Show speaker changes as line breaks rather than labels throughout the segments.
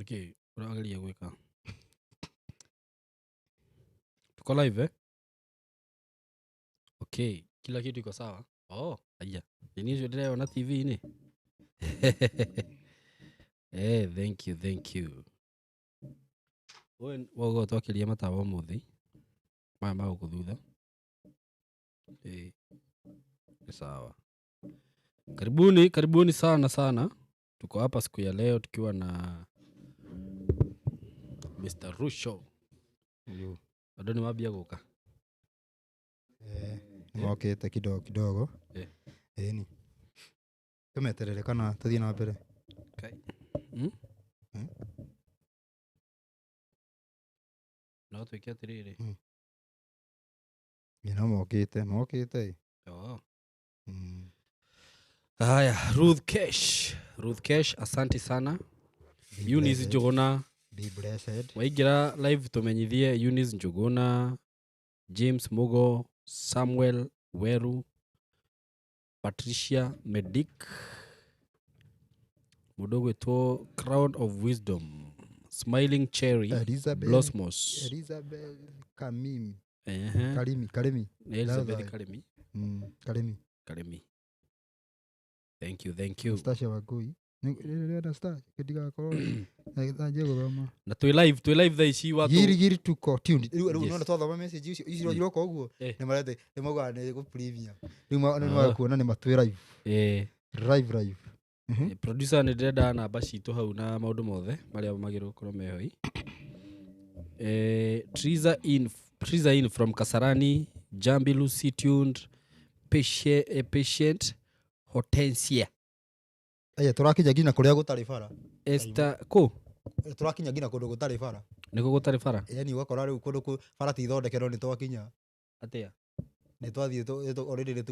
Nĩkĩ ũrageria gwĩka? Tuko live, eh? Okay, kila kitu iko sawa. Oh, aya. Nini ũcio ndĩreyona TV-inĩ? Eh, thank you, thank you. Ũyũ wauga twakĩria matawa ũmũthĩ. Maya ma gũkũ thutha. Eh. Ni sawa. Karibuni, karibuni sana sana. Tuko hapa siku ya leo tukiwa na Mr. Rusho. Andũ nĩ mambia gũka.
Eh, nĩmokĩte kidogo kidogo.
Eh.
Ĩni tũmeterere kana tũthiĩ na mbere?
Hmm?
Hmm?
No twĩke atĩrĩrĩ.
Ĩ, no mokĩte mokĩte ĩ.
Oh. Haya, Ruth Kesh. Ruth Kesh, asante sana.
Be
Eunice
blessed.
Njuguna,
Be blessed.
waingĩra live tũmenyithie. Eunice Njuguna, James Mugo, Samuel Weru, Patricia Medic, mũndũ ũgwĩtwo Crown of Wisdom, Smiling Cherry,
Elizabeth
Blosmos.
Elizabeth Kamimi.
Ehe.
Karimi Karimi.
Nĩ Elizabeth
That's
Karimi.
Karimi.
Karimi. Thank you, thank you.
Stasha Wangui. Nĩ Anastasia ndigakorwo thanjie gũthoma.
Na twĩ live thaa ici watu.
Giri giri tuko tuned rĩu rĩu.
Yes.
Nona twathoma message icio icio iroka ũguo.
Eh.
Nĩ marete nĩ maugaga nĩ gũ premium rĩu nĩ
Ah.
makuona nĩ matwĩ live.
Eh.
Live live.
Eh, producer, nä ndĩrenda namba citũ hau na maũndũ mothe marĩa magĩrĩirwo gũkorwo meho i. Eh, Triza in from Kasarani, Jambi Lucy tuned, patient, eh, patient Hortensia.
Aya, tũrakinya nginya kũrĩa gũtarĩ bara.
Esther kũ?
Eh, tũrakinya nginya kũndũ gũtarĩ bara.
Nĩkũ gũtarĩ bara?
Yani ũgakora rĩu kũndũ bara ti ithondekerwo nĩ twakinya.
Atĩa?
Nĩ twathiĩ already nĩ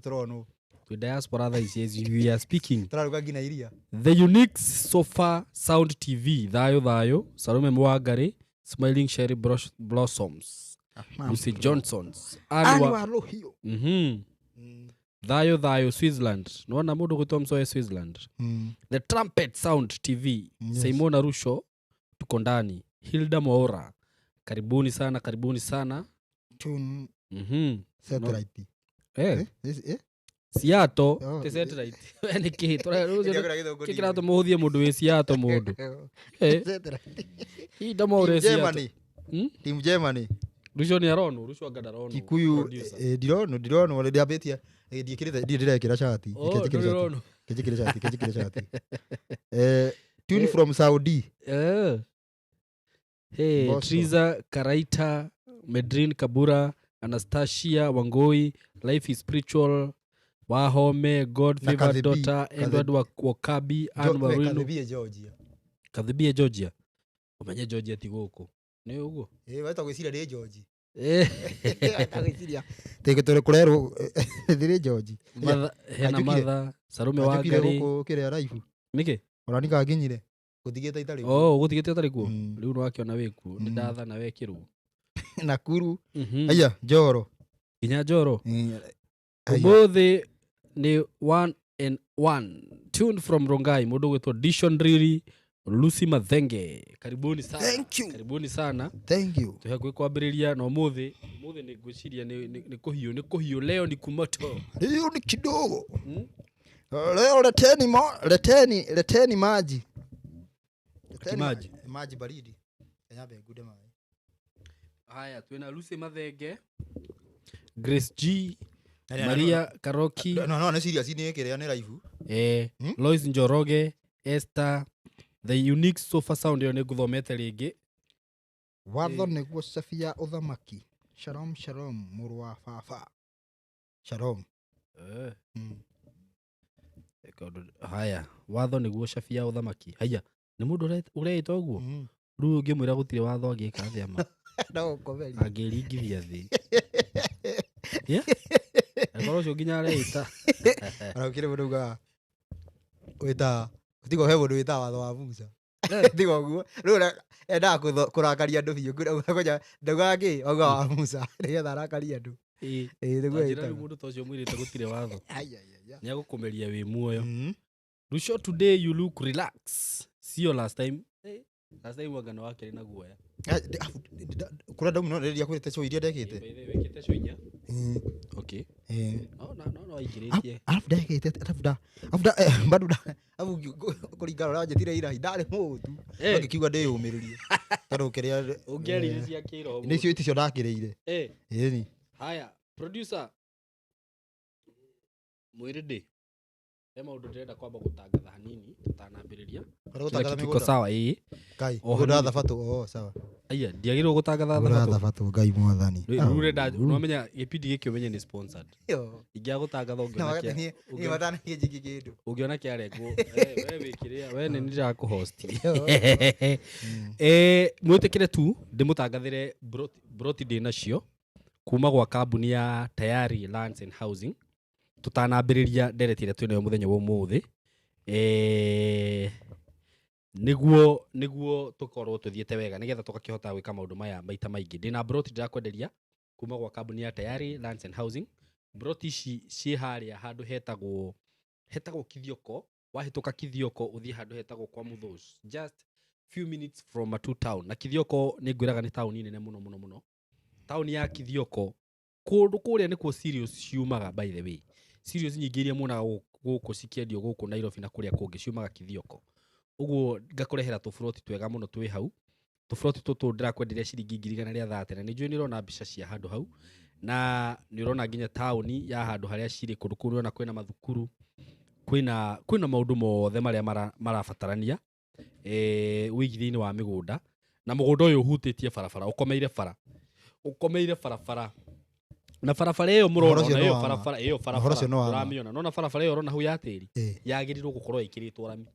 tũronwo.
Twĩ diaspora thaa ici as we are speaking.
Tũraruga nginya iria.
The Unique Sofa Sound TV, thayũ thayũ, Salome Mwangari, Smiling Cherry Blossoms, Lucy Johnsons, Anwa.
Anwa Rũhiũ.
Thayũ thayũ Switzerland, nona mũndũ gwĩtwo Msoe Switzerland. The Trumpet Sound TV.
Yes.
Simona Rusho, tuko ndani. Hilda Mwaura, karibuni sana, karibuni sana.
Tune satellite.
Eh,
Eh, eh?
Seattle.
Oh,
Ti
eh.
satellite. We nĩ kĩ? Kĩ kĩratũmũhũthie mũndũ wĩ Seattle mũndũ? Eh,
Satellite.
Hilda Mwaura
Team
e Seattle.
Germany. Team Germany.
Rusho nĩ aronwo, Rusho anga ndaronwo.
Kikuyu.
Producer.
Eh, ndironwo ndironwo ndĩambĩtie eh, ndiĩkĩrĩte ndirĩ ndĩrekĩra cati.
Oh,
Reke njĩkĩre
ndũrĩ
cati.
ũronwo.
Reke njĩkĩre cati, reke njĩkĩre cati. Eh, tune from Saudi.
Eh. Hey,
Mbosso.
Triza Karaita, Medrin Kabura, Anastasia Wangoi, Life is Spiritual, Wahome, God
Na
Favored
Kathibi,
Daughter, Edward Wakabi, Ann Warino,
Kathibie Georgia.
Kathibie Georgia. Ũmenye Georgia ti gũkũ. Nĩ ũguo?
Eh, weta gwĩciria nĩ George.
Eh,
Weta gwĩciria. Tĩkĩ tũrĩ kũrerwo thirĩ George.
Hena
Anjũkire.
Matha, Salome
Anjũkire
Wangari.
gũkũ kĩrĩa raibu.
Nĩkĩ?
Ona nikanginyire. Gũtigĩte itarĩ.
Oh, ũgũtigĩte ũtarĩ kuo? Rĩu nĩwakĩona wĩ kuo. Nĩ ndathana wekĩrwo.
Nakuru. Aya, Njoro.
Nginya Njoro.
Eh, aya.
Umuthi ni one and one tuned from Rongai, mũndũ gwĩtwo Dishon Riri, Lucy Mathenge, karibuni sana.
Thank you.
Karibuni sana.
Thank you.
Tũhe kwĩ kwambĩrĩria na ũmũthĩ ũmũthĩ nĩ ngwĩciria nĩ kũhiũ leo ni kumoto.
Leo ni kidogo. Leo leteni mo, leteni leteni maji. Leteni
maji?
Maji baridi. Nyambe ngude maĩ.
Haya, twĩna Lucy Mathenge, Grace G, Maria Karoki.
No no nĩ serious nĩ kĩrĩa nĩ raibu.
Eh,
Hmm?
Lois Njoroge, Esther, The Unique Sofa Sound ĩyo nĩ ngũthomete rĩngĩ.
Watho nĩguo cabi ya ũthamaki. Shalom shalom mũrũ wa baba. Shalom.
Eh. Haya, watho nĩguo cabi ya ũthamaki. Haya, nĩ mũndũ ũreĩta ũguo. Rĩu ũngĩmwĩra gũtirĩ watho angĩka atĩa ma?
No ũkomerie.
Angĩringithia thĩ. Yeah? Angĩkorwo ũcio nginya areĩta.
Ona gũkĩrĩ mũndũ ugaga wĩta tiga he mũndũ wĩtaga watho wa Musa. Tiga ũguo rĩu endaga kũrakaria andũ biũ ngoja ndaugaga kĩ auga wa Musa nĩgetha arakarie andũ.
Ĩĩ.
Ĩĩ nĩguo
Ta njĩra rĩu
ĩtaga.
mũndũ ta ũcio mwĩrĩte gũtirĩ watho.
Ai, ai, ai, ai.
Nĩ agũkũmeria wĩ muoyo.
Mhm.
Rusho, today you look relax. See you last time. Eh, Last time wanga nĩ wakĩrĩ na guoya.
Kũrĩa ndauma no rĩrĩa kwĩrĩte show iria ndekĩte.
By the way, wĩkĩte show inya.
Mm.
Okay.
Eh.
No, no, no, no aingĩrĩtie.
Arabu ndekĩte arabu nda arabu nda eh, bado nda arabu kũringana ũrĩa wanjĩtire ira ndarĩ mũtu.
Eh.
Ngĩkiuga ndĩyũmĩrĩrie tondũ kĩrĩa
Ũngĩaririe cia kĩroho.
nĩcio iticio ndakĩrĩire.
Eh.
Ĩni.
Haya, producer. Mwĩrĩ ndĩ. He maũndũ ndĩrenda kwamba gũtangatha hanini tũtanambĩrĩria.
Ũrenda
Kila
gũtangatha
kitu iko
mĩgũnda?
sawa ĩĩ.
Ngai,
O
mũgũnda wa
hanini.
thabatũ, oh sawa.
Aya, ndiagĩrĩirwo gũtangatha
Mũgũnda wa
thabatũ.
thabatũ, Ngai mwathani.
Rĩu ũrenda nĩwamenya gĩbindi gĩkĩ ũmenye nĩ sponsored.
Yo.
Ingĩaga gũtangatha
Na
ũngĩona
wakati
kĩa
niĩ matanakie njiki kĩndũ.
ũngĩona kĩarengwo we wĩkĩrĩa we nĩ ndĩrakũhost.
Mm.
Eh, mwĩtĩkĩre tu ndĩmũtangathĩre broti ndĩ nacio kuma gwa kambuni ya Tayari Lands and Housing tũtanambĩrĩria ndereti ĩrĩa twĩnayo mũthenya wa ũmũthĩ. Eh, nĩguo tũkorwo tũthiĩte wega nĩgetha tũgakĩhota gwĩka maũndũ maya maita maingĩ. Ndĩna broti ndĩrakwenderia kuma gwa kambuni ya Tayari Lands and Housing. Broti ici ciĩ harĩa handũ hetagwo Kithioko. Wahĩtũka Kithioko ũthiĩ handũ hetagwo kwa Muthũs, just few minutes from Matu town. Na Kithioko nĩ ngwĩraga nĩ taũni nene mũno mũno mũno. Taũni ya Kithioko kũndũ kũrĩa nĩkuo cereals ciumaga, by the way. Cereals nyingĩ iria muonaga gũkũ cikĩendio gũkũ Nairobi na kũrĩa kũngĩ ciumaga Kithioko. Ũguo ngakũrehera tũburoti twega mũno twĩ hau. Tũburoti tũtũ ndĩrakwenderia ciringi 130,000, na nĩ njũĩ nĩ ũrona mbica cia handũ hau, na nĩ ũrona nginya taũni ya handũ harĩa cirĩ. Kũndũ kũu nĩ ũrona kwĩna mathukuru, kwĩna maũndũ mothe marĩa marabatarania ũigithia-inĩ wa mĩgũnda. Na mũgũnda ũyũ ũhutĩtie barabara, ũkomeire bara, ũkomeire barabara, na barabara ĩyo mũrona
Ũhoro ũcio
ona
nĩ
ĩyo
wa ma.
barabara ĩyo
Ũhoro
barabara
ũcio nĩ wa ma.
ũramĩona, nona barabara ĩyo ũrona hau ya tĩri
Eh.
yagĩrĩirwo gũkorwo ĩkĩrĩtwo rami,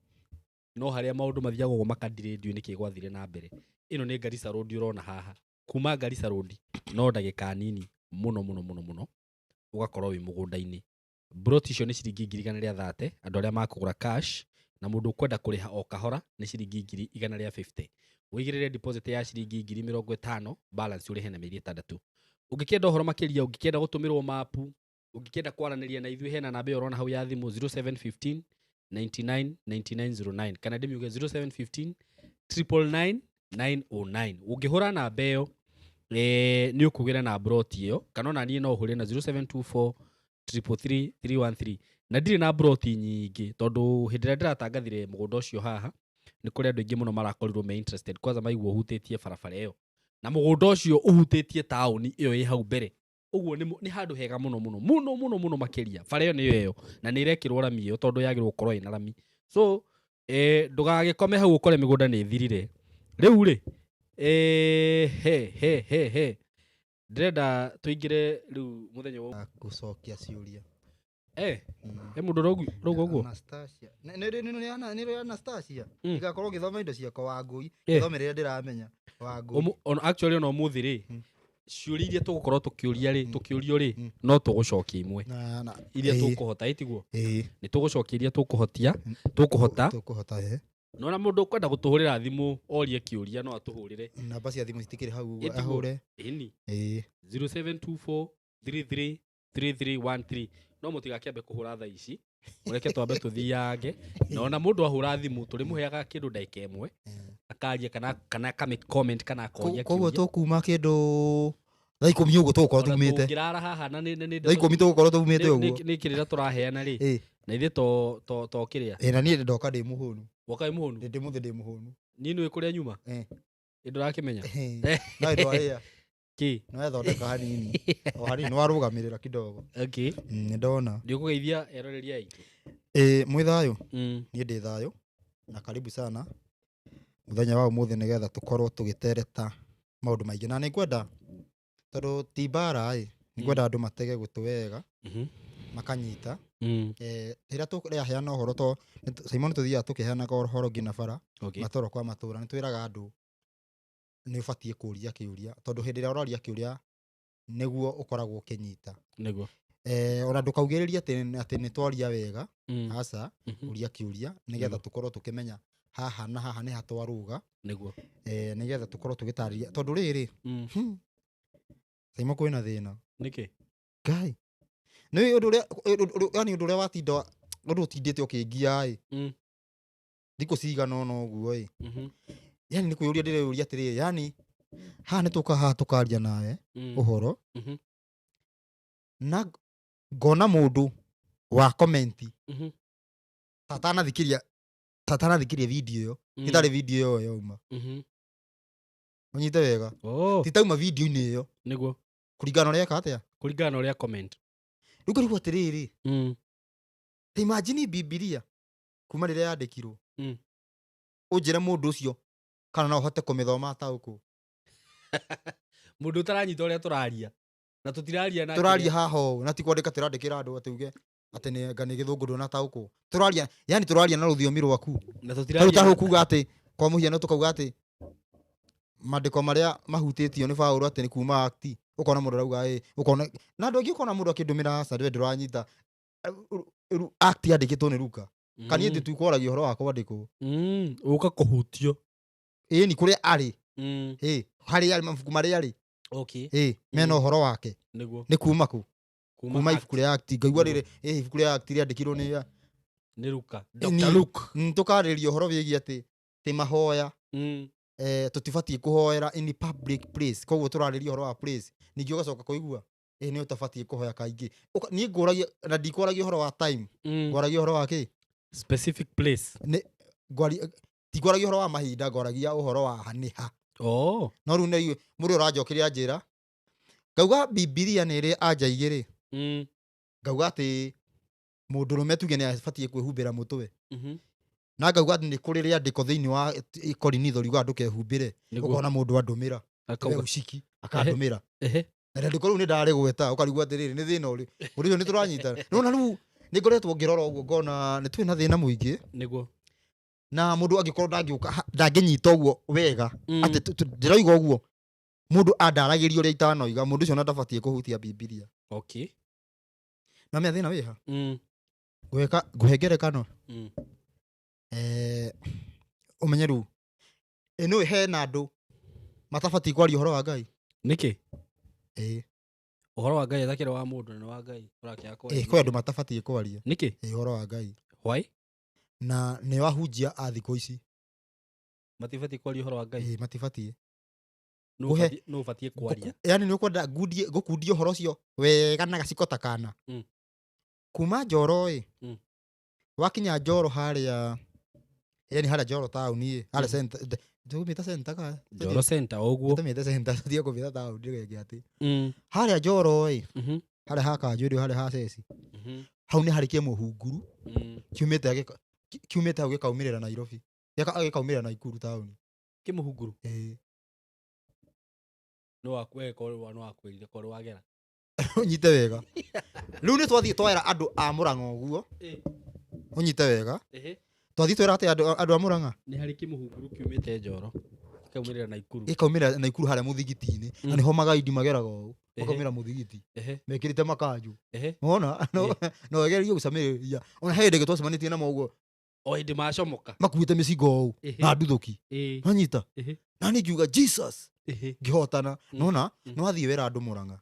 no harĩa maũndũ mathiaga ũguo makadirĩ ndiũĩ nĩkĩ gwathire na mbere. Ĩno nĩ Garissa Road ũrona haha. Kuma Garissa Road no ndagĩka nini mũno mũno mũno mũno ũgakorwo wĩ mũgũnda-inĩ. Broti icio nĩ ciringi 130,000 andũ arĩa makũgũra cash, na mũndũ ũkwenda kũrĩha o kahora nĩ ciringi 150,000. Ũigĩrĩre deposit ya ciringi 50,000, balance ũrĩhe na mĩeri 6. Ũngĩkĩenda ũhoro makĩria, ũngĩkĩenda gũtũmĩrwo mapu, ũngĩkĩenda kwaranĩria na ithuĩ, hena namba ĩyo ũrona hau ya thimũ 0715 99 9909, kana ndĩmiuge 0715 999 909. Ũngĩhũra namba ĩyo nĩ ũkũgĩra na broti ĩyo, kana ona niĩ no ũhũre na 0724 333 313. Na ndirĩ na broti nyingĩ tondũ hĩndĩ ĩrĩa ndĩratangathire mũgũnda ũcio haha nĩ kũrĩ andũ aingĩ mũno marakorirwo me interested, kwanza maigua ũhutĩtie barabara ĩyo na mũgũnda ũcio ũhutĩtie taũni ĩyo ĩ hau mbere. Ũguo nĩ handũ hega mũno mũno mũno mũno mũno makĩria. Bara ĩyo nĩyo ĩyo na nĩ ĩrekĩrwo rami ĩyo tondũ yagĩrĩirwo gũkorwo ĩna rami. So ndũgagĩkome hau ũkore mĩgũnda nĩ ĩthirire. Rĩu rĩ he he he he ndĩrenda tũingĩre rĩu mũthenya wa
Gũcokia ciũria. Mm.
He mũndũ ũrauga ũguo?
Anastasia. Nĩ Anastasia.
Mm.
Igakorwo ngĩthoma indo ciakwa Wangũi,
Eh.
ngĩthoma rĩrĩa ndĩramenya Wangũi.
Actually ona ũmũthĩ rĩ,
Mm.
ciũria iria tũgũkorwo tũkĩũria rĩ,
Mm.
tũkĩũrio rĩ,
Mm.
no tũgũcokia imwe
Na na
iria
ĩĩ,
tũkũhota, ĩtiguo?
ĩĩ.
Nĩ tũgũcokia iria tũkũhotia, tũkũhota.
Tũkũhota ĩ.
Na ona mũndũ ũkwenda gũtũhũrĩra thimũ orie kĩũria no atũhũrĩre.
Namba cia thimũ citikĩrĩ hau ũguo
Ĩtiguo?
ahũre.
Ĩni.
Ĩĩ.
0724 33 3313. No mũtigakĩambe kũhũra thaa ici, mũreke twambe tũthiange. Na ona mũndũ ahũra thimũ tũrĩmũheaga kĩndũ ndagĩka ĩmwe akaria kana akame comment kana akoria
Koguo
kĩũria.
tũkuma kĩndũ thaa ikũmi ũguo tũgũkorwo
Ona
tumĩte.
tũngĩrara haha na nĩ
Thaa ikũmi tũgũkorwo tumĩte ũguo.
nĩ kĩrĩra tũraheana rĩ,
Ĩĩ.
na ithuĩ to kĩrĩa.
Ĩĩ na niĩ ndoka ndĩ mũhũnu.
Woka wĩ mũhũnu?
Ndĩ mũthĩ ndĩ mũhũnu.
Niĩ nĩũĩ kũrĩa nyuma?
Eh.
Ĩ ndũrakĩmenya?
No ndwarĩa.
Kĩ?
No ethondeka hanini. O hanini nĩwarũgamĩrĩra kidogo.
Okay.
Nĩ ndona.
Nĩ ũkũgeithia eroreri aitũ.
Ĩĩ mwĩ thayũ?
Mm.
Niĩ ndĩ thayũ na karibu sana mũthenya wa ũmũthĩ nĩgetha tũkorwo tũgĩtereta maũndũ maingĩ, na nĩngwenda tondũ ti mbara ĩ, nĩngwenda andũ matege gũtũ wega
Mhm.
makanyita.
Mm.
Rĩrĩa tũraheana ũhoro to Simon tũthiaga tũkĩheanaga ũhoro nginya bara
Okay.
matũra kwa matũra, nĩtwĩraga andũ nĩ ũbatiĩ kũria kĩũria tondũ hĩndĩ ĩrĩa ũroria kĩũria nĩguo ũkoragwo ũkĩnyita.
Nĩguo.
Ona ndũkaugĩrĩrie atĩ nĩ twaria wega,
Mm.
aca,
Mhm.
ũria kĩũria nĩgetha
Nĩguo.
tũkorwo tũkĩmenya haha na haha nĩ hatwarũga,
Nĩguo.
Nĩgetha tũkorwo tũgĩtarĩria tondũ rĩrĩ
Mm.
Simon kwĩna thĩna.
Nĩkĩ?
Ngai nĩ ũndũ ũrĩa yani ũndũ ũrĩa watinda ũndũ ũtindĩte ũkĩngia ĩ
Mm.
thikũ cigana ũna ũguo ĩ
Mhm.
Yani nĩ kwĩyũria ndĩreyũria atĩrĩrĩ, yani haha nĩ tũka haha tũkaria nawe ũhoro na ngona mũndũ wa komenti tatanathikĩria video ĩyo, ĩtarĩ video ĩyo yauma, ũnyite wega,
Oh,
titauma video-inĩ ĩyo
nĩguo
kũringana na ũrĩa eka atĩa.
Kũringana na ũrĩa comment.
Rĩu ngarigwo atĩrĩrĩ, ta imagine Bibilia kuma rĩrĩa yandĩkirwo, ũnjĩre mũndũ ũcio kana no ũhote kũmĩthoma ataũkwo.
Mũndũ ũtaranyita ũrĩa tũraria na tũtiraria na
Tũraria haha ũũ na ti kwandĩka tũrandĩkĩra andũ atĩ uge atĩ nĩ anga nĩ gĩthũngũ ndũnataũkwo. Tũraria, yani tũraria na rũthiomi rwaku.
Na
Tarĩu
tũtiraria
tarĩu kuga atĩ kwa mũhiano tũkauga atĩ mandĩko marĩa mahutĩtio nĩ Paũlũ atĩ nĩ kuma Act, ũkona mũndũ arauga ĩ, ũkona na andũ aingĩ, ũkona mũndũ akĩndũmĩra, aca we ndũranyita. Act yandĩkĩtwo nĩ Luka kana ithuĩ tukwaragia ũhoro wa kwandĩkwo.
Ũka kũhutio.
Ĩni kũrĩa arĩ, ĩ harĩa arĩ mabuku marĩa arĩ, ĩ mena ũhoro wake.
Nĩguo.
Nĩ kuma kũ? Kuma
Act.
ibuku rĩa Act. Ngaigua rĩrĩ, ĩ ibuku rĩa Act rĩandĩkirwo nĩ
Nĩ Luka.
Ni-
Dr. Luke.
Tũkarĩrĩria ũhoro wĩgiĩ atĩ tĩ mahoya, tũtibatiĩ kũhoera in public place, koguo tũrarĩria ũhoro wa place. Ningĩ ũgacoka kũigua ĩ nĩ ũtabatiĩ kũhoya kaingĩ. Niĩ ngũragia na ndikwaragia ũhoro wa time, ngwaragia ũhoro wa kĩ?
Specific place.
Tingwaragia ũhoro wa mahinda, ngwaragia ũhoro wa nĩ ha.
Oh.
No rĩu nĩ mũndũ ũranjokeria njĩra ngauga Bibilia nĩ ĩrĩ anja igĩrĩ. Ngauga atĩ mũndũrũme tuge nĩ abatiĩ kwĩhumbĩra mũtwe, na ngauga atĩ nĩ kũrĩ rĩandĩko thĩinĩ wa Korinitho riugaga ndũkehumbĩre.
Nĩguo.
Ũkona mũndũ andũmĩra
Akauga.
uciki akandũmĩra,
Ehe.
na rĩandĩko rĩu nĩ ndarĩgweta, ũkarigwo atĩrĩrĩ, nĩ thĩna ũrĩ mũndũ ũcio nĩ tũranyitana. Nĩwona rĩu nĩ ngoretwo ngĩrora ũguo ngona nĩ twĩ na thĩna mũingĩ,
Nĩguo.
na mũndũ angĩkorwo ndangĩũka ndangĩnyita ũguo wega, atĩ ndĩroiga ũguo mũndũ andaragĩria ũrĩa itanoiga, mũndũ ũcio ona ndabatiĩ kũhutia Bibilia. Na mĩa thĩna wĩha. Ngũhe ngerekano. Ũmenye rĩu ĩ nĩũĩ hena andũ matabatiĩ kwaria ũhoro wa Ngai.
Nĩkĩ?
Ĩ.
Ũhoro wa Ngai atakĩrĩ wa mũndũ na nĩ wa Ngai ũrakĩaga kwaria.
Ĩ kwĩ andũ matabatiĩ kwaria.
Nĩkĩ?
Ĩ ũhoro wa Ngai.
Why?
Na nĩ ahunjia a thikũ ici.
Matibatiĩ kwaria ũhoro wa Ngai.
Ĩ matibatiĩ.
Nũ
Ngũhe-
nũ ũbatiĩ kwaria?
Yani nĩ ũkwenda ngũkundie ũhoro ũcio wega na gaciko ta kana. Kuma Njoro ĩ, wakinya Njoro harĩa, yani harĩa Njoro taũni ĩ, harĩa center, tũmĩta center ka?
Njoro center ũguo.
Tũmĩte center, tũtige kũmĩta taũni ndĩgeke atĩ. Harĩa Njoro ĩ, harĩa ha Kanjũri, harĩa ha Ceci, hau nĩ harĩ kĩmũhunguru kiumĩte hau gĩkaumĩrĩra Nairobi. Gĩkaumĩrĩra Naikuru taũni.
Kĩmũhunguru?
Ĩ.
Nĩ we korwo nĩ wakwĩrire korwo wagera.
Ũnyite wega. Rĩu nĩ twathiĩ twera andũ a Mũrang'a ũguo. Ũnyite wega. Twathiĩ twera atĩ andũ a Mũrang'a.
Nĩ harĩ kĩmũhunguru kiumĩte Njoro gĩkaumĩrĩra Naikuru.
Gĩkaumĩrĩra Naikuru harĩa mũthigiti-inĩ. Na nĩho magaidi mageraga ũũ. Makaumĩra mũthigiti. Mekĩrĩte makanjũ. Wona? No wegerie gũcamĩrĩria. Ona he hĩndĩ ĩngĩ twacemanĩtie namo ũguo.
O hĩndĩ macomoka.
Makuĩte mĩcinga ũũ na nduthũki. Wanyita? Na niĩ ngiuga Jesus. Ngĩhotana. Nona? Nĩ wathiĩ wera andũ Mũrang'a.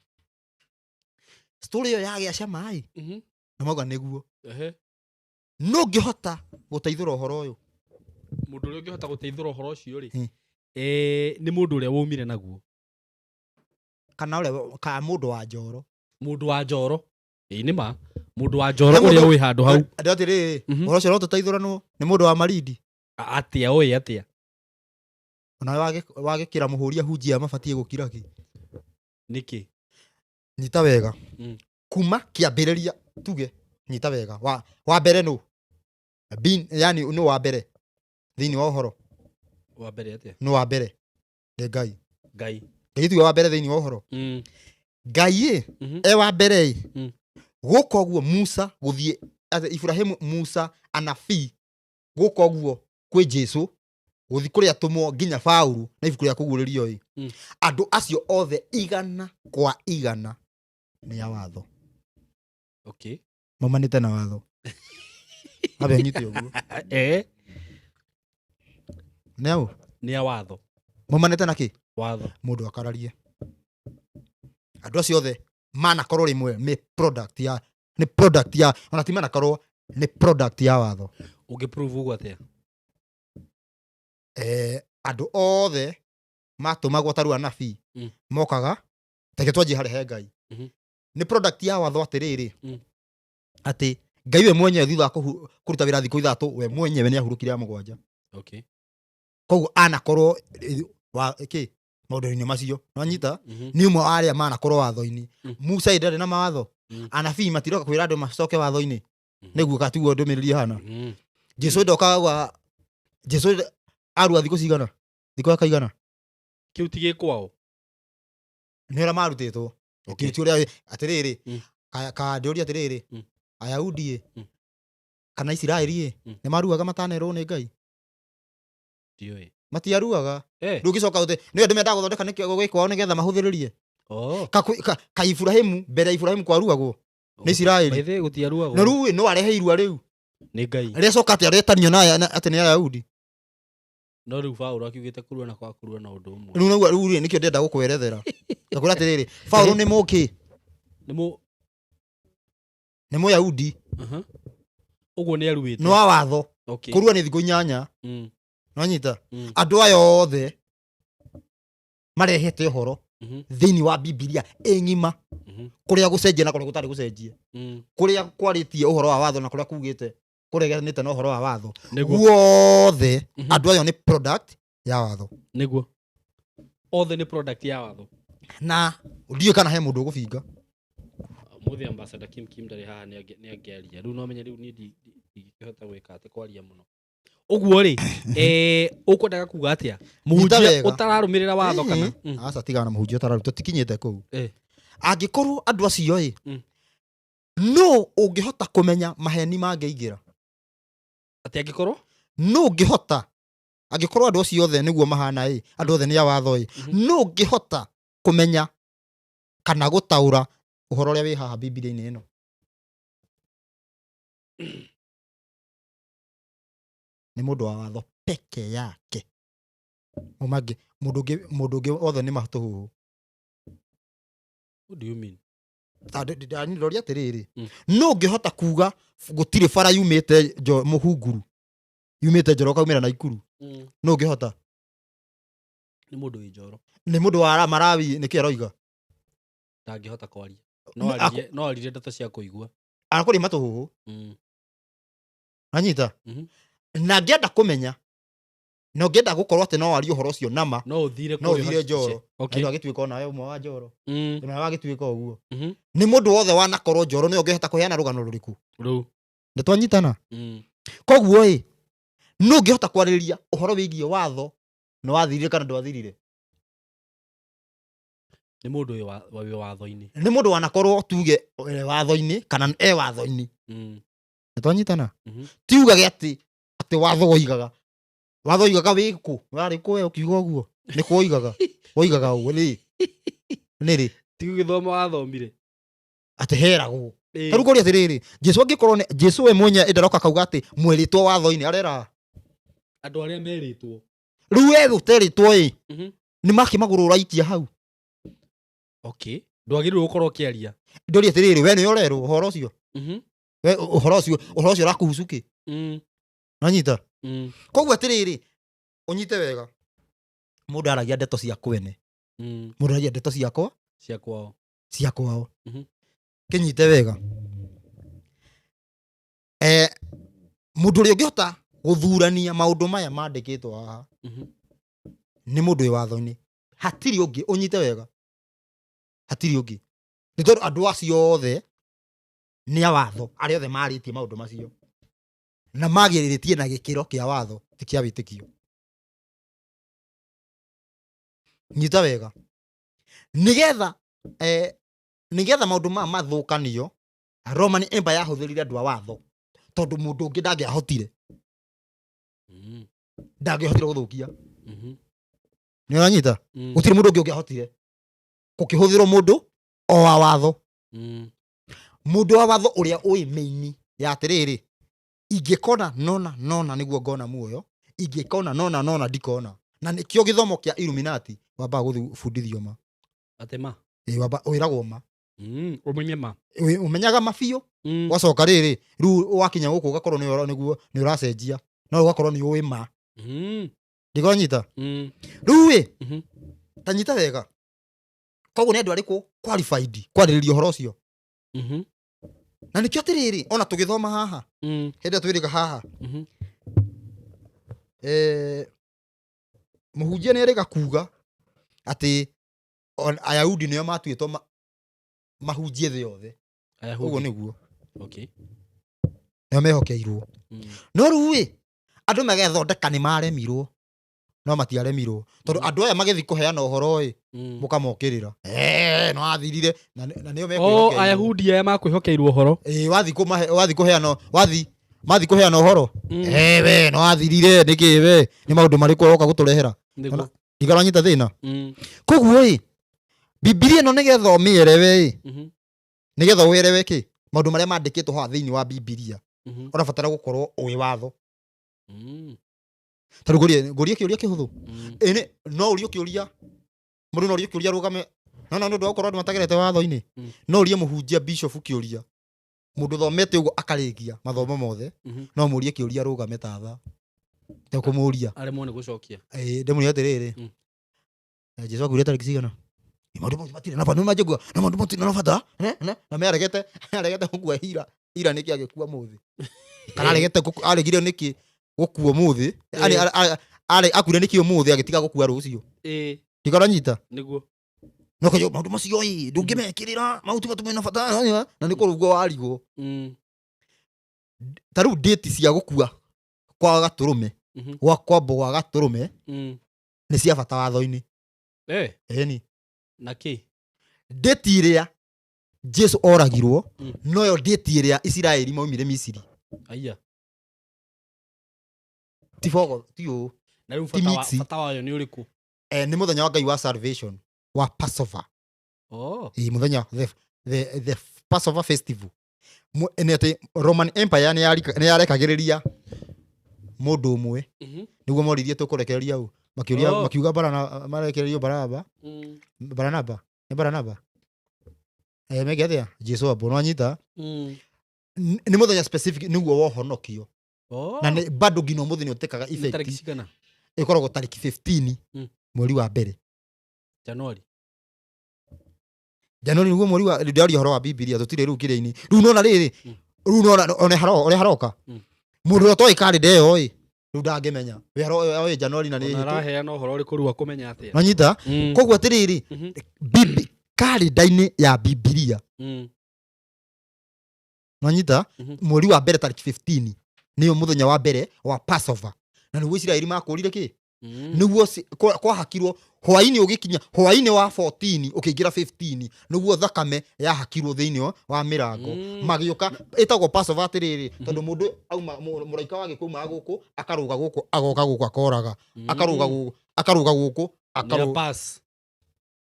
Story ĩyo yagĩa cama ĩ. Na mauga nĩguo. No ngĩhota gũteithũra ũhoro ũyũ.
Mũndũ ũrĩa ũngĩhota gũteithũra ũhoro ũcio rĩ, nĩ mũndũ ũrĩa waumire naguo.
Kana ũrĩa, kana mũndũ wa Njoro.
Mũndũ wa Njoro. Ĩĩ nĩ ma. Mũndũ wa Njoro
Nĩ mũndũ-
ũrĩa wĩ handũ hau.
Andũ atĩrĩrĩ, ũhoro ũcio no tũteithũranwo nĩ mũndũ wa Malindi.
Atĩa ũĩ atĩa?
Ona wagĩkĩra mũhũri ahunjia mabatiĩ gũkira kĩ?
Nĩkĩ?
Nyita wega. Kuma kĩambĩrĩria tuge nyita wega. Wa mbere nũ? Bin, yani nũ wa mbere thĩinĩ wa ũhoro?
Wa mbere atĩa?
Nũ wa mbere? Nĩ Ngai.
Ngai.
Ngai tuge wa mbere thĩinĩ wa ũhoro. Ngai ĩ, e wa mbere ĩ. Gũka ũguo Musa gũthiĩ, atĩ Ibrahimu, Musa, anabii, gũka ũguo kwĩ Jesu, gũthiĩ kũrĩa atũmwo nginya Paũlũ na ibuku rĩa kũguũrĩrio ĩ. Andũ acio othe igana kwa igana nĩ a watho. Maumanĩte na watho. Abe nyite ũguo. Nĩ au?
Nĩ a watho.
Maumanĩte na kĩ?
Watho.
Mũndũ akararie. Andũ acio othe manakorwo rĩmwe nĩ product ya, nĩ product ya, ona ti manakorwo nĩ product ya watho.
Ũngĩ prove ũguo atĩa?
Andũ othe matũmagwo ta rĩu anabii mokaga teke twanjie harĩa he Ngai. Nĩ product ya watho atĩrĩrĩ, atĩ Ngai we mwenyewe thutha wa kũruta wĩra thikũ 3 we mwenyewe nĩ ahurũkire ya 7. Koguo anakorwo wa kĩ maũndũ-inĩ macio nwanyita, nĩ ũmwe wa arĩa manakorwo watho-inĩ. Musa ĩ ndarĩ na mawatho. Anabii matiroka kwĩra andũ macoke watho-inĩ. Nĩguo katiguo ndũmĩrĩri ĩhana. Jesu ndokaga gwa Jesu arua thikũ cigana, thikũ akaigana
Kĩu ti gĩkwao.
Nĩ ũrĩa marutĩtwo. Ti ũrĩa atĩrĩrĩ, ka ndĩũria atĩrĩrĩ, Ayahudi ĩ, kana Isiraeli ĩ, nĩ maruaga matanerwo nĩ Ngai?
Ndiũĩ.
Matiaruaga. Rĩu ũngĩcoka ũte, nĩ andũ mendaga gũthondeka nĩkĩo gĩkwao nĩgetha mahũthĩrĩrie. Ka Ibrahimu, mbere ya Ibrahimu kwaruagwo nĩ Isiraeli.
By the way, gũtiaruagwo.
Na rĩu ĩ, no arehe irua rĩu.
Nĩ Ngai.
Rĩacoka atĩ aretanio na atĩ nĩ Ayahudi.
No rĩu Paũlũ akiugĩte kũrua na kwaga kũrua na ũndũ ũmwe.
Rĩu naguo, rĩu rĩ, nĩkĩo ndĩrenda gũkwerethera. Ngakwĩra atĩrĩrĩ, Paũlũ nĩ mũkĩ?
Nĩ mũ-
Nĩ Mũyahudi.
Ũguo nĩ aruĩte.
Nĩ wa watho. Kũrua nĩ thikũ 8. Nwanyita? Andũ aya othe marehete ũhoro thĩinĩ wa Bibilia ĩ ng'ima, kũrĩa gũcenjia na kũrĩa gũtarĩ gũcenjia, kũrĩa kwarĩtie ũhoro wa watho na kũrĩa kugĩte kũreganĩte na ũhoro wa watho. Guothe andũ ayo nĩ product ya watho.
Nĩguo. Othe nĩ product ya watho.
Na ndiũĩ kana he mũndũ ũgũbinga.
Mũthĩ ambassador Kim Kim ndarĩ haha nĩ angĩaria. Rĩu no menye rĩu niĩ ndingĩhota gwĩka atĩ kwaria mũno. Ũguo rĩ, ũkwendaga kuga atĩa? Mũhunjia
wega.
ũtararũmĩrĩra watho kana?
Aca, tigana na mũhunjia ũtararũmĩrĩra, tũtikinyĩte kũu. Angĩkorwo andũ acio ĩ, no ũngĩhota kũmenya maheni mangĩingĩra?
Atĩ angĩkorwo?
No ũngĩhota, angĩkorwo andũ acio othe nĩguo mahana ĩ, andũ othe nĩ a watho ĩ, no ũngĩhota kũmenya kana gũtaũra ũhoro ũrĩa wĩ haha Bibilia-inĩ ĩno? Nĩ mũndũ wa watho peke yake. Mau mangĩ, mũndũ ũngĩ othe nĩ matũhũhũ.
What do you mean?
Ta ndoria atĩrĩrĩ, no ũngĩhota kuga gũtirĩ bara yumĩte mũhunguru, yumĩte Njoro ũkaumĩra Naikuru? No ũngĩhota?
Nĩ mũndũ wĩ Njoro.
Nĩ mũndũ wa Malawi, nĩkĩ aroiga?
Ndangĩhota kwaria. No aririe ndeto cia kũigua.
Arakũria matũhũhũ. Anyita? Na ngĩenda kũmenya, na ũngĩenda gũkorwo atĩ no warie ũhoro ũcio nama,
No ũthire
no
kũrĩa
ũthire Njoro. Na agĩtuĩka onawe ũmwe wa Njoro. Na wagĩtuĩka ũguo. Nĩ mũndũ wothe wanakorwo Njoro nĩ ũngĩhota kũheana rũgano rũrĩkũ?
Rũu.
Nĩ twanyitana? Koguo ĩ, no ũngĩhota kwarĩrĩria ũhoro wĩgiĩ watho, nĩ wathirire kana ndwathirire?
Nĩ mũndũ wĩ watho-inĩ.
Nĩ mũndũ wanakorwo tuge e watho-inĩ kana e watho-inĩ. Nĩ twanyitana? Tiugage atĩ watho woigaga. Watho woigaga wĩ kũ? Warĩ kũ we ũkiuga ũguo? Nĩ kũ woigaga? Woigaga ũguo nĩ? Nĩ rĩ?
Ti gũgĩthoma wathomire.
Atĩ heragwo. Ta rĩu kũria atĩrĩrĩ, Jesu angĩkorwo nĩ Jesu we mwenyewe ndaroka kauga atĩ mwerĩtwo watho-inĩ, arera
andũ arĩa merĩtwo.
Rĩu we ũterĩtwo ĩ, nĩ makĩ magũrũ ũraikia hau.
Ndwagĩrĩirwo gũkorwo ũkĩaria.
Ndũria atĩrĩrĩ, we nĩwe ũrerwo ũhoro ũcio? We ũhoro ũcio ũrakũhusu kĩ? Nanyita? Koguo atĩrĩrĩ, ũnyite wega. Mũndũ aragia ndeto cia kwene. Mũndũ aragia ndeto ciakwa?
Cia kwao.
Cia kwao. Kĩnyite wega. Mũndũ ũrĩa ũngĩhota gũthurania maũndũ maya mandĩkĩtwo haha, nĩ mũndũ wĩ watho-inĩ. Hatirĩ ũngĩ, ũnyite wega. Hatirĩ ũngĩ. Nĩ tondũ andũ acio othe nĩ a watho, arĩa othe marĩtie maũndũ macio. Na magĩrĩrĩtie na gĩkĩro kĩa watho, ti kĩa wĩtĩkio. Nyita wega. Nĩgetha maũndũ maya mathũkanio, Roman Empire yahũthĩrire andũ a watho, tondũ mũndũ ũngĩ ndangĩahotire. Ndangĩahotire gũthũkia. Nĩ ũranyita? Gũtirĩ mũndũ ũngĩ ũngĩahotire. Gũkĩhũthĩrwo mũndũ o wa watho. Mũndũ wa watho ũrĩa ũĩ mĩini ya atĩrĩrĩ, ingĩkona nona nona nĩguo ngona muoyo, ingĩkona nona nona ndikona. Na nĩkĩo gĩthomo kĩa Illuminati wambaga gũbundithio ma.
Atĩ ma?
Ĩĩ, wamba wĩragwo ma.
Ũmenye ma.
Ũmenyaga ma biũ. Wacoka rĩrĩ, rĩu wakinya gũkũ ũgakorwo nĩ ũracenjia. No ũgakorwo nĩ ũĩ ma. Ndigonyita. Rĩu ĩ, ta nyita wega, koguo nĩ andũ arĩkũ qualified kwarĩrĩria ũhoro ũcio? Na nĩkĩo atĩrĩrĩ, ona tũgĩthoma haha, hĩndĩ ĩrĩa twĩrĩga haha, mũhunjia nĩ erĩga kuga atĩ Ayahudi nĩo matuĩtwo mahunjie thĩ yothe. Ũguo
Ayahudi.
Nĩguo.
Okay.
Nĩo mehokeirwo. No rĩu ĩ, andũ magethondeka nĩ maremirwo, no matiaremirwo, tondũ andũ aya magĩthiĩ kũheana ũhoro ĩ, mũkamokĩrĩra. No athirire na nĩo
O
mekwĩhokeirwo.
Ayahudi aya makwĩhokeirwo ũhoro.
Ĩĩ, wathiĩ kũmahe, wathiĩ kũheana, wathiĩ mathiĩ kũheana ũhoro, we no athirire nĩkĩ? We nĩ maũndũ marĩkũ ũroka gũtũrehera?
Nĩguo.
Ndikaranyita thĩna. Koguo ĩ, Bibilia ĩno nĩgetha ũmĩerewe ĩ, nĩgetha ũerewe kĩ maũndũ marĩa mandĩkĩtwo haha thĩinĩ wa Bibilia, ũrabatara gũkorwo ũĩ watho. Tarĩu ngũrie kĩũria kĩhũthũ. Ĩ, no ũrie kĩũria mũndũ, no ũrie kĩũria rũgame, no nĩ ũndũ wa gũkorwo andũ matagerete watho-inĩ. No ũrie mũhunjia, bishop kĩũria, mũndũ thomete ũguo akarĩkia mathomo mothe, no mũrie kĩũria rũgame ta thaa tekũmũria.
Aremwo nĩ gũcokia.
Ĩĩ, ndĩmũrie atĩrĩrĩ, Jesu akuire tarĩki cigana? Ĩ, maũndũ mau matirĩ na bata, nĩmanjĩgua na maũndũ matirĩ na bata. Ne, na me aregete gũkua hira ira nĩkĩ agĩkua mũthĩ, kana aregete aregire nĩkĩ gũkua ũmũthĩ? Akuire nĩkĩ ũmũthĩ agĩtiga gũkua rũciũ? Ndikaranyita.
Nĩguo.
No kayo maũndũ macio ĩ ndũngĩmekĩrĩra, mau ti matũmĩ na bata, na nĩ kũrugwo warigwo. Ta rĩu date cia gũkua kwa gatũrũme, gwa kwambwo gwa gatũrũme, nĩ cia bata watho-inĩ. Ĩni.
Na kĩ?
Date ĩrĩa Jesu oragirwo, noyo date ĩrĩa Isiraeli maumire Misiri.
Aya.
Ti bogo ti ũũ.
Na rĩu
Ti
bata wa-
mixi.
bata wayo nĩ ũrĩkũ?
Nĩ mũthenya wa Ngai wa salvation, wa Passover.
Oh.
Ĩ, mũthenya the Passover festival. Nĩ atĩ Roman Empire nĩ yarekagĩrĩria mũndũ ũmwe, nĩguo moririe tũkũrekereria ũ, makĩũria.
Oh.
Makiuga barana marekererio Baraba. Baranaba, nĩ Baranaba, meke atĩa Jesu ambwo nwanyita. Nĩ mũthenya specific nĩguo wohonokio.
Oh.
Na nĩ bado nginya ũmũthĩ nĩ ũtĩkaga
Nĩ tarĩki
effect.
cigana?
Ĩkoragwo tarĩki 15, mweri wa mbere.
Januari.
Januari nĩguo mweri wa ndĩraria ũhoro wa Bibilia, tũtirĩ rĩu kĩrĩa-inĩ rĩu nona rĩrĩ. Rĩu nona one haro ũrĩa haroka, mũndũ ũrĩa ũtoĩ karenda ĩyo ĩ, rĩu ndangĩmenya wĩ Januari na nĩ
Ona
hĩtũ.
araheana ũhoro ũrĩkũ rĩu akũmenya atĩa?
Nwanyita? Koguo atĩrĩrĩ, bibi karenda-inĩ ya Bibilia, nwanyita, mweri wa mbere tarĩki 15 nĩyo mũthenya wa mbere wa Passover, na nĩguo Isiraeli makũrire kĩ, nĩguo kwahakirwo hwainĩ, ũgĩkinya hwainĩ wa 14 ũkĩingĩra 15, nĩguo thakame yahakirwo thĩinĩ wa mĩrango. Magĩũka ĩtagwo Passover atĩrĩrĩ, tondũ mũndũ auma mũraika wa gĩkuũ aumaga gũkũ, akarũga gũkũ, agoka gũkũ, akoraga, akarũga gũkũ, akarũga gũkũ,
Nĩ a
akarũga.
pass.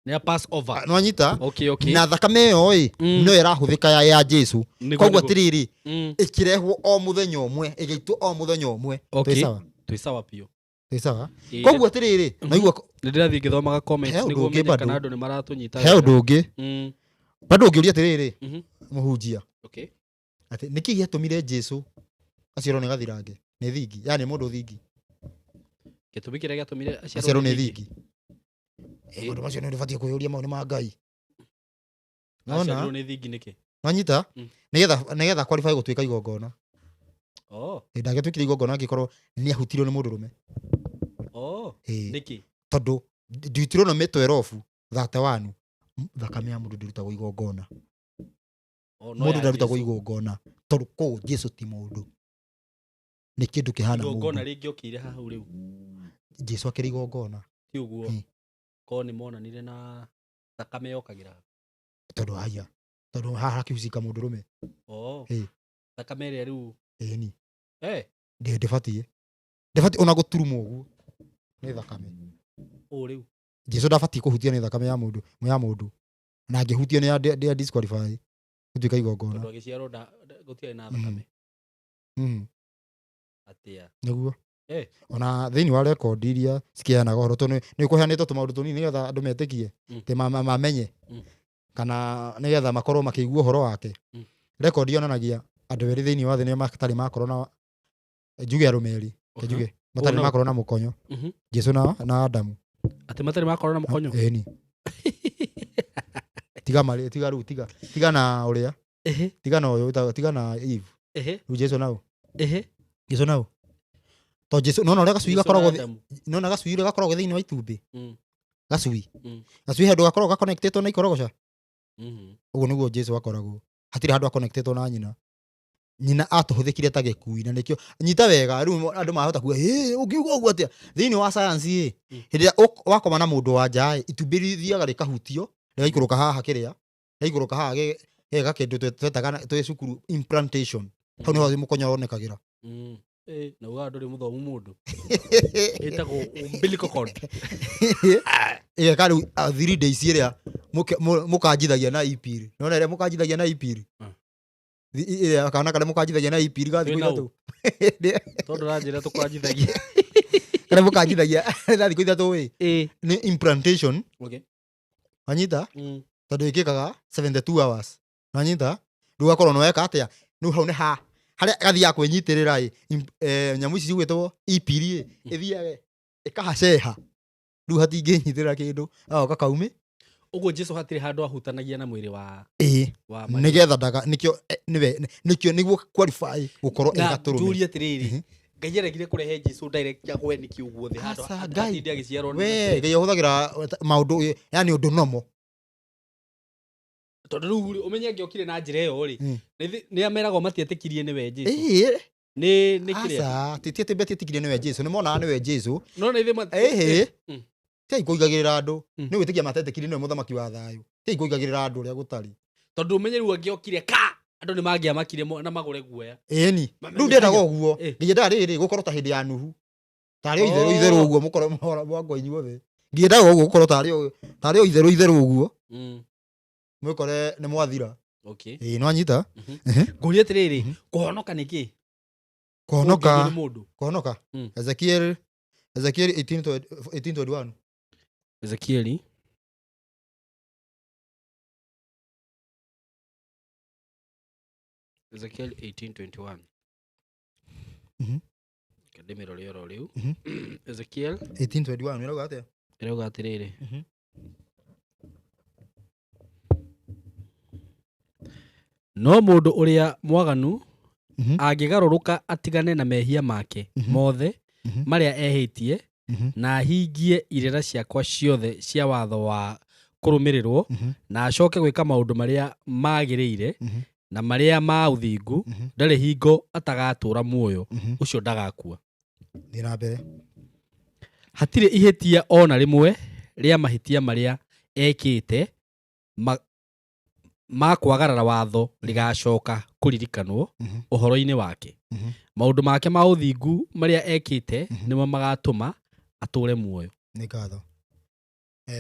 Nĩ a pass over.
Nwanyita?
Okay.
Na thakame ĩyo ĩ, no ĩrahũthĩka ya Jesu. Koguo
Nĩguo.
atĩrĩrĩ, ĩkĩrehwo o mũthenya ũmwe, ĩgĩitwo o mũthenya ũmwe.
Okay.
Twĩ sawa?
Twĩ sawa biũ.
Twĩ sawa.
Ĩĩ,
Koguo atĩrĩrĩ, naigua
nĩ ndĩrathiĩ ngĩthomaga comments
He ũndũ
nĩguo
ũngĩ
menye
bado.
kana andũ nĩ maratũnyita
He
wega.
ũndũ ũngĩ bado ũngĩũria atĩrĩrĩ, mũhunjia, atĩ nĩkĩ gĩatũmire Jesu aciarwo nĩ gathirange, nĩ thingi, yani mũndũ thingi?
Gĩtũmi kĩrĩa gĩatũmire
aciarwo nĩ thingi.
Ĩĩ.
Maũndũ macio nĩ ũbatiĩ kwĩyũria, mau nĩ ma Ngai. Nona
Aciarirwo nĩ thingi nĩkĩ?
Nwanyita? Nĩgetha qualify gũtuĩka igongona.
Oh.
Ĩ, ndangĩtuĩkire igongona angĩkorwo nĩ ahutirio nĩ mũndũrũme.
Oh.
Ĩ,
Nĩkĩ?
tondũ Deuteronomy 12 31, thakame ya mũndũ ndĩrutagwo igongona.
Oh, no
Mũndũ
ya
ndarutagwo
Jesu.
igongona, tondũ kũu Jesu ti mũndũ, nĩ kĩndũ kĩhana
Igongona
mũndũ.
rĩngĩokĩire haha rĩu.
Jesu akĩrĩ igongona.
Ti ũguo. Korwo nĩ monanire na thakame yokagĩra.
Tondũ haya, tondũ haha hakihucika mũndũrũme.
Oh.
Ĩĩ.
Thakame ĩrĩa rĩu.
Ĩni. Ndĩbatiĩ ona gũturumwo ũguo nĩ thakame.
Ũũ rĩu.
Jesu ndabatiĩ kũhutio nĩ thakame ya mũndũ, na angĩhutio nĩ ya disqualify gũtuĩka igongona.
Tondũ agĩciarwo gũtiarĩ na thakame. Atĩa?
Nĩguo. Ona thĩinĩ wa rekondi iria cikĩheanaga ũhoro, tondũ nĩ kũheanĩtwo tũmaũndũ tũnini nĩgetha andũ metĩkie, atĩ mamenye, kana nĩgetha makorwo makĩigua ũhoro wake. Rekondi yonanagia andũ erĩ thĩinĩ wa thĩ nĩo matarĩ makorwo na, njuge arũme erĩ, ke njuge Matarĩ
Ũũ no.
makorwo na mũkonyo. Jesu na Adamu.
Atĩ matarĩ makorwo na mũkonyo.
Ĩni. Tiga marĩ, tiga rĩu, tiga tiga na ũrĩa, tiga na ũyũ tiga na Eve. Rĩu Jesu nau. Jesu nau. To Jesu nona ũrĩa gacui
Jesu na
gakoragwo
Adamu.
nona gacui ũrĩa gakoragwo thĩinĩ wa itumbĩ. Gacui. Gacui handũ gakoragwo gaconnectĩtwo na ikorogoca. Ũguo nĩguo Jesu akoragwo. Hatirĩ handũ aconnectĩtwo na nyina. Nyina atũhũthĩkire ta gĩkui na nĩkĩo nyita wega rĩu andũ mahota kuga ĩ ũngiuga ũguo atĩa thĩinĩ wa science ĩ hĩndĩ ĩrĩa wakoma na mũndũ wa nja ĩ itumbĩ rĩthiaga rĩkahutio rĩgaikũrũka haha kĩrĩa rĩgaikũrũka haha geka kĩndũ twetaga twĩ cukuru implantation hau nĩho mũkonyo wonekagĩra.
Na ugaga ndũrĩ mũthomu mũndũ. Ĩtagwo umbilical cord.
Ĩgeka rĩu 3 days ĩrĩa mũkanjithagia na ipiri nona ĩrĩa mũkanjithagia na ipiri. Ĩrĩa kana karĩa mũkanjithagia na ipiri ga thikũ
Wĩna ũ?
3.
Tondũ ũranjĩra tũkwanjithagia.
Karĩa mũkanjithagia na thikũ 3 ĩ nĩ implantation. Wanyita? Tondũ ĩkĩkaga 72 hours, wanyita? Rĩu gakorwo nĩ weka atĩa rĩu hau nĩ ha harĩa gathiaga kwĩnyitĩrĩra ĩ nyamũ ici cigwĩtwo ipiri ĩ ĩthiage ĩkahaceha rĩu hatingĩnyitĩrĩra kĩndũ agoka kaumĩ.
Ũguo Jesu hatirĩ handũ ahutanagia na mwĩrĩ wa
Ĩ.
wa Maria.
Nĩgetha ndaga nĩkĩo nĩwe nĩkĩo nĩguo qualify gũkorwo ĩ
Na
gatũrũme.
njũrie atĩrĩrĩ, Ngai aregire kũrehe Jesu direct agwe nĩkĩ ũguo thĩ handũ
Aca, Ngai.
atinde agĩciarwo nĩ
We Ngai ahũthagĩra maũndũ yani ũndũ nomo.
Tondũ rĩu rĩ, ũmenye angĩokire na njĩra ĩyo rĩ, nĩ ameragwo matietĩkirie nĩwe Jesu.
Ĩĩ.
Nĩ kĩrĩa
Aca ti atĩ metiĩtĩkirie nĩwe Jesu, nĩ monaga nĩwe Jesu.
No na ithuĩ
Ĩhĩ. Tiai kũigagĩrĩra andũ. Nĩ gwĩtĩkia matetĩkirie nĩwe mũthamaki wa thayũ, tiai kũigagĩrĩra andũ ũrĩa gũtarĩ.
Tondũ ũmenye rĩu angĩokire ka andũ nĩ mangĩamakire na magũre guoya.
Ĩni.
Mamenye
Rĩu ndiendaga ũguo. Ngĩendaga rĩrĩ gũkorwo ta hĩndĩ ya Nuhu tarĩ o itherũ itherũ ũguo mũkorwo mwakwa inyuothe ngĩendaga ũguo gũkorwo tarĩ o itherũ itherũ ũguo mwĩkore nĩ mwathira. Ĩĩ, nĩwanyita?
Ngũria atĩrĩrĩ, kũhonoka nĩ kĩ?
Kũhonoka.
Ũngĩũrio nĩ mũndũ.
Kũhonoka. Ezekiel 18:21.
Ezekieli 18:21. Ndĩmĩrore oro rĩu. Ezekiel
18:21 ĩrauga atĩa?
Ĩrauga atĩrĩrĩ, no mũndũ ũrĩa mwaganu angĩgarũrũka atigane na mehia make mothe marĩa ehĩtie na ahingie irĩra ciakwa ciothe cia watho wa kũrũmĩrĩrwo na acoke gwĩka maũndũ marĩa magĩrĩire na marĩa ma ũthingu, ndarĩ hingo atagatũũra muoyo, ũcio ndagakua.
Thiĩ na mbere.
Hatirĩ ihĩtia ona rĩmwe rĩa mahĩtia marĩa ekĩte ma kwagarara watho rĩgacoka kũririkanwo ũhoro-inĩ wake. Maũndũ make ma ũthingu marĩa ekĩte nĩmo magatũma atũũre muoyo.
Nĩ ngatho.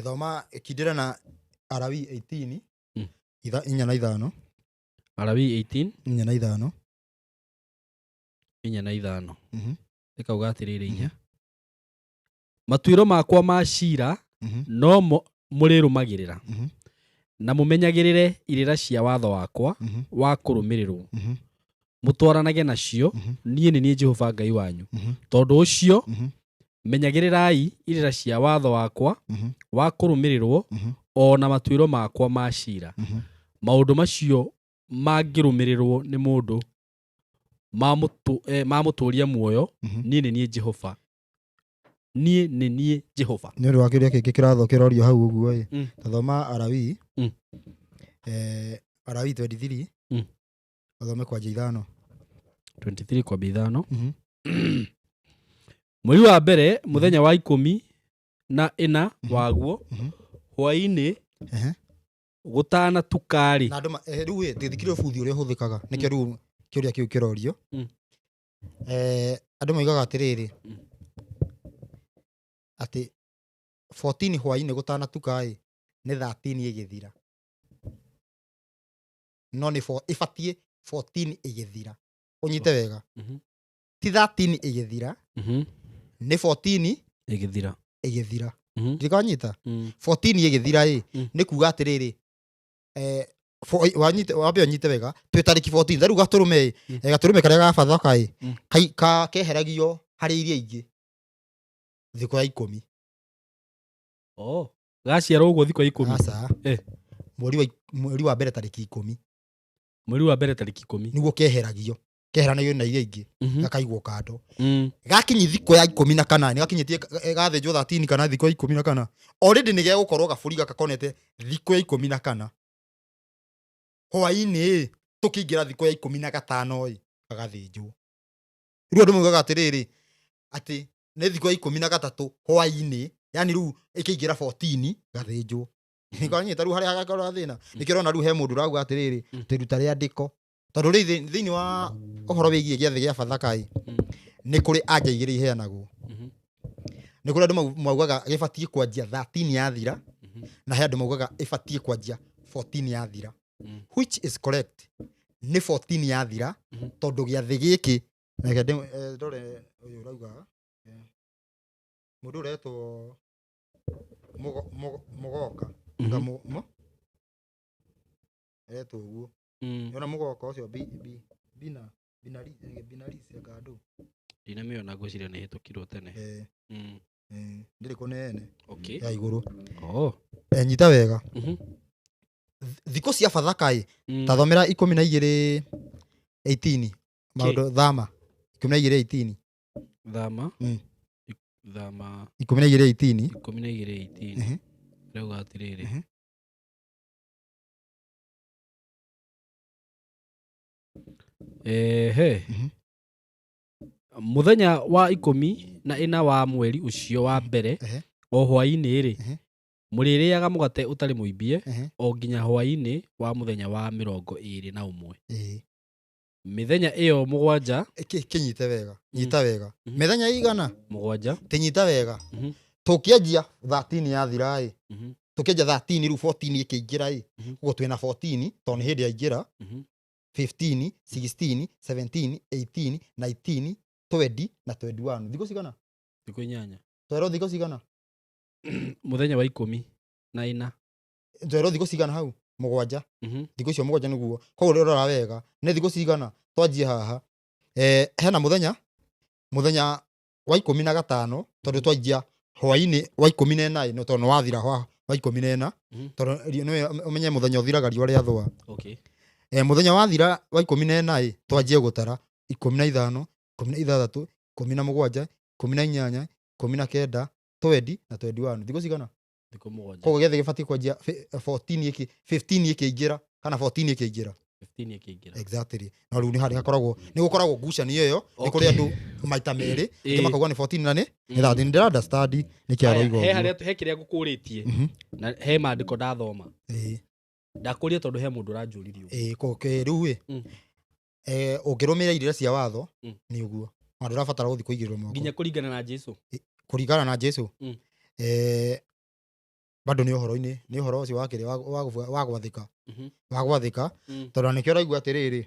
Thoma kindĩra na Arawi 18 inya na ithano.
Arawi 18
Inya na ithano.
Inya na ithano. Ĩkauga atĩrĩrĩ, inya, matuĩro makwa ma cira no mũrĩrũmagĩrĩra na mũmenyagĩrĩre irĩra cia watho wakwa wa kũrũmĩrĩrwo, mũtwaranage nacio. Niĩ nĩ niĩ Jehova Ngai wanyu. Tondũ ũcio menyagĩrĩrai irĩra cia watho wakwa wa kũrũmĩrĩrwo o na matuĩro makwa ma cira. Maũndũ macio mangĩrũmĩrĩrwo nĩ mũndũ mamũtũũria muoyo. Niĩ nĩ niĩ Jehova, niĩ nĩ niĩ Jehova.
Nĩ ũndũ wa kĩũria kĩngĩ kĩratho kĩrorio hau ũguo ĩ tathoma Arawi Arawi 23 ũthome kwanja 5.
23 kwambia 5. Mweri wa mbere, mũthenya wa 14 waguo, hwaĩ-inĩ gũtanatuka-rĩ.
Na andũ rĩu ĩ ndĩthikire ũbuthi ũrĩa ũhũthĩkaga nĩkĩo rĩu kĩũria kĩu kĩrorio. Andũ moigaga atĩrĩrĩ atĩ 14 hwaĩ-inĩ gũtanatuka ĩ nĩ 13 ĩgĩthira, no nĩ ĩbatiĩ 14 ĩgĩthira, ũnyite wega, ti 13 ĩgĩthira, nĩ 14
Ĩgĩthira.
Ĩgĩthira. Ndikanyita 14 ĩgĩthira ĩ nĩ kuga atĩrĩrĩ, wanyite wambe ũnyite wega, twĩ tarĩki 14 ta rĩu gatũrũme ĩ gatũrũme karĩa ga Bathaka ĩ keheragio harĩ iria ingĩ. Thikũ ya 10.
Oh, gaciarwo ũguo thikũ ya 10?
Aca. Mweri wa mbere tarĩki 10.
Mweri wa mbere tarĩki 10.
Nĩguo keheragio, keheranagio na iria ingĩ, gakaigwo kando. Gakinyi thikũ ya 14, nĩ gakinyĩtie gathĩnjwo 13 kana thikũ ya 14, already nĩ gegũkorwo gabũri gaka konete thikũ ya 14 hwaĩ-inĩ. Tũkĩingĩra thikũ ya 15 ĩ, gagathĩnjwo. Rĩu andũ maugaga atĩrĩrĩ, atĩ nĩ thikũ ya 13 hwaĩ-inĩ, yani rĩu ĩkĩingĩra 14 gathĩnjwo. Nĩkanyita rĩu harĩa hagakorwo thĩna. Nĩkĩo ũrona rĩu he mũndũ ũrauga atĩrĩrĩ, tũruta rĩandĩko, tondũ rĩu thĩinĩ wa ũhoro wĩgiĩ gĩathĩ gĩa Bathaka ĩ, nĩ kũrĩ anja igĩrĩ iheanagwo. Nĩ kũrĩ andũ maugaga gĩbatiĩ kwanjia 13 yathira, na he andũ maugaga ĩbatiĩ kwanjia 14 yathira. Which is correct? Nĩ 14 yathira, tondũ gĩathĩ gĩkĩ, reke ndore ũyũ ũrauga, mũndũ ũretwo Mũgoka. Nga etwo ũguo. Yona Mũgoka ũcio bina binari binarisi akandũ.
Ndinamĩona, ngwĩciria nĩ ĩhĩtũkirwo tene.
Ndĩrĩ kũnene
Okay.
ya igũrũ.
Oh.
Nyita wega. Thikũ cia Bathaka ĩ, ta thomera 12:18, maũndũ thama 12:18.
Thama. Thama.
12:18.
12:18. Rauga atĩrĩrĩ, ehe, mũthenya wa 14 wa mweri ũcio wa mbere, o hwaĩ-inĩ-rĩ, mũrĩrĩaga mũgate ũtarĩ mũimbie o nginya hwaĩ-inĩ wa mũthenya wa 21. Mĩthenya ĩyo 7.
Kĩnyite wega, nyita wega. Mĩthenya igana?
7.
Tĩnyita wega. Tũkĩanjia 13 yathira ĩ, tũkĩanjia 13, rĩu 14 ĩkĩingĩra ĩ, ũguo twĩna 14 tondũ nĩ hĩndĩ yaingĩra, 15, 16, 17, 18, 19, 20 na 21. Thikũ cigana?
Thikũ 8.
Twerwo thikũ cigana?
Mũthenya wa 14.
Twerwo thikũ cigana hau? 7. Thikũ icio 7 nĩguo. Koguo rora wega nĩ thikũ cigana. Twanjie haha, hena mũthenya wa 15, tondũ twanjia hwaĩ-inĩ wa 14 ĩ, no tondũ nĩ wathira wa 14, tondũ nĩwe ũmenye mũthenya ũthiraga riũa rĩathũa.
Okay.
Mũthenya wathira wa 14 ĩ, twanjie gũtara 15, 16, 17, 18, 19, 20 na 21. Thikũ cigana?
Thikũ 7.
Koguo gĩathĩ gĩbatiĩ kwanjia 14 ĩkĩ, 15 ĩkĩingĩra kana 14 ĩkĩingĩra.
15 ĩkĩingĩra.
Exactly. No rĩu nĩ harĩ hakoragwo, nĩ gũkoragwo ngucanio ĩyo, nĩ kũrĩ andũ maita merĩ, angĩ makauga nĩ 14 na nĩ 13. Ndĩra understand nĩkĩ
Haya,
aroiga
he
ũguo.
harĩa he kĩrĩa ngũkũrĩtie, na he maandĩko ndathoma. Ndakũria tondũ he mũndũ ũranjũririe ũguo.
Ĩĩ, rĩu ĩ, ũngĩrũmĩrĩra irĩra cia watho, nĩ ũguo na ndũrabatara gũthiĩ kũigĩrĩrwo moko.
Nginya kũringana na Jesu?
Kũringana na Jesu, bado nĩ ũhoro-inĩ, nĩ ũhoro ũcio wa kĩrĩa wa gwathĩka, wa gwathĩka, tondũ nĩkĩo ũraigua atĩrĩrĩ,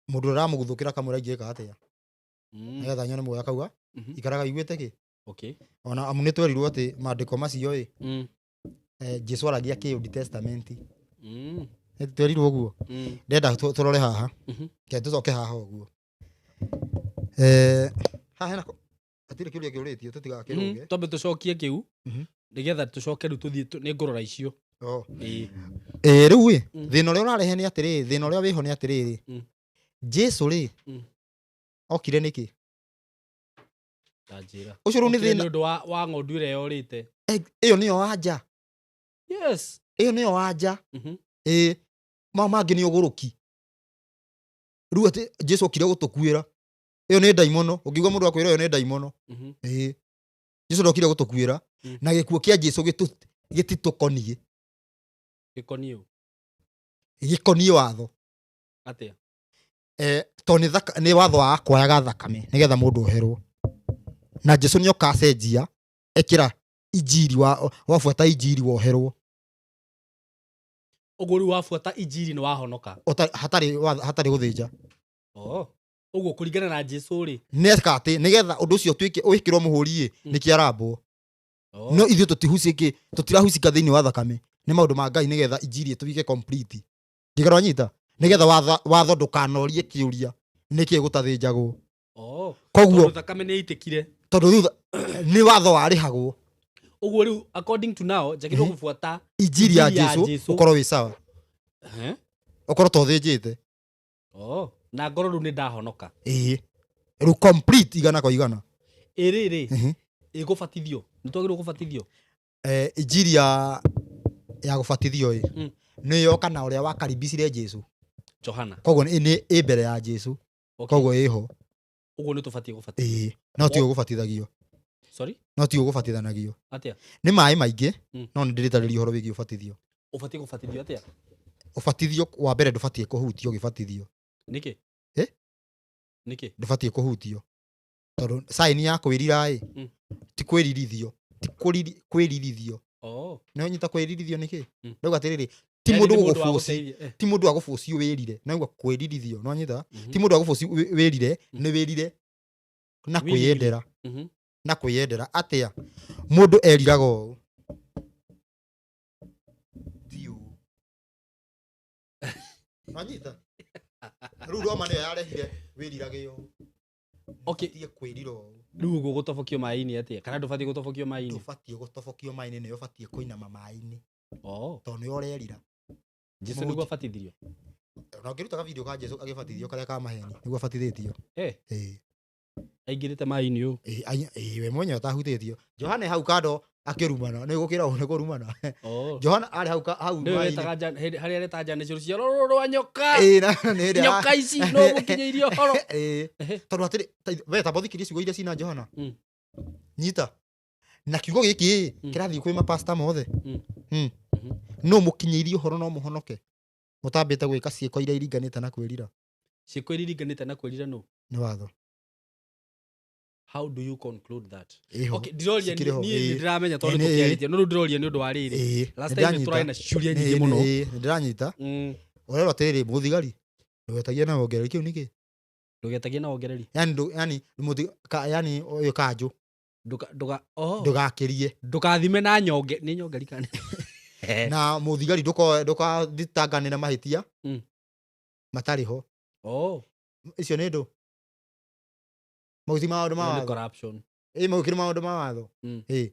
mũndũ ũramũguthũkĩra kamũra ingĩka atĩa nĩgetha nyone muoyo, akauga ikaraga iguĩte kĩ. Ona amu nĩ twerirwo atĩ maandĩko macio ĩ, Jesu aragia kĩ Old Testament. Nĩ twerirwo ũguo. Ndenda tũrore haha. Reke tũcoke haha ũguo. Haha hena hatirĩ kĩũria kĩũrĩtio, tũtigakĩrũge.
Twambe tũcokie kĩu, nĩgetha tũcoke rĩu tũthiĩ nĩ ngũrora icio.
Oh.
Ĩĩ.
Rĩu ĩ, thĩna ũrĩa ũrarehe nĩ atĩrĩrĩ, thĩna ũrĩa wĩho nĩ atĩrĩrĩ, Jesu rĩ, okire nĩkĩ?
Ta njĩra.
Ũcio rĩu nĩ
Okire
thĩna.
nĩ ũndũ wa ng'ondu ĩrĩa yorĩte.
Ĩyo nĩyo wanja.
Yes.
Ĩyo nĩyo wanja. Ĩĩ, mau mangĩ nĩ ũgũrũki. Rĩu atĩ Jesu okire gũtũkuĩra. Ĩyo nĩ ndaimono. Ũngĩigua mũndũ akwĩra ĩyo nĩ ndaimono. Ĩĩ. Jesu ndokire gũtũkuĩra. Na gĩkuũ kĩa Jesu gĩtitũkoniĩ.
Gĩkoniĩ ũ?
Gĩkoniĩ watho.
Atĩa?
Tondũ nĩ watho wa kwayaga thakame nĩgetha mũndũ oherwo. Na Jesu nĩoka acenjia, ekĩra injiri wabuata injiri woherwo.
Ũguo rĩu wabuata injiri nĩ wahonoka.
Hatarĩ gũthĩnja.
Oh. Ũguo kũringana na Jesu rĩ.
Nĩeka atĩ nĩgetha ũndũ ũcio ũtuĩke wĩkĩrwo mũhũri ĩ, nĩkĩo arambwo.
Oh.
No ithuĩ tũtihucĩkĩ, tũtirahucika thĩinĩ wa thakame. Nĩ maũndũ ma Ngai nĩgetha injiri ĩtuĩke complete. Ndigara wanyita? Nĩgetha watho ndũkanorie kĩũria nĩkĩ gũtathĩnjagwo.
Oh.
Koguo
Tondũ thakame nĩ ĩitĩkire.
Tondũ thutha nĩ watho warĩhagwo.
Ũguo rĩu according to now njagĩrĩirwo gũbuata
Injiri ya
Injiri ya
Jesu
Jesũ.
ũkorwo wĩ sawa.
Eh?
Ũkorwo to thĩnjĩte.
Oh, na ngorwo rĩu nĩ ndahonoka.
Ĩĩ. Rĩu complete igana kwa igana.
Ĩrĩrĩ ĩgũbatithio, nĩ twagĩrĩirwo gũbatithio.
Injiri ya gũbatithio ĩ nĩ yoka na ũrĩa wakaribicire Jesu.
Johana.
Koguo nĩ ĩ mbere ya Jesu. Koguo ĩho.
Ũguo nĩ tũbatiĩ gũbatithio.
Ĩĩ. No ti ũgũbatithagio.
Sorry?
No ti ũgũbatithanagio.
Atĩa?
Nĩ maĩ maingĩ no nĩ ndĩrĩtarĩria ũhoro wĩgiĩ ũbatithio.
Ũbatiĩ gũbatithio atĩa?
Ũbatithio wa mbere ndũbatiĩ kũhutio ũgĩbatithio.
Nĩkĩ?
Eh?
Nĩkĩ?
Ndũbatiĩ kũhutio. Tondũ sign ya kwĩrira ĩ ti kwĩririthio. Ti kwĩririthio.
Oh.
Nĩ wanyita kwĩririthio nĩkĩ?
Mm.
Ndauga atĩrĩrĩ, ti
Yaani
mũndũ
nĩ mũndũ wa
gũgũbũci.
gũteithia, eh.
Ti mũndũ wa gũbũci wĩrire. Nauga kwĩririthio, nĩ wanyita?
Mhm.
Ti mũndũ wa gũbũci wĩrire, nĩ wĩrire na
Willingly.
kwĩyendera.
Mhm.
Na kwĩyendera atĩa? Mũndũ eriraga ũũ. Ti ũũ. Wanyita? Rĩu Roma nĩyo yarehire wĩrirage ũũ.
Okay.
Ũbatiĩ kwĩrira ũũ.
Rĩu ũguo gũtobokio maĩ-inĩ atĩa? Kana ndũbatiĩ gũtobokio maĩ-inĩ?
Ndũbatiĩ gũtobokio maĩ-inĩ, nĩwe ũbatiĩ kũinama maĩ-inĩ.
Oh.
Tondũ nĩwe ũrerira.
Jesu nĩguo abatithirio.
Na ũngĩruta video ka Jesu agĩbatithio karĩa ka maheni, nĩguo abatithĩtio.
Eh.
Ĩĩ.
Aingĩrĩte maĩ-inĩ ũũ.
Ĩĩ, ĩĩ, we mwenyewe ũtahutĩtio. Johana hau kando akĩrumana, nĩ gũkĩra ũũ nĩ kũrumana.
Oh.
Johana arĩ hau hau
Nĩwe
maĩ-inĩ.
wetaga harĩa areta njane cio rũciaro rũrũ rwa nyoka.
Ĩĩ, na nĩ hĩndĩ
Nyoka ici no mũkinyĩirie ũhoro.
Ĩĩ. Tondũ atĩrĩ, we tamba ũthikĩrie ciugo iria cina Johana. Nyita. Na kiugo gĩkĩ ĩ, kĩrathiĩ kwĩ mapasta mothe. No mũkinyĩirie ũhoro no mũhonoke. Mũtambĩte gwĩka ciĩko iria iringanĩte na kwĩrira.
Ciĩko iria iringanĩte na kwĩrira nũ?
Nĩ watho.
How do you conclude that?
Ĩho.
Okay, ndiroria
Cikĩrĩ ho,
niĩ
ĩĩ.
nĩ ndĩramenya tondũ
Ĩĩ,
nĩ
nĩ-
tũkĩarĩtie. No rĩu ndĩroria nĩ ũndũ wa rĩrĩ.
Ĩĩ,
Last
nĩ
time nĩ
ndĩranyita.
tũrarĩ na ciũria
Nĩ-
nyingĩ
nĩ-
mũno.
ĩĩ, nĩ ndĩranyita. Ũrerwo atĩrĩrĩ, mũthigari, ndũgetagie na wongereri kĩu nĩkĩ?
Ndũgetagie na wongereri.
Yani ndũ- yani mũthi-, ka-, yani ũyũ kanjũ.
Ndũka-, ndũka-, oh.
Ndũgakĩrie.
Ndũkathime na nyonge, nĩ nyongeri kana?
Na mũthigari ndũkathitanganĩre mahĩtia matarĩ ho.
Oh.
Icio nĩ ndũ. Mau ti maũndũ ma
Nĩ
watho.
corruption.
Ĩ, mau kĩrĩ maũndũ ma watho. Ĩ.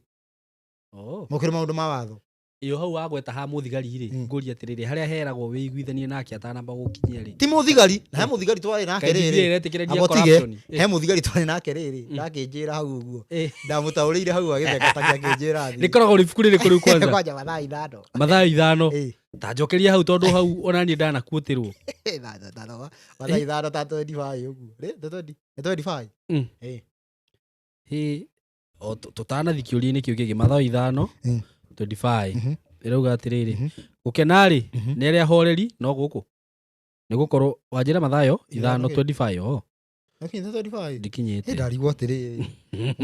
Oh.
Mau kĩrĩ maũndũ ma watho.
Ĩyo hau wagweta ha mũthigari rĩ, ngũria atĩrĩrĩ, harĩa heragwo wĩiguithanie nake atanamba gũkinyia rĩ.
Ti mũthigari, na he mũthigari twarĩ nake
Kaingĩ
rĩrĩ.
Biblia ĩretĩkĩrĩria
Amba ũtige,
corruption.
he mũthigari twarĩ nake rĩrĩ, ndakĩnjĩra hau ũguo. Ndamũtaũrĩire hau agĩtheka ta akĩnjĩra athiĩ.
Rĩkoragwo rĩ ibuku rĩrĩkũ rĩu kwanza?
Kwanja Mathayo 5.
Mathayo 5.
Ĩ.
Ta njokeria hau tondũ hau ona niĩ ndanakuĩtĩrwo.
Ĩ, na, na, Mathayo 5 ta 25 ũguo. Rĩ, ta twenty, nĩ 25? Ĩ.
Hĩ, o tũtanathiĩ kĩũria-inĩ kĩu kĩngĩ, Mathayo 5, 25. Ĩrauga atĩrĩrĩ, gũkena rĩ, nĩ arĩa ahoreri no gũkũ. Nĩ gũkorwo wanjĩra Mathayo
Ithano
5,
kĩ?
25, oh.
Nakinyĩte 25?
Ndikinyĩte.
Ĩ, ndarigwo atĩrĩrĩ.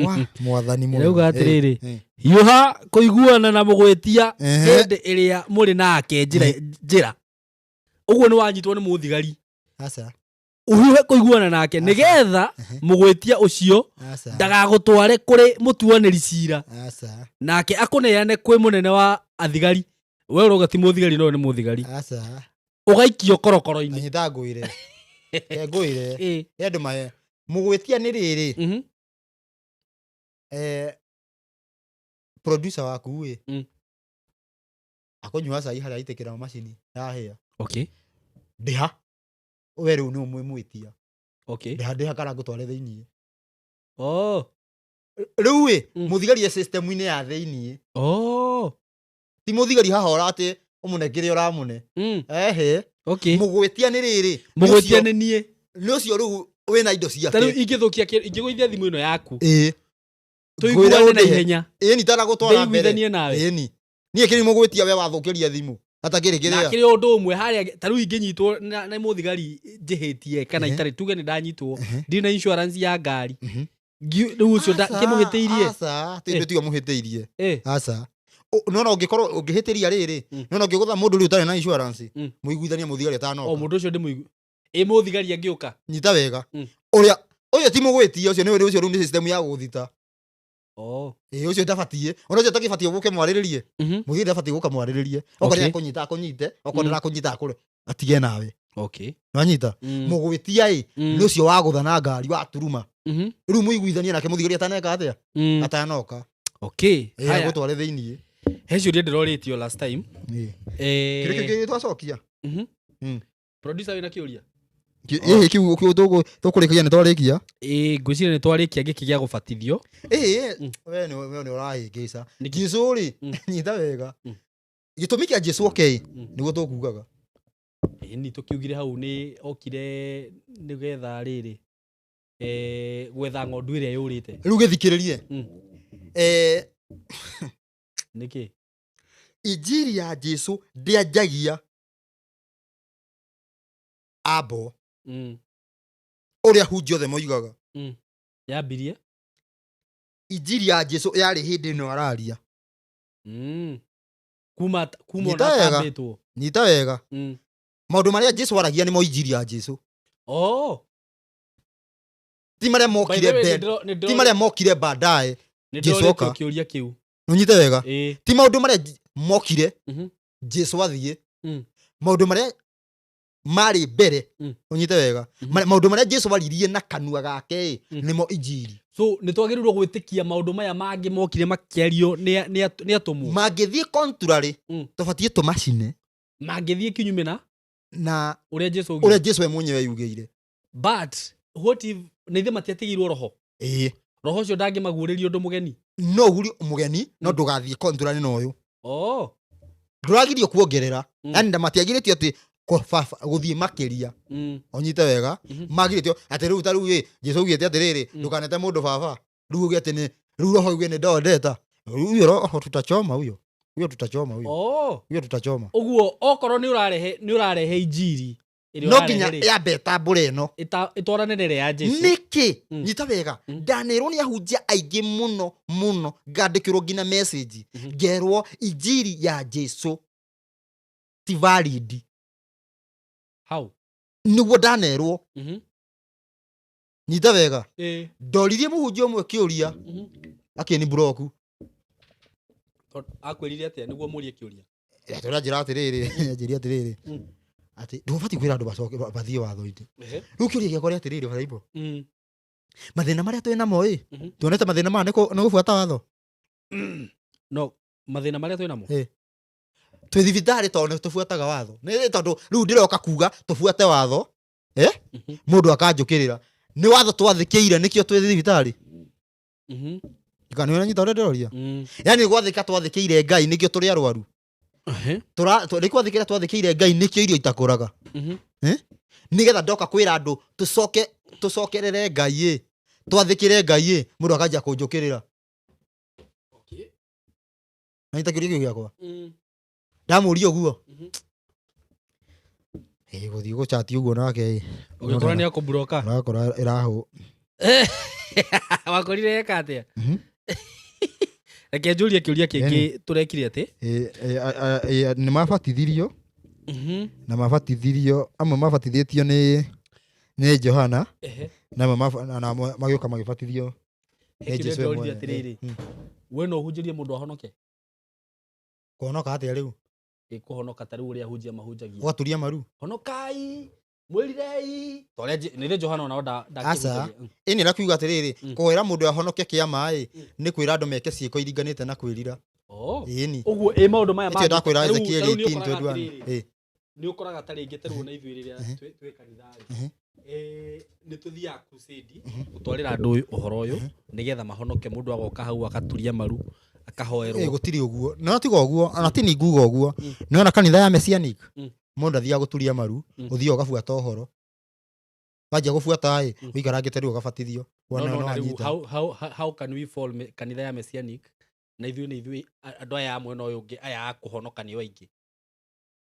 Wa, mwathani mwega.
Ĩrauga atĩrĩrĩ,
Ĩ, ĩ.
hiũha kũiguana na mũgwĩtia
Ehe.
hĩndĩ ĩrĩa mũrĩ nake njĩra. Ũguo nĩ wanyitwo nĩ mũthigari.
Aca.
Ũhiũhe kũiguana nake
Aca.
nĩgetha
Ehe.
mũgwĩtia ũcio
Aca.
ndagagũtware kũrĩ mũtuanĩri cira.
Aca.
Nake akũneane kwĩ mũnene wa athigari. We ũrauga ti mũthigari no nĩ mũthigari.
Aca.
Ũgaikio korokoro-inĩ.
Anyita ngwĩre. Ke ngwĩre.
Ĩ.
Ĩ andũ mahe. Mũgwĩtia nĩ rĩrĩ. Producer waku ĩ. Akũnyua cai harĩa aitĩkĩra macini yahĩa.
Okay.
Ndĩha. We rĩu nĩ ũmwĩmwĩtia.
Okay.
Ndĩha, ndĩha kana ngũtware thĩiniĩ.
Oh.
Rĩu ĩ, mũthigari e system-inĩ ya thĩiniĩ.
Oh.
Ti mũthigari haha ũra atĩ ũmũne kĩrĩa ũramũne. Ehe.
Okay.
Mũgwĩtia nĩ rĩrĩ.
Mũgwĩtia nĩ niĩ.
Nĩ ũcio rĩu wĩna indo ciake.
Ta rĩu ingĩthũkia kĩ-, ingĩgũithia thimũ ĩno yaku.
Ĩĩ.
Tũiguane
Ngwĩre
na
ũndĩhe.
ihenya.
Ĩĩ, ni itanagũtwara mbere.
Ndĩiguithanie nawe.
Ĩĩ, ni. Niĩ kĩrĩ mũgwĩtia we wathũkĩria thimũ. Atakĩrĩ kĩrĩa.
Na kĩrĩ ũndũ ũmwe harĩa ta rĩu ingĩnyitwo na mũthigari njĩhĩtie kana
Ehe.
itarĩ, tuge nĩ ndanyitwo,
Ehe.
ndirĩ na insurance ya ngari.
Mhm.
Rĩu ũcio
Aca,
ngĩmũhĩtĩirie.
aca, ti
Eh.
ũndũ tiga mũhĩtĩirie.
Eh.
Aca. Nona ũngĩkorwo ũngĩhĩtĩria rĩrĩ, nona ũngĩgũtha mũndũ rĩu ũtarĩ na insurance, mũiguithanie mũthigari atanoka.
O mũndũ ũcio ndĩmũigu-, ĩ mũthigari angĩũka.
Nyita wega. Ũrĩa, ũyũ ti mũgwĩtia, ũcio nĩ ũcio rĩu nĩ system ya gũthita.
Oh.
Ĩ, ũcio ndabatiĩ. Ona ũcio ũtakĩbatiĩ gũke mwarĩrĩrie. Mũthigari ndabatiĩ gũka mwarĩrĩrie. Okorwo
Okay.
nĩakũnyita, akũnyite. Okorwo
Mm.
ndarakũnyita, akũre. Atige nawe.
Okay.
Nwanyita? Mũgwĩtia ĩ, nĩ ũcio wagũtha na ngari waturuma. Rĩu mũiguithanie nake mũthigari ataneka atĩa, atanoka.
Okay.
Ĩ,
Haya,
agũtware thĩiniĩ.
He ciũria ndĩrorĩtio last time.
Ĩ. Kĩrĩa kĩngĩ twacokia?
Producer, wĩna kĩũria?
Ĩhĩ, kĩu tũkũrĩkagia nĩ twarĩkia.
Ĩ, ngwĩciria nĩ twarĩkia gĩkĩ gĩa gũbatithio.
Ĩĩ, we nĩ ũrahĩngĩca.
Nĩkĩ?
Jesu rĩ, nyita wega, gĩtũmi kĩa Jesu oke nĩguo tũkugaga.
Ĩ, ni tũkiugire hau nĩ okire nĩgetha rĩrĩ, gwetha ng'ondu ĩrĩa yũrĩte.
Rĩu gĩthikĩrĩrie.
Nĩkĩ?
Injiri ya Jesu ndĩanjagia ambo ũrĩa hunjia othe moigaga.
Yambirie?
Injiri ya Jesu yarĩ hĩndĩ ĩno araria.
Kuma
Nyita
ona
wega.
atambĩtwo.
Nyita wega, maũndũ marĩa Jesu aragia nĩmo injiri ya Jesu.
Oh.
Ti marĩa
By
mokire
the way,
mbere, ti marĩa mokire baadaye.
nĩ
Jesu
ndĩrorĩtio
oka.
kĩũria kĩu.
Ũnyite wega,
Ĩ.
ti maũndũ marĩa mokire Jesu athiĩ, maũndũ marĩa marĩ mbere. Ũnyite wega, maũndũ marĩa Jesu aririe na kanua gake ĩ, nĩmo injiri.
So nĩ twagĩrĩirwo gwĩtĩkia maũndũ maya mangĩ mokire makĩario nĩ atũmwo?
Mangĩthiĩ contrary, tũbatiĩ tũmacine.
Mangĩthiĩ kinyume na
na
ũrĩa Jesu
ũrĩa
augire.
Jesu we mwenyewe yugĩire.
But what if na ithe matiatigĩirwo roho?
Ĩĩ.
Roho ũcio ndangĩmaguũrĩria ũndũ mũgeni?
No ũgurie mũgeni, no ndũgathiĩ contrary na ũyũ.
Oh.
Ndũragirio kuongerera, yani matiagirĩtio atĩ gũthiĩ makĩria. Ũnyite wega, magirĩtio atĩ rĩu ta rĩu ĩ, Jesu augĩte atĩrĩrĩ, ndũkanete mũndũ baba. Rĩu uge atĩ nĩ rĩu roho uge nĩ ndondeta huyo roho, tutachoma huyo, huyo tutachoma huyo.
Oh.
Huyo tutachoma.
Ũguo okorwo nĩ ũrarehe injiri ĩrĩa
No
ũrarehe
nginya
rĩ,
yambe ĩtambũre ĩno.
Ĩtwarane na ĩrĩa ya Jesu.
Nĩkĩ? Nyita wega, ndanĩrwo nĩ ahunjia aingĩ mũno mũno, ngandĩkĩrwo nginya message, ngerwo injiri ya Jesu ti valid.
How?
Nĩguo ndanerwo. Nyita wega, ndoririe mũhunjia ũmwe kĩũria, akĩni buroku.
Tondũ akwĩrire atĩa nĩguo mũrie kĩũria?
Tũrĩa njĩra atĩrĩrĩ, anjĩria atĩrĩrĩ, atĩ ndũbatiĩ kwĩra andũ macoke mathiĩ watho-inĩ. Rĩu kĩũria gĩakwa rĩ atĩrĩrĩ, Baraibo, mathĩna marĩa twĩ namo ĩ, tuonete mathĩna maya nĩ gũbuata watho?
No mathĩna marĩa twĩ namo?
Ĩ. Twĩ thibitarĩ tondũ nĩ tũbuataga watho, nĩ tondũ rĩu ndĩroka kuga tũbuate watho, eh? Mũndũ akanjũkĩrĩra, nĩ watho twathĩkĩire nĩkĩo twĩ thibitarĩ? Kana nĩ ũranyita ũrĩa ndĩroria? Yani gwathĩka twathĩkĩire Ngai nĩkĩo tũrĩ arwaru? Nĩ gwathĩkĩra twathĩkĩire Ngai nĩkĩo irio itakũraga? Eh? Nĩgetha ndoka kwĩra andũ tũcoke tũcokerere Ngai ĩ, twathĩkĩre Ngai ĩ, mũndũ akanjia kũnjũkĩrĩra. Nanyita kĩũria kĩu gĩakwa? Ndamũria ũguo, ĩ, gũthiĩ gũchati ũguo nake ĩ,
Ũgĩkora nĩ akũburoka?
Ũrakora ĩrahũ.
Wakorire eka atĩa? Reke njũrie kĩũria kĩngĩ tũrekire atĩ.
Ĩ, ĩ, ĩ, nĩ mabatithirio, na mabatithirio amwe mabatithĩtio nĩ Johana, na amwe na amwe magĩũka magĩbatithio
He
nĩ
kĩũria
Jesu we
ndĩroririe
mwene.
atĩrĩrĩ, we no ũhunjĩrie mũndũ ahonoke?
Kũhonoka atĩa rĩu?
Ĩ, kũhonoka ta rĩu ũrĩa ahunjia mahunjagia.
Ũgaturia maru?
Honokai, mwĩrirei, ta ũrĩa nĩ Johana onao
Aca.
ndakĩhunjagia.
Ĩ, nĩ rakiuga atĩrĩrĩ, kũhoera mũndũ ahonoke kĩama ĩ, nĩ kwĩra andũ meke ciĩko iringanĩte na kwĩrira.
Oh.
Ĩni.
Ũguo ĩ, maũndũ maya
Ĩtio
mangĩ
ndakwĩra
ta rĩu
Ezekiel
nĩ ũkoraga
18:21.
atĩrĩrĩ,
Ĩ.
nĩ ũkoraga ta rĩngĩ ta rĩu na ithuĩ rĩrĩa twĩ kanitha rĩ, nĩ tũthiaga crusade gũtwarĩra andũ ũhoro ũyũ nĩgetha mahonoke, mũndũ agoka hau akaturia maru akahoerwo.
Ĩ, gũtirĩ ũguo, no tiga ũguo ona ti ni nguga ũguo. Nĩwona kanitha ya messianic, mũndũ athiaga gũturia maru, ũthiaga ũgabuata ũhoro, wanjia gũbuata ĩ, ũikarangĩte rĩu ũgabatithio.
No,
Wona
no,
no
na rĩu
wanyita.
how can we fall kanitha ya messianic na ithuĩ nĩ ithuĩ andũ aya a mwena ũyũ ũngĩ aya a kũhonoka nĩo aingĩ?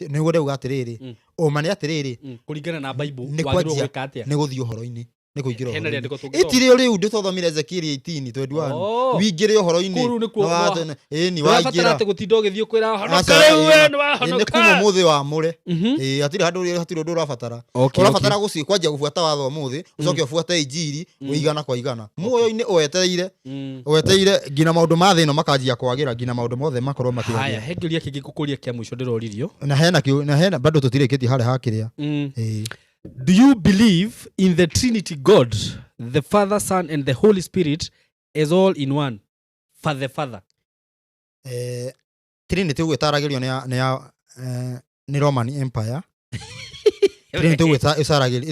Nĩguo ndauga atĩrĩrĩ, ũma nĩ atĩrĩrĩ,
Kũringana na Bible
Nĩ
wagĩrĩirwo
kwanjia
gwĩka atĩa?
Nĩ gũthiĩ ũhoro-inĩ. Nĩ kũingĩra
Hena
ũhoro-inĩ.
rĩandĩko tũngĩthoma?
Ĩtirĩ rĩu ndĩtwathomire Ezekieli 18 21.
Oh.
Wingĩre ũhoro-inĩ.
Kũu rĩu nĩkuo
Na ĩni
Ndũrabatara
waingĩra.
atĩ gũtinda ũgĩthiĩ kwĩra honoka
Aca,
rĩu we
ĩĩ,
nĩ
ĩĩ,
wahonoka.
nĩ kuma ũmũthĩ wamũre.
Mhm.
Ĩĩ, hatirĩ handũ hatirĩ ũndũ ũrabatara.
Okay,
Ũrabatara
okay.
gũciĩ kwanjia gũbuata watho ũmũthĩ, ũcoke ũbuate injiri ũigana kwa igana. Muoyo-inĩ wetereire,
Mm.
wetereire nginya maũndũ ma thĩ ĩno makanjia kwagĩra nginya maũndũ mothe makorwo
Haya,
makĩagĩra.
he kĩũria kĩngĩ ngũkũria kĩa mũico ndĩroririo.
Na hena kĩu, na hena bado tũtirĩkĩtie harĩa hakĩrĩa.
Mm.
Ĩĩ.
Do you believe in the Trinity God, the Father, Son, and the Holy Spirit as all in one? Father, Father.
Trinity ũguo ĩtaragĩrio nĩ ya- nĩ ya nĩ Roman Empire. Trinity ũguo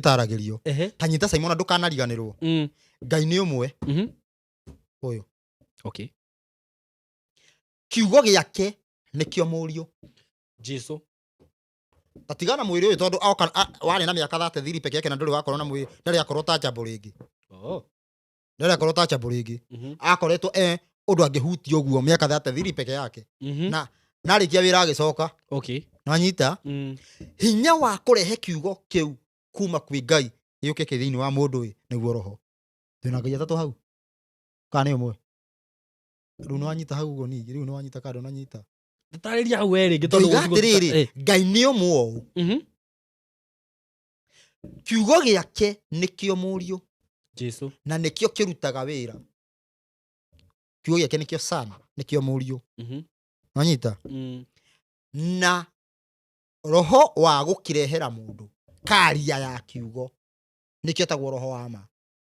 ĩtaragĩrio.
Ehe.
Ta nyita Simon ndũkanariganĩrwo.
Mm.
Ngai nĩ ũmwe
Mhm.
ũyũ.
Okay.
Kiugo gĩake nĩkĩo mũriũ.
Jesu.
Ta tigana mwĩrĩ ũyũ tondũ oka warĩ na mĩaka 33 peke yake na ndũrĩ wakorwo na mwĩrĩ, ndarĩ akorwo ta njambo rĩngĩ.
Oh.
Ndarĩ akorwo ta njambo rĩngĩ.
Mhm.
Akoretwo e ũndũ angĩhutia ũguo mĩaka 33 peke yake.
Mhm.
Na narĩkia wĩra agĩcoka.
Okay.
Nĩwanyita?
Mm.
Hinya wa kũrehe kiugo kĩu kuma kwĩ Ngai gĩũke kĩ thĩinĩ wa mũndũ ĩ nĩguo roho. Twĩna Ngai atatũ hau? Kana nĩ ũmwe? Rĩu nĩwanyita hau ũguo ningĩ, rĩu nĩwanyita kana ndũnanyita?
Taarĩria hau we rĩngĩ tondũ
Ndoiga
gũtigũ-
atĩrĩrĩ,
Eh.
Ngai nĩ ũmwe ũũ.
Mhm.
Kiugo gĩake nĩkĩo mũriũ
Jesu.
na nĩkĩo kĩrutaga wĩra. Kiugo gĩake nĩkĩo Son, nĩkĩo mũriũ.
Mhm.
Nĩwanyita?
Mm.
Na roho wa gũkĩrehera mũndũ karia ya kiugo nĩkĩo etagwo roho wa ma.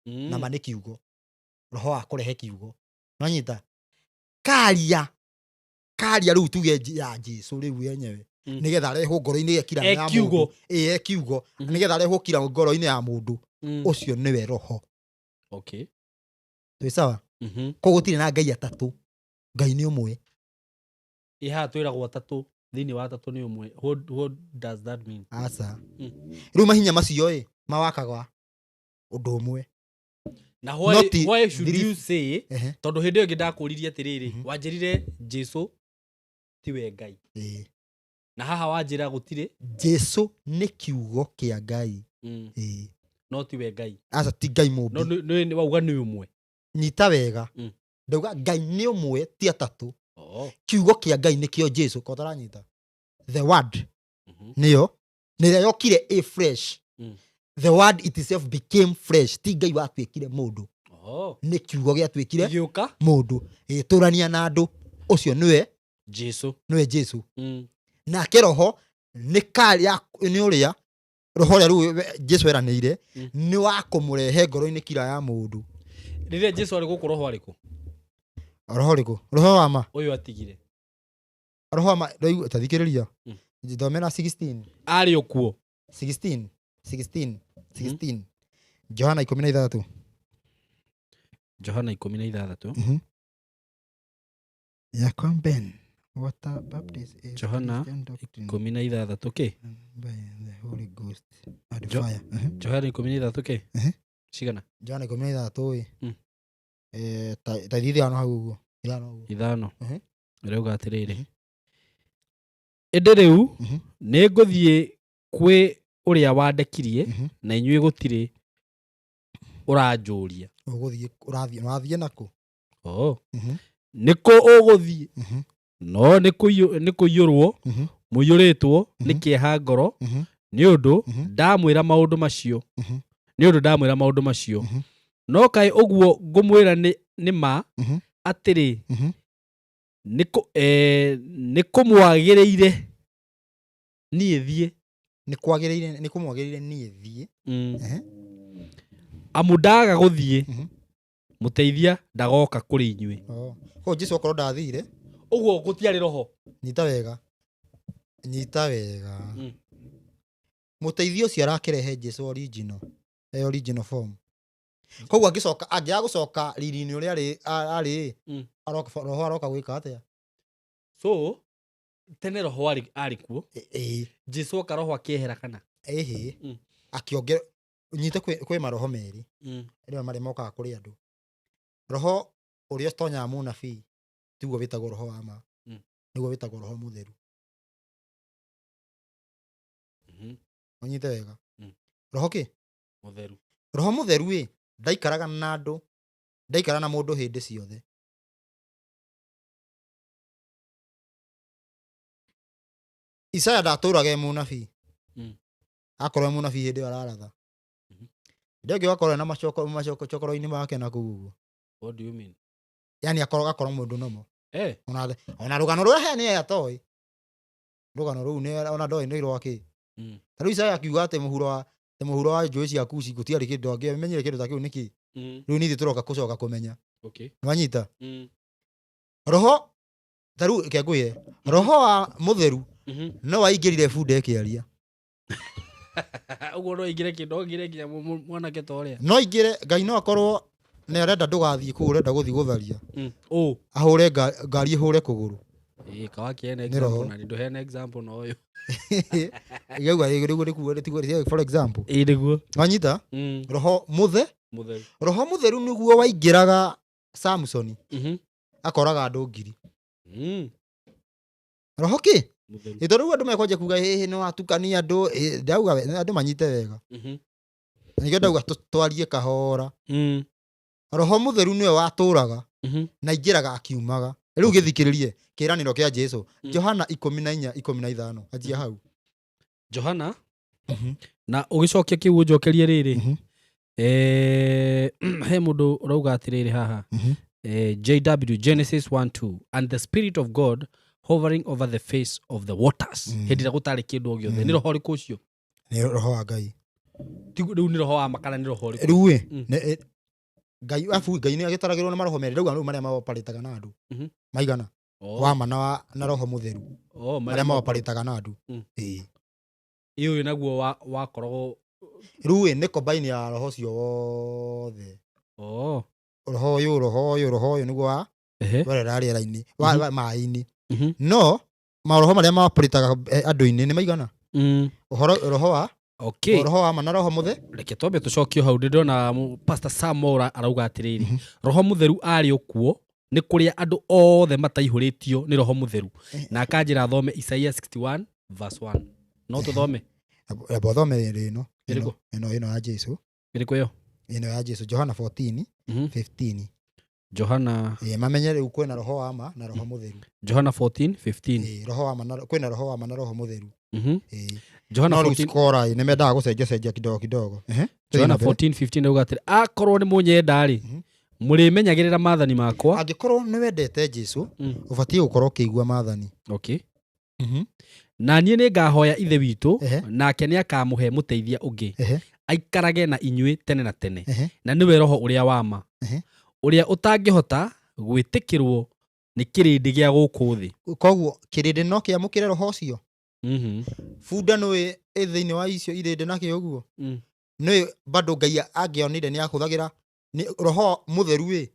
Mm.
Na ma nĩ kiugo, roho wa kũrehe kiugo. Nĩwanyita? Karia, karia rĩu tuge ya Jesu rĩu yenyewe.
Mm.
Nĩgetha arehwo ngoro-inĩ ekira
E
ya
kiugo.
mũndũ. Ĩ, e kiugo.
Mhm.
Nĩgetha arehwo kira ngoro-inĩ ya mũndũ.
Mm.
Ũcio nĩwe roho.
Okay.
Twĩ sawa?
Mhm.
Koguo gũtirĩ na Ngai atatũ. Ngai nĩ ũmwe.
Ĩ haha twĩragwo atatũ, thĩinĩ wa atatũ nĩ ũmwe. What does that mean?
Aca.
Mm.
Rĩu mahinya macio ĩ, mawakaga ũndũ ũmwe.
Na
Not the
why should
three
you say,
Ehe.
tondũ hĩndĩ ĩyo ĩngĩ ndakũririe atĩrĩrĩ,
Mhm.
wanjĩrire Jesu tiwe Ngai.
Ĩĩ.
Na haha wanjĩra gũtirĩ.
Jesu nĩ kiugo kĩa Ngai.
Mm.
Ĩĩ.
No tiwe Ngai.
Aca ti Ngai mũmbi.
No nĩ wauga nĩ ũmwe.
Nyita wega.
Mm.
Ndauga Ngai nĩ ũmwe ti atatũ.
Oh.
Kiugo kĩa Ngai nĩkĩo Jesu, ko ũtaranyita. The word
Mhm.
nĩyo nĩrĩa yokire ĩ fresh.
Mm.
The word itself became fresh. Ti Ngai watuĩkire mũndũ.
Oh.
Nĩ kiugo gĩatuĩkire
Gĩũka
mũndũ. Gĩgĩtũrania na andũ. Ũcio nĩwe
Jesu.
nĩwe Jesu.
Mm.
Nake roho nĩ karia nĩ ũrĩa roho ũrĩa rĩu Jesu eranĩire
Mm.
nĩ wa kũmũrehe ngoro-inĩ kira ya mũndũ.
Rĩrĩa Jesu arĩ gũkũ roho arĩ kũ?
Roho ũrĩkũ? Roho wa ma.
Ũyũ atigire.
Roho wa ma rĩu ta thikĩrĩria.
Mm.
Thomera 16.
Arĩ o kuo.
16. 16. 16. Johana 16.
Johana 16.
Mhm. Yakwa Ben. Water baptism is
Johana
Christian doctrine
16 kĩ?
by the Holy Ghost and
Jo-
fire. Mhm.
Johana 16 kĩ?
Mhm.
Cigana?
Johana 16 ĩ.
Mm.
Ta ithano hau ũguo. Ithano ũguo.
Ithano.
Mhm.
Ĩrauga atĩrĩrĩ.
Mhm.
Ĩndĩ rĩu
Mhm.
nĩ ngũthiĩ kwĩ ũrĩa wandekirie
Mhm.
na inyuĩ gũtirĩ ũranjũria.
Ũgũthiĩ ũrathiĩ ũrathiĩ nakũ?
Oh.
Mhm.
Nĩ kũ ũgũthiĩ?
Mhm.
No nĩ kũiyũrwo
Mhm.
mũiyũrĩtwo nĩ
Mhm.
kĩeha ngoro
Mhm.
nĩ ũndũ
Mhm.
ndamwĩra maũndũ macio.
Mhm.
Nĩ ũndũ ndamwĩra maũndũ macio.
Mhm.
No kaĩ ũguo ngũmwĩra nĩ ma
Mhm.
atĩrĩ
Mhm.
nĩ kũmwagĩrĩire niĩ thiĩ.
Nĩ kwagĩrĩire nĩ kũmwagĩrĩire niĩ thiĩ.
Mm.
Ehe.
Amu ndaga gũthiĩ
Mhm.
mũteithia ndagoka kũrĩ inyuĩ.
Oh. Koguo Jesu okorwo ndathire
Ũguo gũtiarĩ roho.
nyita wega. Nyita wega.
Mm.
Mũteithia ũcio arakĩrehe Jesu original. E original form. Koguo angĩcoka angĩaga gũcoka riri-inĩ ũrĩa arĩ
Mm.
aroka roho aroka gwĩka atĩa?
So tene roho arĩ kuo.
Ĩĩ.
Jesu oka roho akĩehera kana?
Ĩhĩ.
Mm.
Akĩongera nyite kwĩ maroho merĩ.
Mm.
Rĩmwe marĩa mokaga kũrĩ andũ. Roho ũrĩa ũtonyaga mũnabii tiguo wĩtagwo roho wa ma.
Mm.
Nĩguo wĩtagwo roho mũtheru.
Mhm.
Ũnyite wega.
Mm.
Roho kĩ?
Mũtheru.
Roho mũtheru ĩ ndaikaraga na andũ, ndaikara na mũndũ hĩndĩ ciothe. Isaya ndatũraga e mũnabii. Akorwo e mũnabii hĩndĩ ĩyo araratha. Hĩndĩ ĩyo ĩngĩ ũgakorwo ena macoko macoko chokoro-inĩ make na kũu ũguo.
What do you mean?
Yani akorwo akorwo mũndũ nomo.
Eh.
Ona rũgano rũrĩa he nĩ atoĩ. Rũgano rũu nĩ ona ndoĩ nĩ rwa kĩ. Ta rĩu Isaya akiuga atĩ mũhuro wa njũĩ cia Kushi gũtiarĩ kĩndũ angĩamenyire kĩndũ ta kĩu nĩkĩ. Rĩu nĩ ithuĩ tũroka gũcoka kũmenya.
Okay.
Nĩwanyita? Roho ta rĩu reke ngwĩre, roho wa mũtheru no waingĩrire bunda ĩkĩaria.
Ũguo no aingĩre kĩndũ, aingĩre nginya mwanake ta ũrĩa.
No aingĩre, Ngai no akorwo nĩ arenda ndũgathiĩ kũu ũrenda gũthiĩ gũtharia.
Ũ.
Ahũre ngari ĩhũre kũgũrũ.
Ĩĩ, kawaki ena
Nĩ roho.
example na ndũheana example na ũyũ.
Yauga rĩu rĩu rĩu for example.
Ĩĩ, nĩguo.
Wanyita? Roho mũthe?
Mũtheru.
Roho mũtheru nĩguo waingĩraga Samsoni. Akoraga andũ ngiri. Roho kĩ?
Mũtheru.
Ĩ, tondũ rĩu andũ mekwanjia kuga, ĩĩ, nĩ watukania andũ, ĩ, ndauga we, andũ manyite wega. Na nĩkĩo ndauga twarie kahora. Roho mũtheru nĩwe watũraga na aingĩraga akiumaga. Rĩu gĩthikĩrĩrie kĩĩranĩro kĩa Jesũ. Johana ikũmi na inya, ikũmi na ithano. Anjia hau.
Johana? Na ũgĩcokia kĩu ũnjokerie rĩrĩ. He mũndũ ũrauga atĩrĩrĩ haha. JW Genesis 1:2, and the spirit of God hovering over the face of the waters. Hĩndĩ ĩrĩa gũtarĩ kĩndũ o gĩothe. Nĩ roho ũrĩkũ ũcio?
Nĩ roho wa Ngai.
Ti rĩu nĩ roho wa makara, nĩ roho ũrĩkũ?
Rĩu ĩ, nĩ, ĩ, Ngai, abu, Ngai nĩ agĩtaragĩrwo na maroho merĩ. Rĩu rĩu marĩa maoparĩtaga na andũ. Maigana. Wa ma na roho mũtheru.
Oh,
Marĩa maoparĩtaga na andũ. Ĩĩ.
Ĩ, ũyũ naguo wakoragwo
Rĩu ĩ, nĩ combine ya roho ũcio wothe. Roho ũyũ, roho ũyũ, roho ũyũ nĩguo wa werera rĩera-inĩ, wa maĩ-inĩ. No maroho marĩa maoparĩtaga andũ-inĩ nĩ maigana? Ũhoro, roho wa
Okay.
Roho wa ma na roho mũthe?
Reke twambe tũcokie hau. Ndĩ ndĩrona Pastor Sam Mwaura arauga atĩrĩrĩ, roho mũtheru arĩ ũkuo nĩ kũrĩa andũ othe mataihũrĩtio nĩ roho mũtheru. Na akanjĩra thome Isaiah 61 verse 1. No tũthome?
Amba ũthome rĩrĩ ĩno.
Ĩrĩkũ?
Ĩno ya Jesũ.
Ĩrĩkũ ĩyo?
Ĩno ya Jesũ, Johana 14, 15.
Johana.
Ĩĩ, mamenye rĩu kwĩna roho wa ma na roho mũtheru.
Johana 14, 15.
Ĩĩ, roho wa ma na, kwĩna roho wa ma na roho mũtheru. Ĩĩ.
Johana
No rĩu
14
scora ĩ, nĩ mendaga gũcenjia cenjia kidogo kidogo.
Johana 14, 15 auga atĩrĩ, akorwo nĩ mũnyenda rĩ, mũrĩmenyagĩrĩra maathani makwa.
Angĩkorwo nĩ wendete Jesũ, ũbatiĩ gũkorwo ũkĩigua maathani.
Okay. Na niĩ nĩ ngahoya Ithe witũ, nake nĩ akamũhe mũteithia ũngĩ, aikarage na inyuĩ tene na tene. Na nĩwe roho ũrĩa wa ma, ũrĩa ũtangĩhota gwĩtĩkĩrwo nĩ kĩrĩndĩ gĩa gũkũ thĩ.
Koguo kĩrĩndĩ no kĩamũkĩre roho ũcio? Bunda nĩwe ĩ thĩinĩ wa icio irĩndĩ nakĩo ũguo? Nĩwe bado Ngai angĩonire nĩ ahũthagĩra nĩ roho mũtheru ĩ,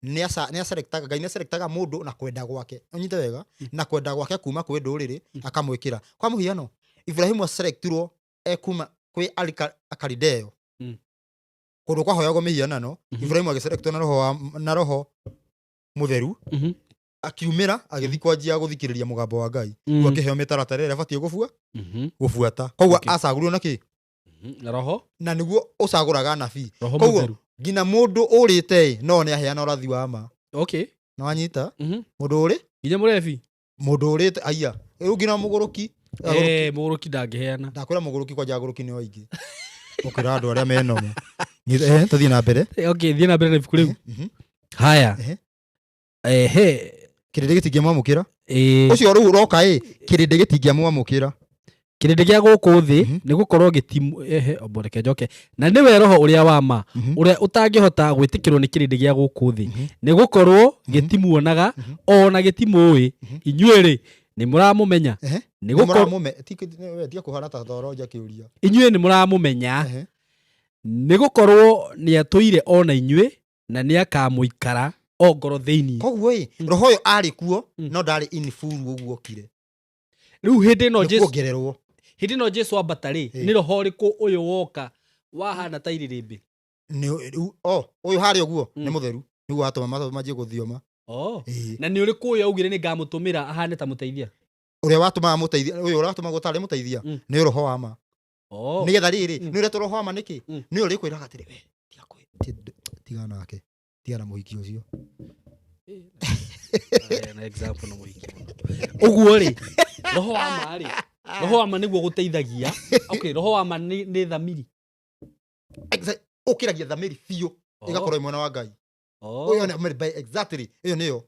nĩ aselectaga, Ngai nĩ aselectaga mũndũ na kwenda gwake. Ũnyite wega? Na kwenda gwake kuma kwĩ ndũrĩrĩ, akamwĩkĩra. Kwa mũhiano, Ibrahimu aselectirwo e kuma kwĩ Akalideo. Kũndũ kwahoyagwo mĩhianano, Ibrahimu agĩselectwo na roho wa, na roho mũtheru, akiumĩra agĩthiĩ kwanjia gũthikĩrĩria mũgambo wa Ngai. Rĩu akĩheo mĩtaratara ĩrĩa abatiĩ gũbuata. Koguo acagũrirwo na kĩ?
Na roho?
Na nĩguo ũcagũraga anabii.
Roho
Koguo
mũtheru.
nginya mũndũ ũrĩte ĩ, no nĩ aheana ũrathi wa ma. Nĩ wanyita? Mũndũ ũrĩ?
Nginya mũrebi?
Mũndũ ũrĩte, aya. Rĩu nginya mũgũrũki.
Mũgũrũki ndangĩheana.
Ndakwĩra mũgũrũki kwanja agũrũki nĩo aingĩ. Gũkĩra andũ arĩa menomo. Tũthiĩ na mbere.
Okay, thiĩ na mbere na ibuku rĩu. Haya.
Kĩrĩndĩ gĩtingĩmwamũkĩra. Ũcio rĩu ũroka ĩ, kĩrĩndĩ gĩtingĩmwamũkĩra.
Kĩrĩndĩ gĩa gũkũ thĩ nĩ gũkorwo gĩtimu, ombo, reke njoke. Na nĩwe roho ũrĩa wa ma, ũrĩa ũtangĩhota gwĩtĩkĩrwo nĩ kĩrĩndĩ gĩa gũkũ thĩ. Nĩ gũkorwo gĩtimuonaga, ona gĩtimũĩ. Inyuĩ rĩ, nĩ mũramũmenya. Nĩ
Nĩ
gũkorwo
we, tiga kũhana ta thoro nja kĩũria.
Inyuĩ nĩ mũramũmenya. Nĩ gũkorwo nĩ atũire ona inyuĩ, na nĩ akamũikara o ngoro thĩinĩ.
Koguo ĩ, roho ũyũ arĩ kuo, no ndarĩ in full ũguo okire.
Rĩu hĩndĩ ĩno
Nĩ
Jesũ
kuongererwo.
Hĩndĩ ĩno Jesũ ambata rĩ, nĩ roho ũrĩkũ ũyũ woka wahana ta irĩrĩmbĩ?
Nĩ rĩu, o, ũyũ harĩa ũguo, nĩ mũtheru. Nĩguo watũma manjie gũthioma.
Na nĩ ũrĩkũ ũyũ augire nĩ ngamũtũmĩra ahane ta mũteithia?
Ũrĩa watũmaga mũteithia, ũyũ ũratũma gũtarĩ mũteithia, nĩ roho wa ma.
Oh.
Nĩgetha rĩrĩ,
Mm.
nĩ ũretwo roho wa ma nĩkĩ? Nĩ ũrĩkwĩraga atĩrĩ, "We, tiga tiga nake, tiga na mũhiki ũcio."
Eh, na example na mũhiki mũno. Ũguo rĩ, roho wa ma rĩ, roho wa ma nĩguo gũteithagia. Okay, roho wa ma nĩ thamiri.
Ũkĩragia thamiri biũ,
Oh.
ĩgakorwo ĩ mwena wa Ngai.
Oh.
Ũyũ nĩ exactly, ĩyo nĩyo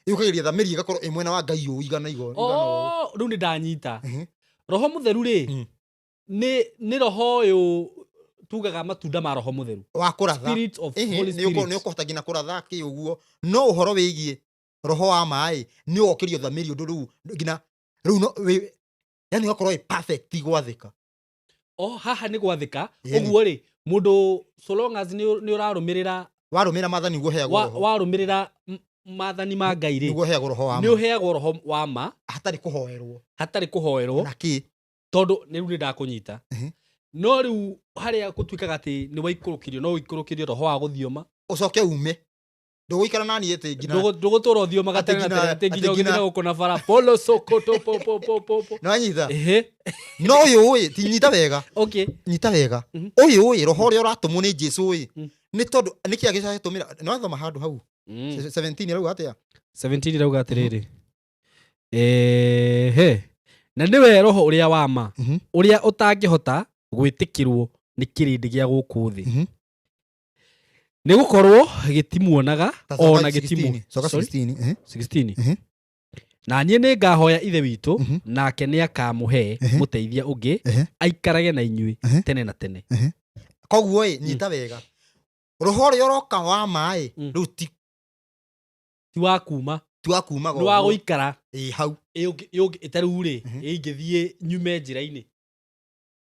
ĩũkagĩria thamiri ĩgakorwo ĩ mwena wa Ngai ũũ igana igana ũũ.
Oh, rĩu nĩ ndanyita. Roho mũtheru rĩ, nĩ roho ũyũ tugaga matunda ma roho mũtheru.
Wa kũratha.
Spirit of
Ĩhĩ,
Holy
nĩ
Spirit.
ũkũhota nginya kũratha kĩ ũguo, no ũhoro wĩgiĩ roho wa maĩ nĩ ũgokĩrio thamiri ũndũ rĩu nginya rĩu no yani ũgakorwo ĩ perfect gwathĩka.
Oh, haha nĩ gwathĩka.
Ĩni.
Ũguo rĩ, mũndũ so long as nĩ ũrarũmĩrĩra
Warũmĩra maathani nĩguo ũheagwo roho.
Warũmĩrĩra maathani ma Ngai rĩ,
Nĩguo ũheagwo roho wa
nĩ
ma.
ũheagwo roho wa ma.
Hatarĩ kũhoerwo.
Hatarĩ kũhoerwo.
Na kĩ.
Tondũ nĩ rĩu nĩ ndakũnyita. No rĩu harĩa gũtuĩkaga atĩ nĩ waikũrũkirio, no ũikũrũkirio roho wa gũthioma.
Ũcoke ume, ndũgũikara naniĩ atĩ nginya
Ndũgũtũra ũthiomaga
Atĩ
tene na tene,
nginya-
atĩ nginya
atĩ nginya-
ũgĩthiĩ na gũkũ na bara polo soko to po po po po po.
Nĩ wanyita?
Ehe.
No ũyũ ĩ ti, nyita wega.
Okay.
Nyita wega. Ũyũ ĩ roho ũrĩa ũratũmwo nĩ Jesu ĩ, nĩ tondũ nĩkĩ agĩcatũmĩra? Nĩ wathoma handũ hau 17 rau atĩa?
17 irauga atĩrĩrĩ, ehe, na nĩwe roho ũrĩa wa ma, ũrĩa ũtangĩhota gwĩtĩkĩrwo nĩ kĩrĩndĩ gĩa gũkũ thĩ, nĩ gũkorwo gĩtimuonaga
Ta
ona
coka
gĩtimu
16, coka
Sorry?
16, ehe.
16. Na niĩ nĩ ngahoya Ithe witũ, nake nĩ akamũhe mũteithia ũngĩ, aikarage na inyuĩ tene na tene.
Koguo ĩ, nyita wega, roho ũrĩa ũroka wa maĩ rĩu ti
Ti wa kuma.
Ti wa kumaga.
Nĩ wa
ũguo.
gũikara.
Ĩ hau.
Ta rĩu rĩ, ingĩthiĩ nyume njĩra-inĩ.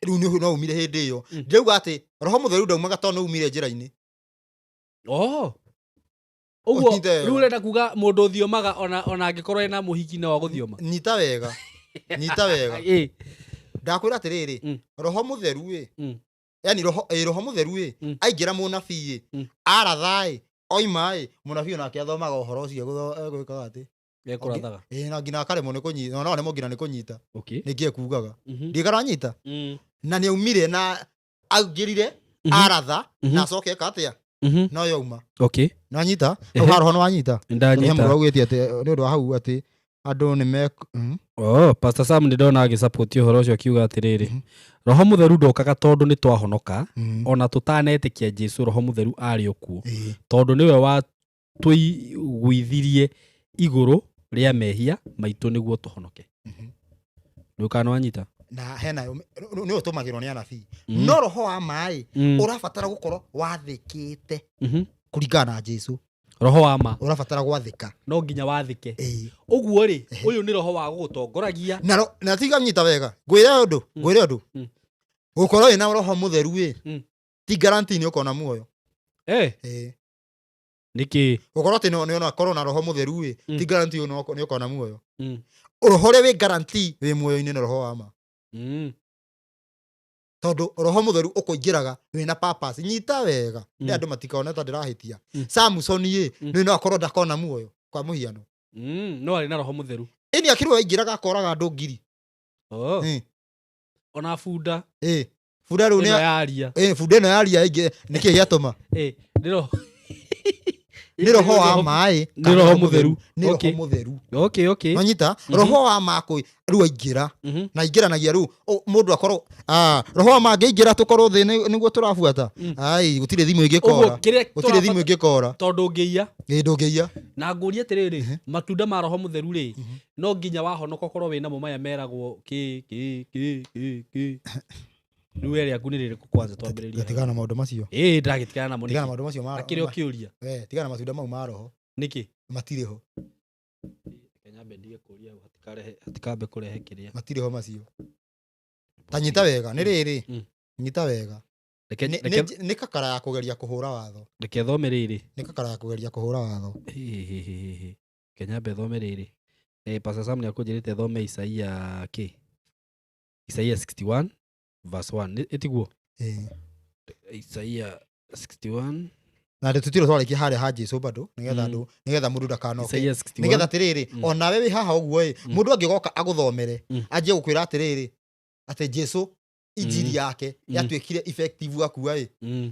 Rĩu nĩ no umire hĩndĩ ĩyo. Ndĩrauga atĩ roho mũtheru ndaumaga tondũ nĩ umire njĩra-inĩ.
Oh. Ũguo
Ũnyite wega.
rĩu ũrenda kuga mũndũ ũthiomaga ona angĩkorwo ena mũhiki no agũthioma?
Nyita wega, nyita wega. Ndakwĩra atĩrĩrĩ, roho mũtheru ĩ, yani roho ĩ, roho mũtheru ĩ, aingĩra mũnabii ĩ, aratha ĩ, oima ĩ, mũnabii onake athomaga ũhoro ũcio egwĩkaga atĩ
Ekũrathaga.
Ĩ, na nginya akaremwo nĩ kũnyita, no aremwo nginya nĩ kũnyita. Nĩngĩ ekugaga ndikaranyita. Na nĩ aumire na aingĩrire, aratha, na acoke eka atĩa? No yauma. Nĩwanyita hau? Ha roho nĩwanyita? He
Ndanyita.
mũndũ augĩte atĩ nĩ ũndũ wa hau atĩ andũ nĩ me
Oh, Pastor Sam nĩ ndona agĩsupport ũhoro ũcio akiuga atĩrĩrĩ, roho mũtheru ndokaga tondũ nĩ twahonoka. Ona tũtanetĩkia Jesu, roho mũtheru arĩ o kuo, tondũ nĩwe watũiguithirie igũrũ rĩa mehia maitũ nĩguo tũhonoke. Ndũkana wanyita.
Na hena nĩ ũtũmagĩrwo nĩ anabii, no roho wa maĩ ũrabatara gũkorwo wathĩkĩte kũringana na Jesu.
Roho wa ma.
Ũrabatara gwathĩka.
No nginya wathĩke.
Ĩĩ.
Ũguo rĩ, ũyũ nĩ roho wa gũgũtongoragia.
Na tiga, nyita wega, ngwĩre ũndũ, ngwĩre ũndũ. Gũkorwo wĩna roho mũtheru ĩ, ti guarantee nĩ ũkona muoyo. Ĩĩ.
Nĩkĩ?
Gũkorwo atĩ nĩ ũnakorwo na roho mũtheru ĩ, ti guarantee nĩ ũkona muoyo. Roho ũrĩa wĩ guarantee wĩ muoyo-inĩ nĩ roho wa ma, tondũ roho mũtheru ũkũingĩraga wĩna purpose. Nyita wega, nĩ andũ matikaone ta ndĩrahĩtia. Samson ĩ, nĩ no akorwo ndakona muoyo kwa mũhiano.
No arĩ na roho mũtheru.
Ĩni akĩrwo aingĩraga akoraga andũ ngiri.
Oh. Ona bunda
Ĩ, bunda rĩu
ĩno
nĩ
yaria.
Ĩ, bunda ĩno yaria ĩngĩ nĩkĩ gĩatũma?
Nĩ roho.
Nĩ roho wa maĩ.
Nĩ roho mũtheru.
Nĩ roho mũtheru. Nonyita roho wa ma kũ rĩu aingĩra na aingĩranagia rĩu mũndũ akorwo roho wa ma angĩingĩra tũkorwo thĩ nĩguo tũrabuata. Ai, gũtirĩ thimũ
Ũguo
ĩngĩkora.
kĩrĩa
Gũtirĩ thimũ ĩngĩkora.
Tondũ ũngĩiya.
Ĩ, ndũngĩiya.
Na ngũria atĩrĩrĩ, matunda ma roho mũtheru rĩ, no nginya wahonoka ũkorwo wĩ namo maya meragwo kĩ kĩ kĩ kĩ kĩ? Rĩu we rĩaku nĩ rĩrĩkũ kwanza twambĩrĩrie hau?
Tigana na maũndũ macio.
Ĩĩ, ndĩragĩtigana namo.
Tigana na
Nĩkĩ?
maũndũ macio ma
Akĩrĩ o kĩũria.
Eh, tigana na matunda mau ma roho.
Nĩkĩ?
Matirĩ ho.
Reke nyambe ndige kũria hau hatikarehe, hatikambe kũrehe kĩrĩa.
Matirĩ ho macio. Ta nyita wega nĩ rĩrĩ, nyita wega.
Reke reke
Nĩ kakara ya kũgeria kũhũra watho.
Reke thome rĩrĩ.
Nĩ kakara ya kũgeria kũhũra watho.
Hĩhĩhĩhĩ. Reke nyambe thome rĩrĩ. Pastor Sam nĩ akũnjĩrĩte thome Isaia kĩ? Isaia 61 verse 1. Ĩtiguo?
Ĩĩ.
Isaia 61.
Na ndĩ tũtirĩ twarĩkia harĩa ha Jesu bado, nĩgetha andũ, nĩgetha mũndũ ndakanoke,
Isaia 61.
nĩgetha atĩrĩrĩ, onawe wĩ haha ũguo ĩ, mũndũ angĩgoka agũthomere, anjie gũkwĩra atĩrĩrĩ, atĩ Jesu Injiri yake yatuĩkire effective akua ĩ,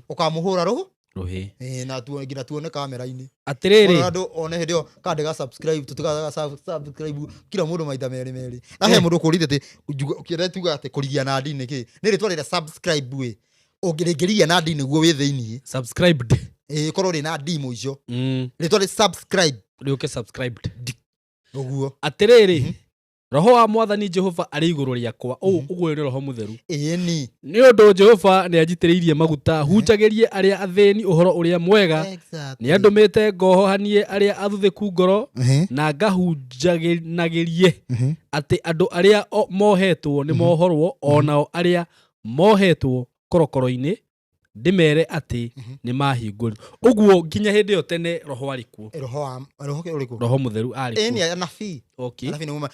ũkamũhũra rũhũ.
Rũhĩ.
Ĩ, na nginya tuone kamera-inĩ.
Atĩrĩrĩ.
Ona andũ one hĩndĩ ĩyo kandĩga subscribe, tũtigaga subscribe kila mũndũ maita merĩ merĩ. Na he mũndũ ũkũrire atĩ kĩrĩa tugaga atĩ kũrigia na ndini kĩ nĩ rĩtwa rĩrĩa subscribe ĩ, ũngĩrĩngĩrigia na ndini nĩguo wĩ thĩiniĩ.
Subscribed.
Ĩ, korwo rĩ na ndi mũico, rĩtwa rĩ subscribe.
Rĩũke subscribed.
Ũguo.
Atĩrĩrĩ, roho wa Mwathani Jehova arĩ igũrũ rĩakwa, ũũ ũguo nĩ Roho Mũtheru.
Ĩni.
Nĩ ũndũ Jehova nĩ anjitĩrĩirie maguta hunjagĩrie arĩa athĩni ũhoro ũrĩa mwega. Nĩ andũmĩte ngohohanie arĩa athuthĩku ngoro, na ngahunjanagĩrie atĩ andũ arĩa mohetwo nĩ mohorwo, o nao arĩa mohetwo korokoro-inĩ ndĩmere atĩ nĩ mahingũrirwo. Ũguo nginya hĩndĩ ĩyo tene roho arĩ kuo.
Roho wa roho ũrĩkũ?
Roho Mũtheru arĩ kuo.
Ĩni, anabii. Anabii nĩmo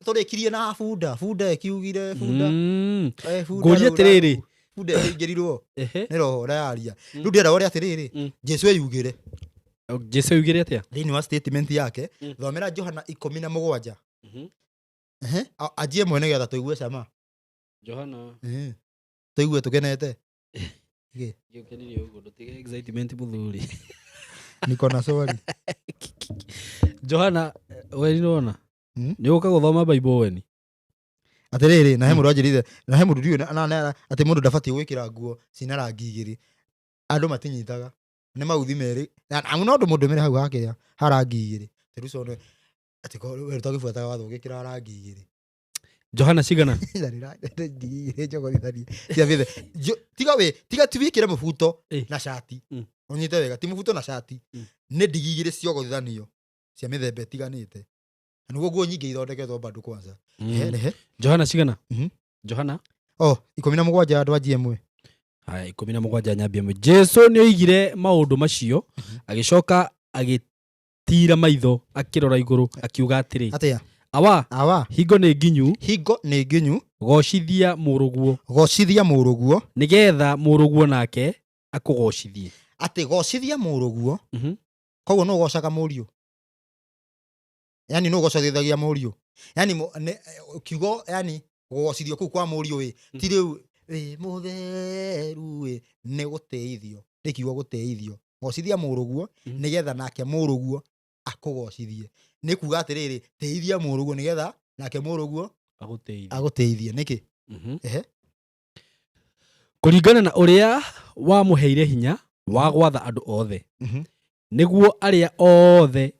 tũrĩkirie na bunda, bunda ĩkiugire bunda. Eh, bunda
Ngũrie
rĩu
atĩrĩrĩ.
Bunda ĩkĩingĩrirwo nĩ roho ũrayaria. Rĩu ndĩrenda ũrĩa atĩrĩrĩ, Jesu eyugĩre.
Jesu augire atĩa?
Thĩinĩ wa statement yake. Thomera Johana 17. Ehe, anjie mwene getha tũigue cama.
Johana.
Tũigue tũkenete.
Gĩũkenirie ũguo, ndũtige excitement mũthuri.
Niko na swali.
Johana weni nĩwona nĩ ũka gũthoma Bible weni.
Atĩrĩrĩ, na he mũndũ anjĩrire, na he mũndũ ndiũĩ atĩ mũndũ ndabatiĩ gwĩkĩra nguo cina rangi igĩrĩ. Andũ matinyitaga nĩ mauthi merĩ. Amu no ũndũ mũndũ mere hau hakĩrĩa ha rangi igĩrĩ. Rĩu cono atĩ we ũtagĩbuataga watho ũgĩkĩra rangi igĩrĩ.
Johana cigana?
Ndigi igĩrĩ njogothithanie cia bethe. Tiga we, tiga ti wĩkĩre mũbuto na cati. Ũnyite wega, ti mũbuto na cati. Nĩ ndigi igĩrĩ ciogothanio cia mĩthemba ĩtiganĩte. Na nĩguo nguo nyingĩ ithondeketwo bado kwanza. Ehe.
Johana cigana? Johana.
Oh, 17 andũ anjie ĩmwe.
Haya, 17 nyambia ĩmwe. Jesu nĩ oigire maũndũ macio, agĩcoka agĩtiira maitho akĩrora igũrũ akiuga atĩrĩ,
Atĩa?
Awa,
Awa.
hingo nĩ nginyu.
Hingo nĩ nginyu.
Gocithia mũrũguo.
Gocithia mũrũguo.
Nĩgetha mũrũguo nake akũgocithie.
Atĩ gocithia mũrũguo. Koguo nũ ũgocaga mũriũ? Yani nũ ũgocithagia mũriũ? Yani kiugo, yani gũgocithio kũu kwa mũriũ ĩ, ti rĩu wĩ mũtheru ĩ, nĩ gũtĩithio. Nĩ kiugo gũtĩithio. Gocithia mũrũguo, nĩgetha nake mũrũguo akũgocithie. Nĩ kuga atĩrĩrĩ, tĩithia mũrũguo nĩgetha nake mũrũguo
agũtĩithie.
Agũtĩithie. Nĩkĩ? Ehe.
Kũringana na ũrĩa wamũheire hinya wa gwatha andũ othe, nĩguo arĩa othe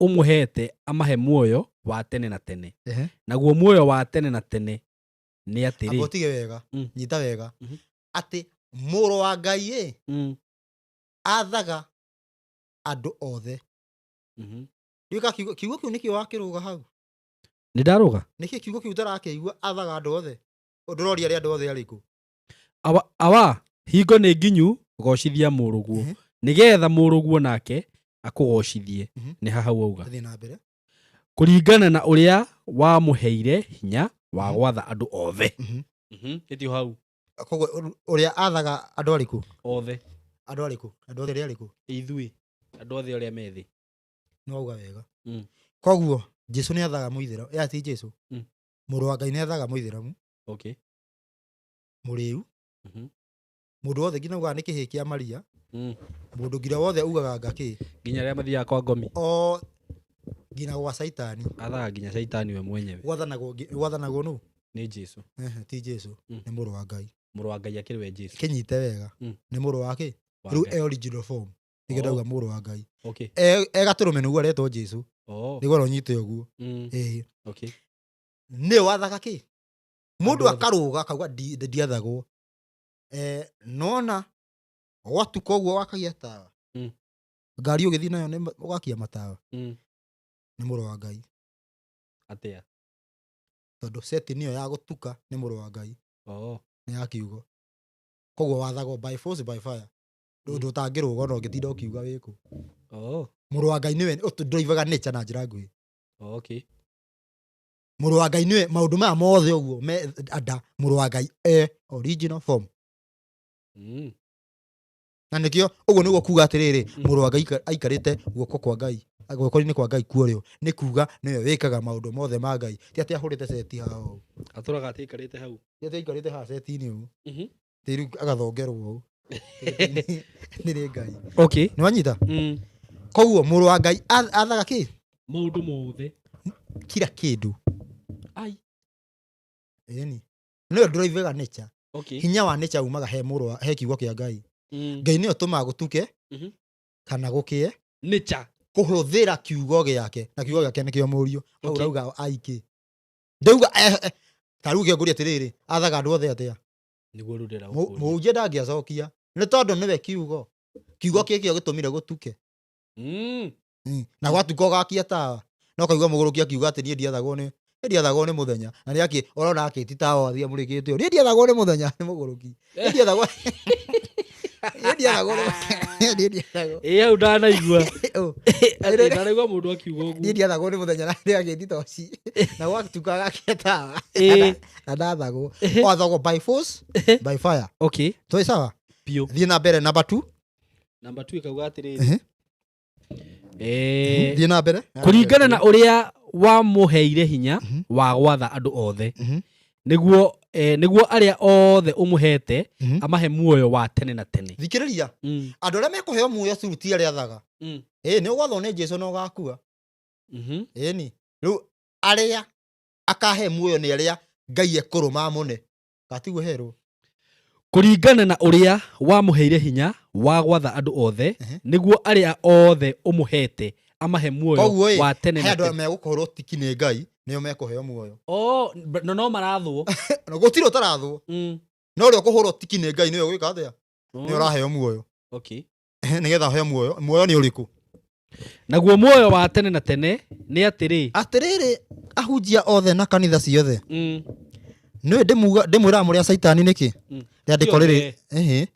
ũmũhete amahe muoyo wa tene na tene. Naguo muoyo wa tene na tene nĩ atĩrĩ.
Amba ũtige wega, nyita wega. Atĩ mũrũ wa Ngai ĩ, athaga andũ othe. Ndiũĩ kiugo kĩu nĩkĩo wakĩrũga hau?
Nĩ ndarũga?
Nĩkĩ kiugo kĩu ũtarakĩigua athaga andũ othe? Ndũroria arĩa andũ othe arĩkũ?
Awa, hingo nĩ nginyu, gocithia mũrũguo. Nĩgetha mũrũguo nake akũgocithie. Nĩ haha wauga.
Thiĩ na mbere.
Kũringana na ũrĩa wamũheire hinya wa gwatha andũ othe. Ĩtio hau.
Koguo ũrĩa athaga andũ arĩkũ?
Othe.
Andũ arĩkũ? Andũ othe arĩa arĩkũ?
Ithuĩ. Andũ othe arĩa me thĩ.
Nĩ wauga wega. Koguo Jesu nĩ athaga mũithĩramu. Ya ti Jesu. Mũrũ wa Ngai nĩ athaga mũithĩramu. Mũrĩu. Mũndũ wothe nginya ugaga nĩ kĩhĩĩ kĩa Maria. Mũndũ nginya wothe ugaga ngakĩ.
Nginya arĩa mathiaga kwa ngomi.
O nginya gwa Caitani.
Athaga nginya Caitani we mwenyewe.
Gwathanagwo nũ?
Nĩ Jesu.
Ehe, ti Jesu. Nĩ mũrũ wa Ngai.
Mũrũ wa Ngai akĩrĩ we Jesu.
Kĩnyite wega. Nĩ mũrũ wa kĩ?
Wa
Rĩu
Ngai.
e original form. Nĩkĩo ndauga mũrũ wa Ngai. E gatũrũme nĩguo aretwo Jesu. Nĩguo aronyite ũguo. Ĩĩ. Nĩ wathaga kĩ? Mũndũ
Andũ othe.
akarũga akauga ndiathagwo. Nona gwatuka ũguo wakagia tawa. Ngari ũgĩthiĩ nayo nĩ ũgakia matawa. Nĩ mũrũ wa Ngai.
Atĩa?
Tondũ seti nĩyo ya gũtuka nĩ mũrũ wa Ngai. Nĩ ya kiugo. Koguo wathagwo by force by fire. Ũndũ ũtangĩrũga ona ũngĩtinda ũkiuga wĩkũ. Mũrũ wa Ngai nĩwe ũtũndrivaga nature na njĩra nguhĩ. Mũrũ wa Ngai nĩwe maũndũ maya mothe ũguo me anda mũrũ wa Ngai e original form. Na nĩkĩo ũguo nĩguo kuga atĩrĩrĩ, mũrũ wa Ngai aikarĩte guoko kwa Ngai Guoko-inĩ kwa Ngai kuorĩo nĩ kuga nĩwe wĩkaga maũndũ mothe ma Ngai. Ti atĩ ahũrĩte ceti haha ũũ.
Atũraga atĩ aikarĩte hau.
Ti atĩ aikarĩte haha ceti-inĩ ũũ. Ti rĩu agathongerwo ũũ. Nĩ nĩ Ngai.
Okay.
Nĩ wanyita? Koguo mũrũ wa Ngai athaga kĩ?
Maũndũ mothe.
Kila kĩndũ.
Ai.
Ĩni. Nĩwe ndũraivaga nature.
Okay.
Hinya wa nature umaga he mũrũ wa he kiugo kĩa Ngai. Ngai nĩwe ũtũmaga gũtuke kana gũkĩe
Nature.
kũhũthĩra kiugo gĩake na kiugo gĩake nĩkĩo mũriũ. Hau
Okay.
ũrauga aingĩ. Ndauga ta rĩu ngĩngũria atĩrĩrĩ, athaga andũ othe atĩa?
Nĩguo rĩu ndĩrenda gũkũria.
Mũhunjia ndangĩacokia nĩ tondũ nĩwe kiugo. Kiugo kĩkĩo gĩtũmire gũtuke. Na gwatuka ũgakia tawa. No kaigua mũgũrũki akiuga atĩ niĩ ndiathagwo nĩ niĩ ndiathagwo nĩ mũthenya. Na nĩ akĩ ũrona akĩti tawa athiĩ amũrĩkĩte ũũ. Niĩ ndiathagwo nĩ mũthenya nĩ mũgũrũki. Niĩ ndiathagwo niĩ ndiathagwo nĩ niĩ ndiathagwo.
Ĩ hau ndanaigua.
Ũ.
Atĩ ndanaigua mũndũ akiuga
Niĩ
ũguo.
ndiathagwo nĩ mũthenya na nĩ akĩti toci. Na gwatuka agakia tawa.
Ĩ.
Na ndathagwo. Wathagwo by force, by fire.
Okay.
Twĩ sawa?
Biũ.
Thiĩ na mbere number 2.
Number 2 ĩkauga atĩrĩrĩ.
Thiĩ na mbere.
Kũringana na ũrĩa wamũheire hinya wa gwatha andũ othe. Nĩguo nĩguo arĩa othe ũmũhete amahe muoyo wa tene na tene.
Thikĩrĩria. Andũ arĩa mekũheo muoyo curu ti arĩa athaga. Ĩ nĩ ũgwathwo nĩ Jesũ na ũgakua. Ĩni. Rĩu arĩa akahe muoyo nĩ arĩa Ngai ekũrũma amũne. Gatiguo herwo.
Kũringana na ũrĩa wamũheire hinya wa gwatha andũ othe, nĩguo arĩa othe ũmũhete amahe muoyo
Koguo ĩ,
wa tene
he
na
andũ
tene.
megũkũhũrwo tiki nĩ Ngai nĩo mekũheo muoyo.
Oh, no no marathwo.
Na gũtirĩ ũtarathwo. No ũrĩa ũkũhũrwo tiki nĩ Ngai nĩwe ũgwĩka atĩa? Nĩwe ũraheo muoyo.
Okay.
Nĩgetha ũheo muoyo. Muoyo nĩ ũrĩkũ?
Naguo muoyo wa tene na tene nĩ atĩrĩ.
Atĩrĩrĩ ahunjia othe na kanitha ciothe. Nĩũĩ ndĩmwĩraga mũrĩ a caitani nĩkĩ? Rĩandĩko rĩrĩ, ĩhĩ.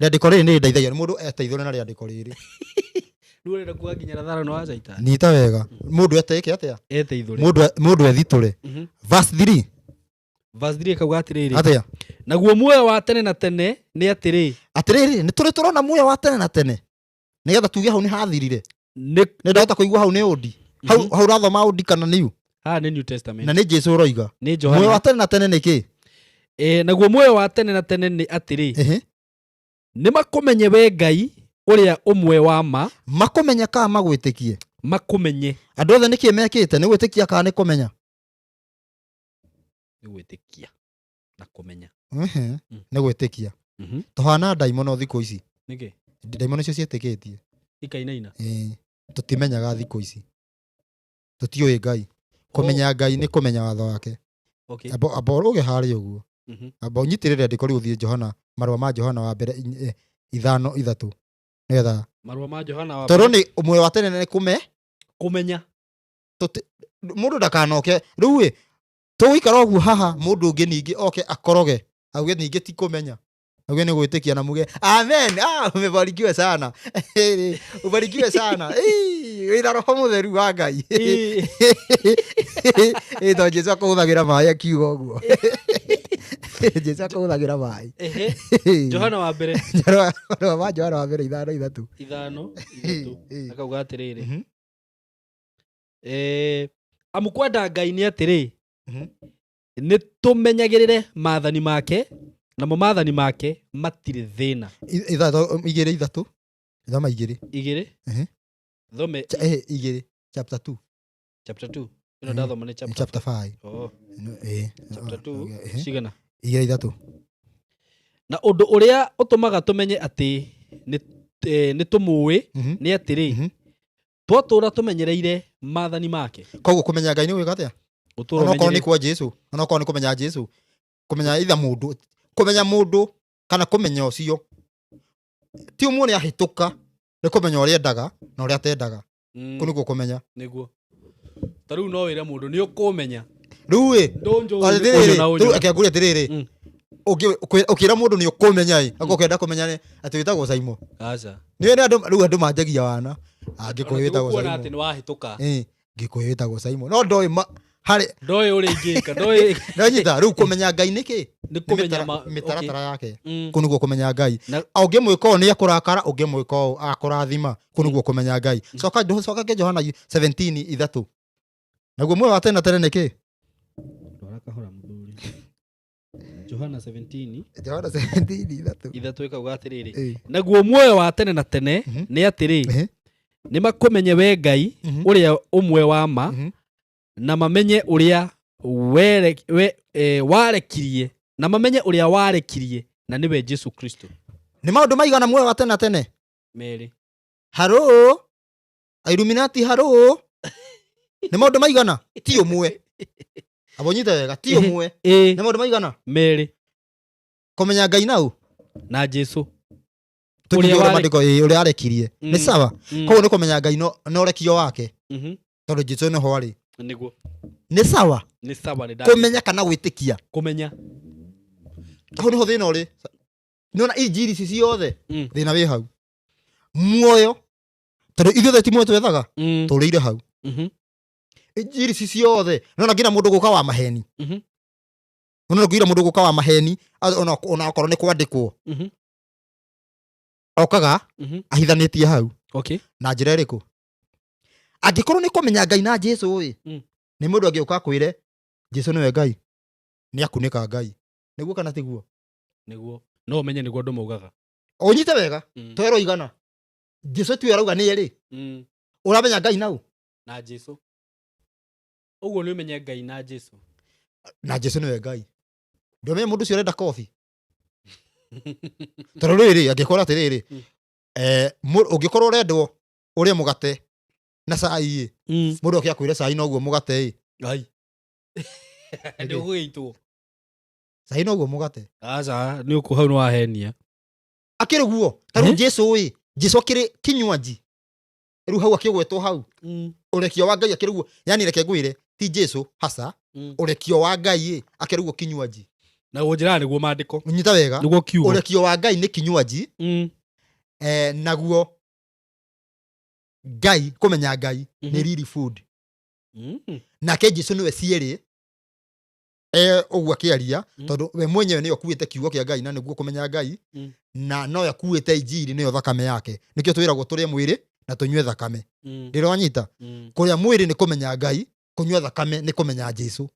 Rĩandĩko rĩrĩ nĩ rĩndeithagia mũndũ eteithũre na rĩandĩko rĩrĩ.
Rĩu ũrenda kuga nginya Lazaro nĩ wa caitani.
Nyita wega. Mũndũ eteĩke atĩa?
Eteithũre.
Mũndũ ethitũre. Verse 3.
Verse 3 ĩkauga atĩrĩrĩ.
Atĩa?
Naguo muoyo wa tene na tene nĩ atĩrĩ.
Atĩrĩrĩ, nĩ tũrĩ tũrona muoyo wa tene na tene. Nĩgetha tuge hau nĩ hathirire.
Nĩ
Nĩ ndahota kũigua hau nĩ ũndi. Hau hau ũrathoma ũndi kana nĩ
Haha nĩ New Testament.
Na nĩ Jesũ ũroiga.
Nĩ
Muoyo wa
Johana.
tene na tene nĩ kĩ?
Naguo muoyo wa tene na tene nĩ atĩrĩ. Nĩ makũmenye we Ngai ũrĩa ũmwe wa ma.
Makũmenye kana magwĩtĩkie?
Makũmenye.
Andũ othe nĩkĩ mekĩte? Nĩ gwĩtĩkia kana nĩ kũmenya?
Nĩ gwĩtĩkia na kũmenya.
Nĩ gwĩtĩkia. Tũhana ndaimono thikũ ici.
Nĩkĩ?
Ndaimono icio ciĩtĩkĩtie.
Ikainaina.
Tũtimenyaga thikũ ici. Tũtiũĩ Ngai. Kũmenya Ngai nĩ kũmenya watho wake.
Okay.
Amba ũrũge harĩa ũguo. Amba ũnyitĩrĩre rĩandĩko rĩu ũthiĩ Johana, marũa ma Johana wa mbere 5:3. Nĩgetha
Marũa ma Johana wa
tondũ
mbere.
nĩ muoyo wa tene nĩ kũme
Kũmenya.
Mũndũ ndakanoke. Rĩu ĩ, tũgũikara ũguo haha mũndũ ũngĩ ningĩ oke akoroge. Auge ningĩ ti kũmenya. Auge nĩ gwĩtĩkia na muge amen. Umebarikiwe sana. Ubarikiwe sana. Wĩna roho mũtheru wa Ngai. Tondũ Jesũ akũhũthagĩra maĩ akiuga ũguo. Jesũ akũhũthagĩra maĩ.
Johana wa mbere.
Marũa ma Johana wa mbere 5:3.
5:3. Akauga atĩrĩrĩ. Amu kwenda Ngai nĩ atĩrĩ. Nĩ tũmenyagĩrĩre maathani make, namo maathani make matirĩ thĩna.
Igĩrĩ ithatũ. Thoma igĩrĩ.
Igĩrĩ? Thome.
Igĩrĩ. Chapter 2.
Chapter 2. Ĩno ndathoma nĩ chapter
Chapter 5.
Oh. Chapter 2. Cigana?
Igĩrĩ ithatũ.
Na ũndũ ũrĩa ũtũmaga tũmenye atĩ nĩ tũmũĩ nĩ atĩrĩ, twatũũra tũmenyereire maathani make.
Koguo kũmenya Ngai nĩ gwĩka atĩa?
Gũtũũra
Onokorwo nĩ
ũmenyereire.
kwa Jesũ, onokorwo nĩ kũmenya Jesũ, kũmenya itha mũndũ, kũmenya mũndũ kana kũmenya ũcio. Ti ũmwe nĩ ahĩtũka, nĩ kũmenya ũrĩa endaga na ũrĩa atendaga. Kũu nĩkuo kũmenya.
Nĩguo. Ta rĩu no wĩre mũndũ nĩ ũkũmenya.
Rĩu ĩ,
Ndũnjũĩ,
atĩrĩrĩ,
ũnyona,
rĩu
ũnyona.
reke ngũrie atĩrĩrĩ. Ũkĩra mũndũ nĩ ũkũmenya ĩ, akorwo ũkĩenda kũmenya nĩ atĩ wĩtagwo Saimo.
Aca.
Nĩ nĩ andũ rĩu andũ manjagia wana. Angĩkũyũ
Ona
wĩtagwo
tigukuona
Saimo.
atĩ nĩ wahĩtũka.
Ngĩkũyũ wĩtagwo Saimo. No ndoĩ Harĩ
Ndoĩ ũrĩa ingĩka, ndoĩ.
Nonyita rĩu kũmenya Ngai nĩ kĩ?
Nĩ
Nĩ
kũmenya
mĩtaratara yake.
Okay.
Kũu nĩguo kũmenya Ngai.
Na
Ũngĩmwĩka ũũ nĩ ekũrakara, ũngĩmwĩka ũũ akũrathima. Kũu nĩguo kũmenya Ngai. Coka coka kĩ Johana 17:3. Naguo muoyo wa tene na tene nĩ kĩ?
Ndwara kahora mũthuri. Johana 17
Johana 17:3.
3 ĩkauga atĩrĩrĩ,
Ĩĩ.
naguo muoyo wa tene na tene nĩ atĩrĩ, nĩ makũmenye we Ngai ũrĩa ũmwe wa ma, na mamenye ũrĩa warekirie, na mamenye ũrĩa warekirie, na nĩwe Jesu Kristo.
Nĩ maũndũ maigana muoyo wa tene na tene?
2.
Harũ Illuminati, harũ nĩ maũndũ maigana? Ti ũmwe. Abonyite wega, ti ũmwe.
Ĩ.
Nĩ maũndũ maigana?
2.
Kũmenya Ngai nau
Na Jesu.
tũkiuge
Ũrĩa
ũrĩa maandĩko, ĩ, ũrĩa arekirie nĩ sawa. Koguo nĩ kũmenya Ngai na ũrekio wake, tondũ Jesu nĩho arĩ.
Nĩguo.
Nĩ sawa.
Nĩ sawa, nĩ
Kũmenya kana gwĩtĩkia?
Kũmenya.
Hau nĩho thĩna ũrĩ. Nĩona injiri ici ciothe, thĩna wĩ hau muoyo, tondũ ithuothe ti muoyo twethaga, tũrĩire hau. Injiri ici ciothe, nĩona nginya mũndũ gũka wa maheni, nĩona nginya mũndũ gũka wa maheni, ona okorwo nĩ kwandĩkwo, okaga ahithanĩtie hau. Na njĩra ĩrĩkũ? Angĩkorwo nĩ kũmenya Ngai na Jesu ĩ, nĩ mũndũ angĩũka akwĩre Jesu nĩwe Ngai, nĩ akunĩka Ngai. Nĩguo kana tiguo?
Nĩguo, no ũmenye nĩguo andũ maugaga.
Ũnyite wega. Twerwo igana Jesu tiwe arauga nĩ erĩ. Ũramenya Ngai nau
Na Jesu. Ũguo nĩ ũmenye Ngai na Jesu.
Na Jesu nĩwe Ngai. Ndũmenye mũndũ ũcio ũrenda kobi, tondũ rĩrĩ, angĩkorwo atĩrĩrĩ, ũngĩkorwo ũrendwo ũrĩe mũgate na cai ĩ, mũndũ oke akwĩre cai noguo mũgate ĩ.
Ngai nĩ ũgũgĩitwo.
Cai noguo mũgate.
Aca, nĩ ũkũ hau nĩ wahenia.
Akĩrĩ guo ta rĩu.
Eh?
Jesu ĩ, Jesu akĩrĩ kinywanji rĩu hau akĩgwetwo hau, ũrekio wa Ngai akĩrĩ guo. Yani reke ngwĩre, ti Jesu hasa, ũrekio wa Ngai ĩ akĩrĩ guo kinywanji.
Na gũnjĩraga nĩguo maandĩko.
Nyita wega.
Nĩguo kiugo.
Ũrekio wa Ngai nĩ kinywanji. Naguo Ngai, kũmenya Ngai, nĩ really food. Nake Jesu nĩwe cierĩ ũguo akĩaria, tondũ we mwenyewe nĩwe ũkuĩte kiugo kĩa Ngai na nĩguo kũmenya Ngai, na no akuĩte injiri, nĩyo thakame yake. Nĩkĩo twĩragwo tũrĩe mwĩrĩ na tũnyue thakame. Ndĩrwanyita? Kũrĩa mwĩrĩ nĩ kũmenya Ngai, kũnyua thakame nĩ kũmenya Jesu.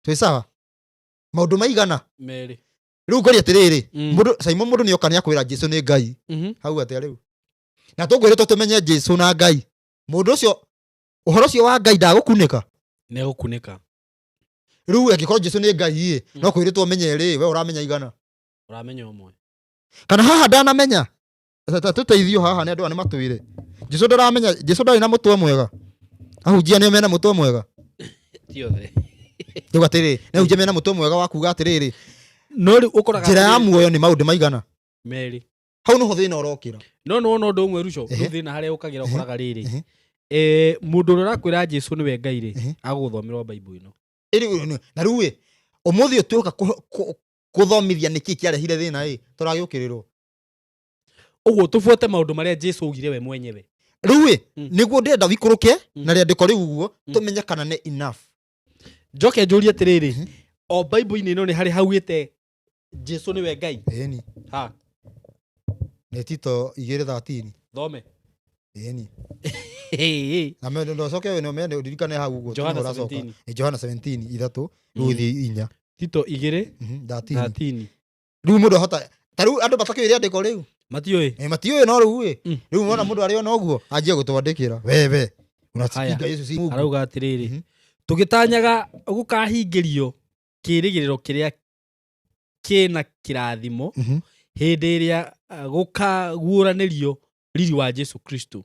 Twĩ sawa? Maũndũ maigana?
2.
Rĩu ngori atĩrĩrĩ, mũndũ Simon, mũndũ nĩoka nĩakwĩra Jesu nĩ Ngai. Hau atĩa rĩu? Na tũngwĩrĩtwo tũmenye Jesu na Ngai, mũndũ ũcio, ũhoro ũcio wa Ngai ndagũkunĩka.
Nĩ egũkunĩka.
Rĩu angĩkorwo Jesu nĩ Ngai ĩ, no kwĩrĩtwo ũmenye rĩ, we ũramenya igana?
Ũramenya ũmwe.
Kana haha ndanamenya. Ta tũteithio haha nĩ andũ aya nĩ matwĩre Jesu ndaramenya. Jesu ndarĩ na mũtwe mwega. Ahunjia nĩo mena mũtwe mwega?
Ti othe.
Rĩu atĩrĩ, nĩ ahunjia mena mũtwe mwega wa kuga atĩrĩrĩ,
No rĩu ũkoraga
njĩra ya
atĩrĩrĩ,
muoyo nĩ maũndũ maigana?
2.
Hau nĩho thĩna ũrokĩra.
No nĩ wona ũndũ ũmwe, Ruco?
Ehe.
Rĩu thĩna harĩa ũkagĩra, ũkoraga rĩrĩ, mũndũ ũrĩa ũrakwĩra Jesu nĩwe Ngai rĩ, agũgũthomera o Bible ĩno.
Na rĩu ĩ, ũmũthĩ ũyũ tuoka kũthomithia nĩkĩ kĩarehire thĩna ĩ, tũragĩũkĩrĩrwo.
Ũguo tũbuate maũndũ marĩa Jesu augire we mwenyewe.
Rĩu ĩ, nĩguo ndĩrenda wikũrũke na rĩandĩko rĩu ũguo, tũmenye kana nĩ enough.
Njoke njũrie atĩrĩrĩ, o Bible-inĩ ĩno nĩ harĩ haugĩte Jesu nĩwe Ngai?
Ĩni.
Ha?
Nĩ Tito 2:13.
Thome.
Ĩni.
Hey.
Na ndocoke we nĩ ũririkane hau ũguo.
Johana
tũnĩho ũracoka.
17.
Ĩ, Johana 17:3 rĩu ũthiĩ 4.
Tito 2
13.
13.
Rĩu mũndũ ahota ta rĩu andũ matakĩũĩ rĩandĩko rĩu.
Matiũĩ.
Matiũĩ, no rĩu ĩ, rĩu wona mũndũ arĩ ona ũguo anjie gũtwandĩkĩra wewe unasipinga Yesu si Mungu.
Arauga atĩrĩrĩ, tũgĩtanyaga gũkahingĩrio kĩĩrĩgĩrĩro kĩrĩa kĩna kĩrathimo hĩndĩ ĩrĩa gũkaguũranĩrio riri wa Jesu Kristo,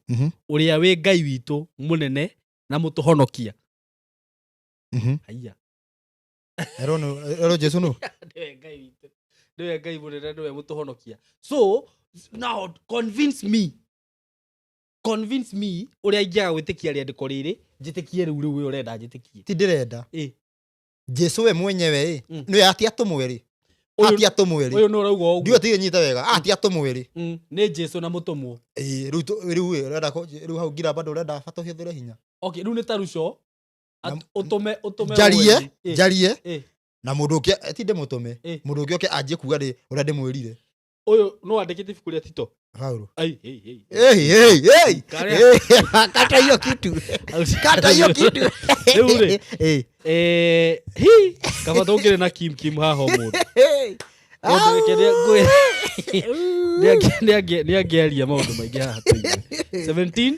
ũrĩa wĩ Ngai witũ mũnene na mũtũhonokia. Haiya.
Erwo Jesu nũ?
Nĩwe Ngai witũ, nĩwe Ngai mũnene, nĩwe mũtũhonokia. So now convince me ũrĩa ingĩaga gwĩtĩkia rĩandĩko rĩrĩ, njĩtĩkie rĩu ũyũ ũrenda njĩtĩkie.
Ti ndĩrenda.
Ĩ.
Jesu we mwenyewe ĩ, nĩwe ati atũmwo erĩ.
Ũyũ
Ati atũmwo erĩ.
Ũyũ nĩ ũrauga ũguo.
Ndiũ tigĩ nyita wega, ati atũmwo erĩ.
Nĩ Jesu na mũtũmwo.
Ĩ, rĩu rĩu ĩ, ũrenda rĩu hau ngira bado ũrenda bata ũhũthĩre hinya.
Okay, rĩu nĩ ta Ruco. Ũtũme ũtũme
Njarie,
wendi.
Njarie na mũndũ ũngĩ ti ndĩmũtũme, mũndũ ũngĩ oke anjie kuga ũrĩa ndĩmwĩrire.
Ũyũ no wandĩkĩte ibuku rĩa Tito?
Paulo.
Ai, ei, ei.
Hey, hey, hey.
Karĩa-
Hey, kata hiyo kitu, kata hiyo kitu.
Rĩu rĩ,
Eh,
hi kaba tũngĩrĩ na Kim Kim haha ũmũthĩ.
Hey.
Tondũ reke nĩ angĩaria maũndũ maingĩ haha tũigue. 17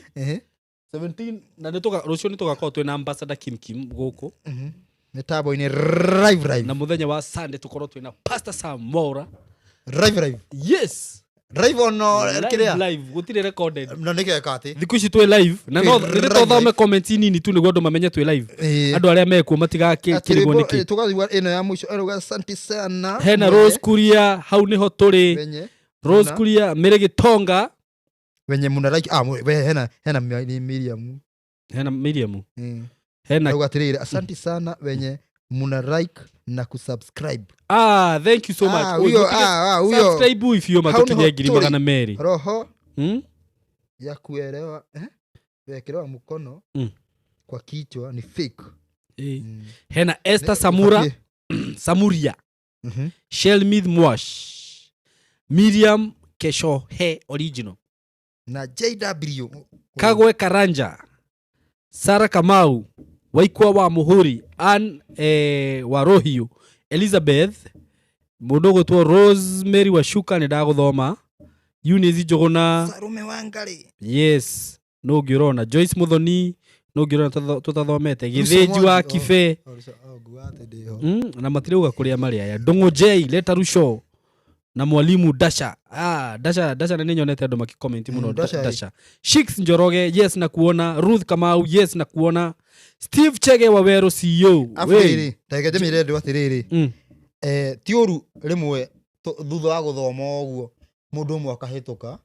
17 na nĩ rũciũ nĩ tũgakorwo twĩna ambassador Kim Kim gũkũ.
Mĩtambo-inĩ live, live.
Na mũthenya wa Sunday tũkorwo twĩna Pastor Sam Mwaura.
Live, live.
Yes.
Live on
Live,
kĩrĩa
live, gũtirĩ recorded.
Na nĩkĩo eka atĩ
Thikũ ici twĩ live na no
Twĩ
nĩ
live,
tũthome
live.
comment nini tu nĩguo andũ mamenye twĩ live. Andũ arĩa mekuo matigakĩrigwo nĩkĩ.
Tũgathiĩ ĩno ya mũico ĩrauga asante sana
Hena
Mwene,
Rose Kuria, hau nĩho tũrĩ.
wenye
Rose
na-
Kuria, Mary Gitonga.
Wenye muna like, ah, we hena ni Miriam.
Hena Miriam, hena
Arauga atĩrĩrĩ, asante sana wenye muna like na kusubscribe.
Ah, thank you so much.
Ah,
Oi,
huyo,
mũtige
ah, ah, huyo.
subscribe ifio
Hau
matũkinye
nĩho
ngiri
tũrĩ.
200.
Roho ya kuelewa, wekelewa mkono kwa kichwa ni fake.
Hena Esther Samura, Samuria, Shelmith Mwash, Miriam Keshohe original,
Na JW.
Kagwe Karanja, Sara Kamau, Waikwa wa Muhuri, Ann Warohiu, Elizabeth mũndũ ũgwĩtwo Rosemary Washuka nĩ ndagũthoma, Eunice Njũgũna.
Sarume Wangari.
Yes, nũ ũngĩ ũrona? Joyce Muthoni, nũ ũngĩ ũrona tũtathomete? Gĩthĩnji wa
Mwangi, oh.
Kibe.
Oh, nguga atĩ ndĩho.
Na matirauga kũrĩa marĩ aya. Ndũng'ũ J Leta Rusho na mwalimu Dasha. Ah, Dasha, Dasha nĩ nyonete andũ makĩcomment mũno.
Dasha,
Dasha Shix Njoroge, yes, na kuona. Ruth Kamau, yes, na kuona. Steve Chege Waweru CEO.
Afu
Wey.
rĩrĩ, tareke njĩmĩre andũ atĩrĩrĩ, ti ũru rĩmwe thutha wa gũthoma ũguo mũndũ ũmwe akahĩtũka,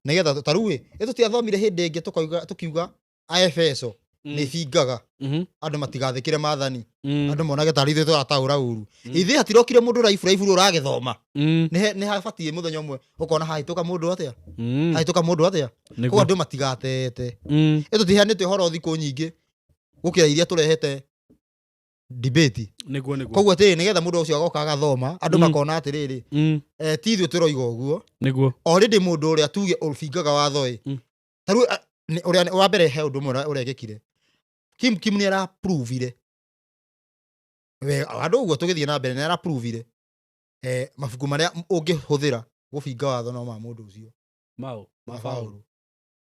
nĩgetha ta rĩu ĩ tũtiathomire hĩndĩ ĩngĩ tũkiuga Aefeso nĩ bingaga andũ matigathĩkĩre maathani, andũ monage tarĩ ithuĩ tũrataũra ũru. Ithuĩ hatirokire mũndũ raibu raibu ũragĩthoma. Nĩ habatiĩ mũthenya ũmwe ũkona hahĩtũka mũndũ atĩa, hahĩtũka mũndũ atĩa.
Nĩguo.
Koguo andũ matigatete. Ĩ tũtiheanĩte ũhoro thikũ nyingĩ gũkĩra iria tũrehete debate.
Nĩguo, nĩguo.
Koguo atĩrĩ, nĩgetha mũndũ ũcio agoka agathoma andũ makona atĩrĩrĩ, ti ithuĩ tũroiga ũguo. Already mũndũ ũrĩa tuge ũbingaga watho ĩ, ta rĩu ũrĩa wa mbere he ũndũ ũmwe ũrekĩkire. Kim Kim nĩ araprovire wega andũ ũguo tũgĩthiĩ na mbere, nĩ araprovire mabuku marĩa ũngĩhũthĩra gũbinga watho no ma mũndũ ũcio.
Mau
ma
ma
Paulo.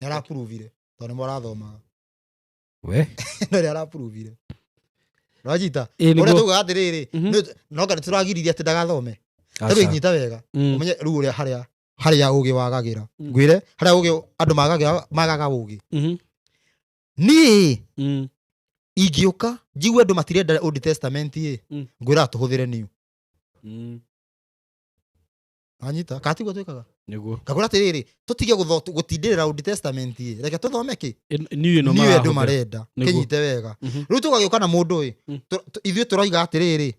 Nĩ araprovire tondũ nĩmo arathomaga.
We.
No nĩ araprovire rwanyita
Ĩ,
ũrĩa
nĩguo.
tugaga atĩrĩrĩ, no nga nĩtũragiririe atĩ ndagathome. Ta rĩu
Aca.
nyita wega, ũmenye rĩu ũrĩa harĩa ũgĩ wagagĩra. Ngwĩre harĩa ũgĩ andũ magagĩra magaga ũgĩ. Niĩ ingĩũka njigue andũ matirenda Old Testament ĩ, ngwĩraga tũhũthĩre New. Wanyita kana tiguo twĩkaga?
Nĩguo.
Ngakũra atĩrĩrĩ, tũtige gũtindĩrĩra Old Testament ĩ, reke tũthome kĩ
New ĩno
New andũ
marahũthĩra.
marenda.
Nĩguo.
Kĩnyite wega. Rĩu tũgagĩũka na mũndũ ĩ, ithuĩ tũroiga atĩrĩrĩ,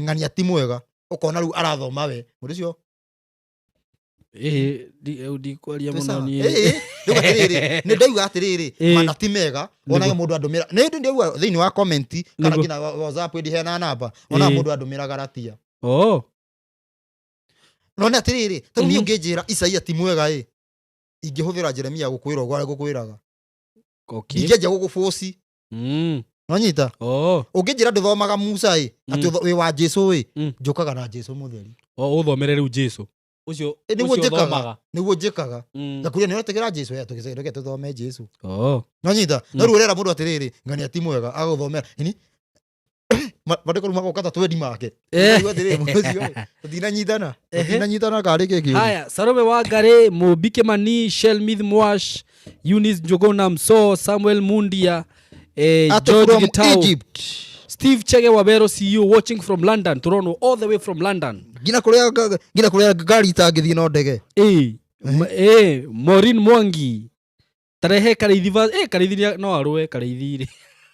ng'ania ti mwega, ũkona rĩu arathoma we mũndũ ũcio.
Ĩhĩ, ndikwaria
Twĩ
mũno
sawa.
niĩ.
Ĩĩ, rĩu atĩrĩrĩ, nĩ ndauga atĩrĩrĩ, mana ti mega, wonage mũndũ andũmĩra nĩ ndĩ ndauga thĩinĩ wa comment kana nginya WhatsApp ndiheana namba, wonaga mũndũ andũmĩra Galatia.
Oh.
None atĩrĩrĩ, ta rĩu niĩ ũngĩnjĩra Isaia ti mwega ĩ, ingĩhũthĩra Jeremia gũkwĩra ũguo arĩa ngũkwĩraga. Ndingĩanjia gũgũbũci. Nonyita?
Oh.
Ũngĩnjĩra ndũthomaga Musa ĩ, atĩ wĩ wa Jesũ ĩ, njũkaga na Jesũ mũtheri.
O ũthomere rĩu Jesũ. Ũcio
Ĩ, nĩguo
ũcio
njĩkaga.
ũthomaga.
Nĩguo njĩkaga. Ngakuria nĩ ũretĩkĩra Jesũ, ĩ, tũgĩce reke tũthome Jesũ.
Oh.
Nonyita? No rĩu ũrera mũndũ atĩrĩrĩ, ng'ania ti mwega, agũthomera. Ini mandĩko rĩu magoka ta twendi make. Ũkaigua atĩrĩrĩ, mũndũ ũcio ĩ, tũtinanyitana. Tũtinanyitana karĩ kĩ kĩũru.
Haya, Salome Wangari, Mumbi Kimani, Shelmith Mwash, Eunice Njuguna Mso, Samuel Mundia,
Ate
George
from
Gitau,
Egypt.
Steve Chege Wabero CEO watching from London, Toronto, all the way from London.
Nginya kũrĩa ngari itangĩthiĩ no ndege.
Maureen Mwangi. Tarehe Karaithi Karaithi no arũe Karaithi rĩ.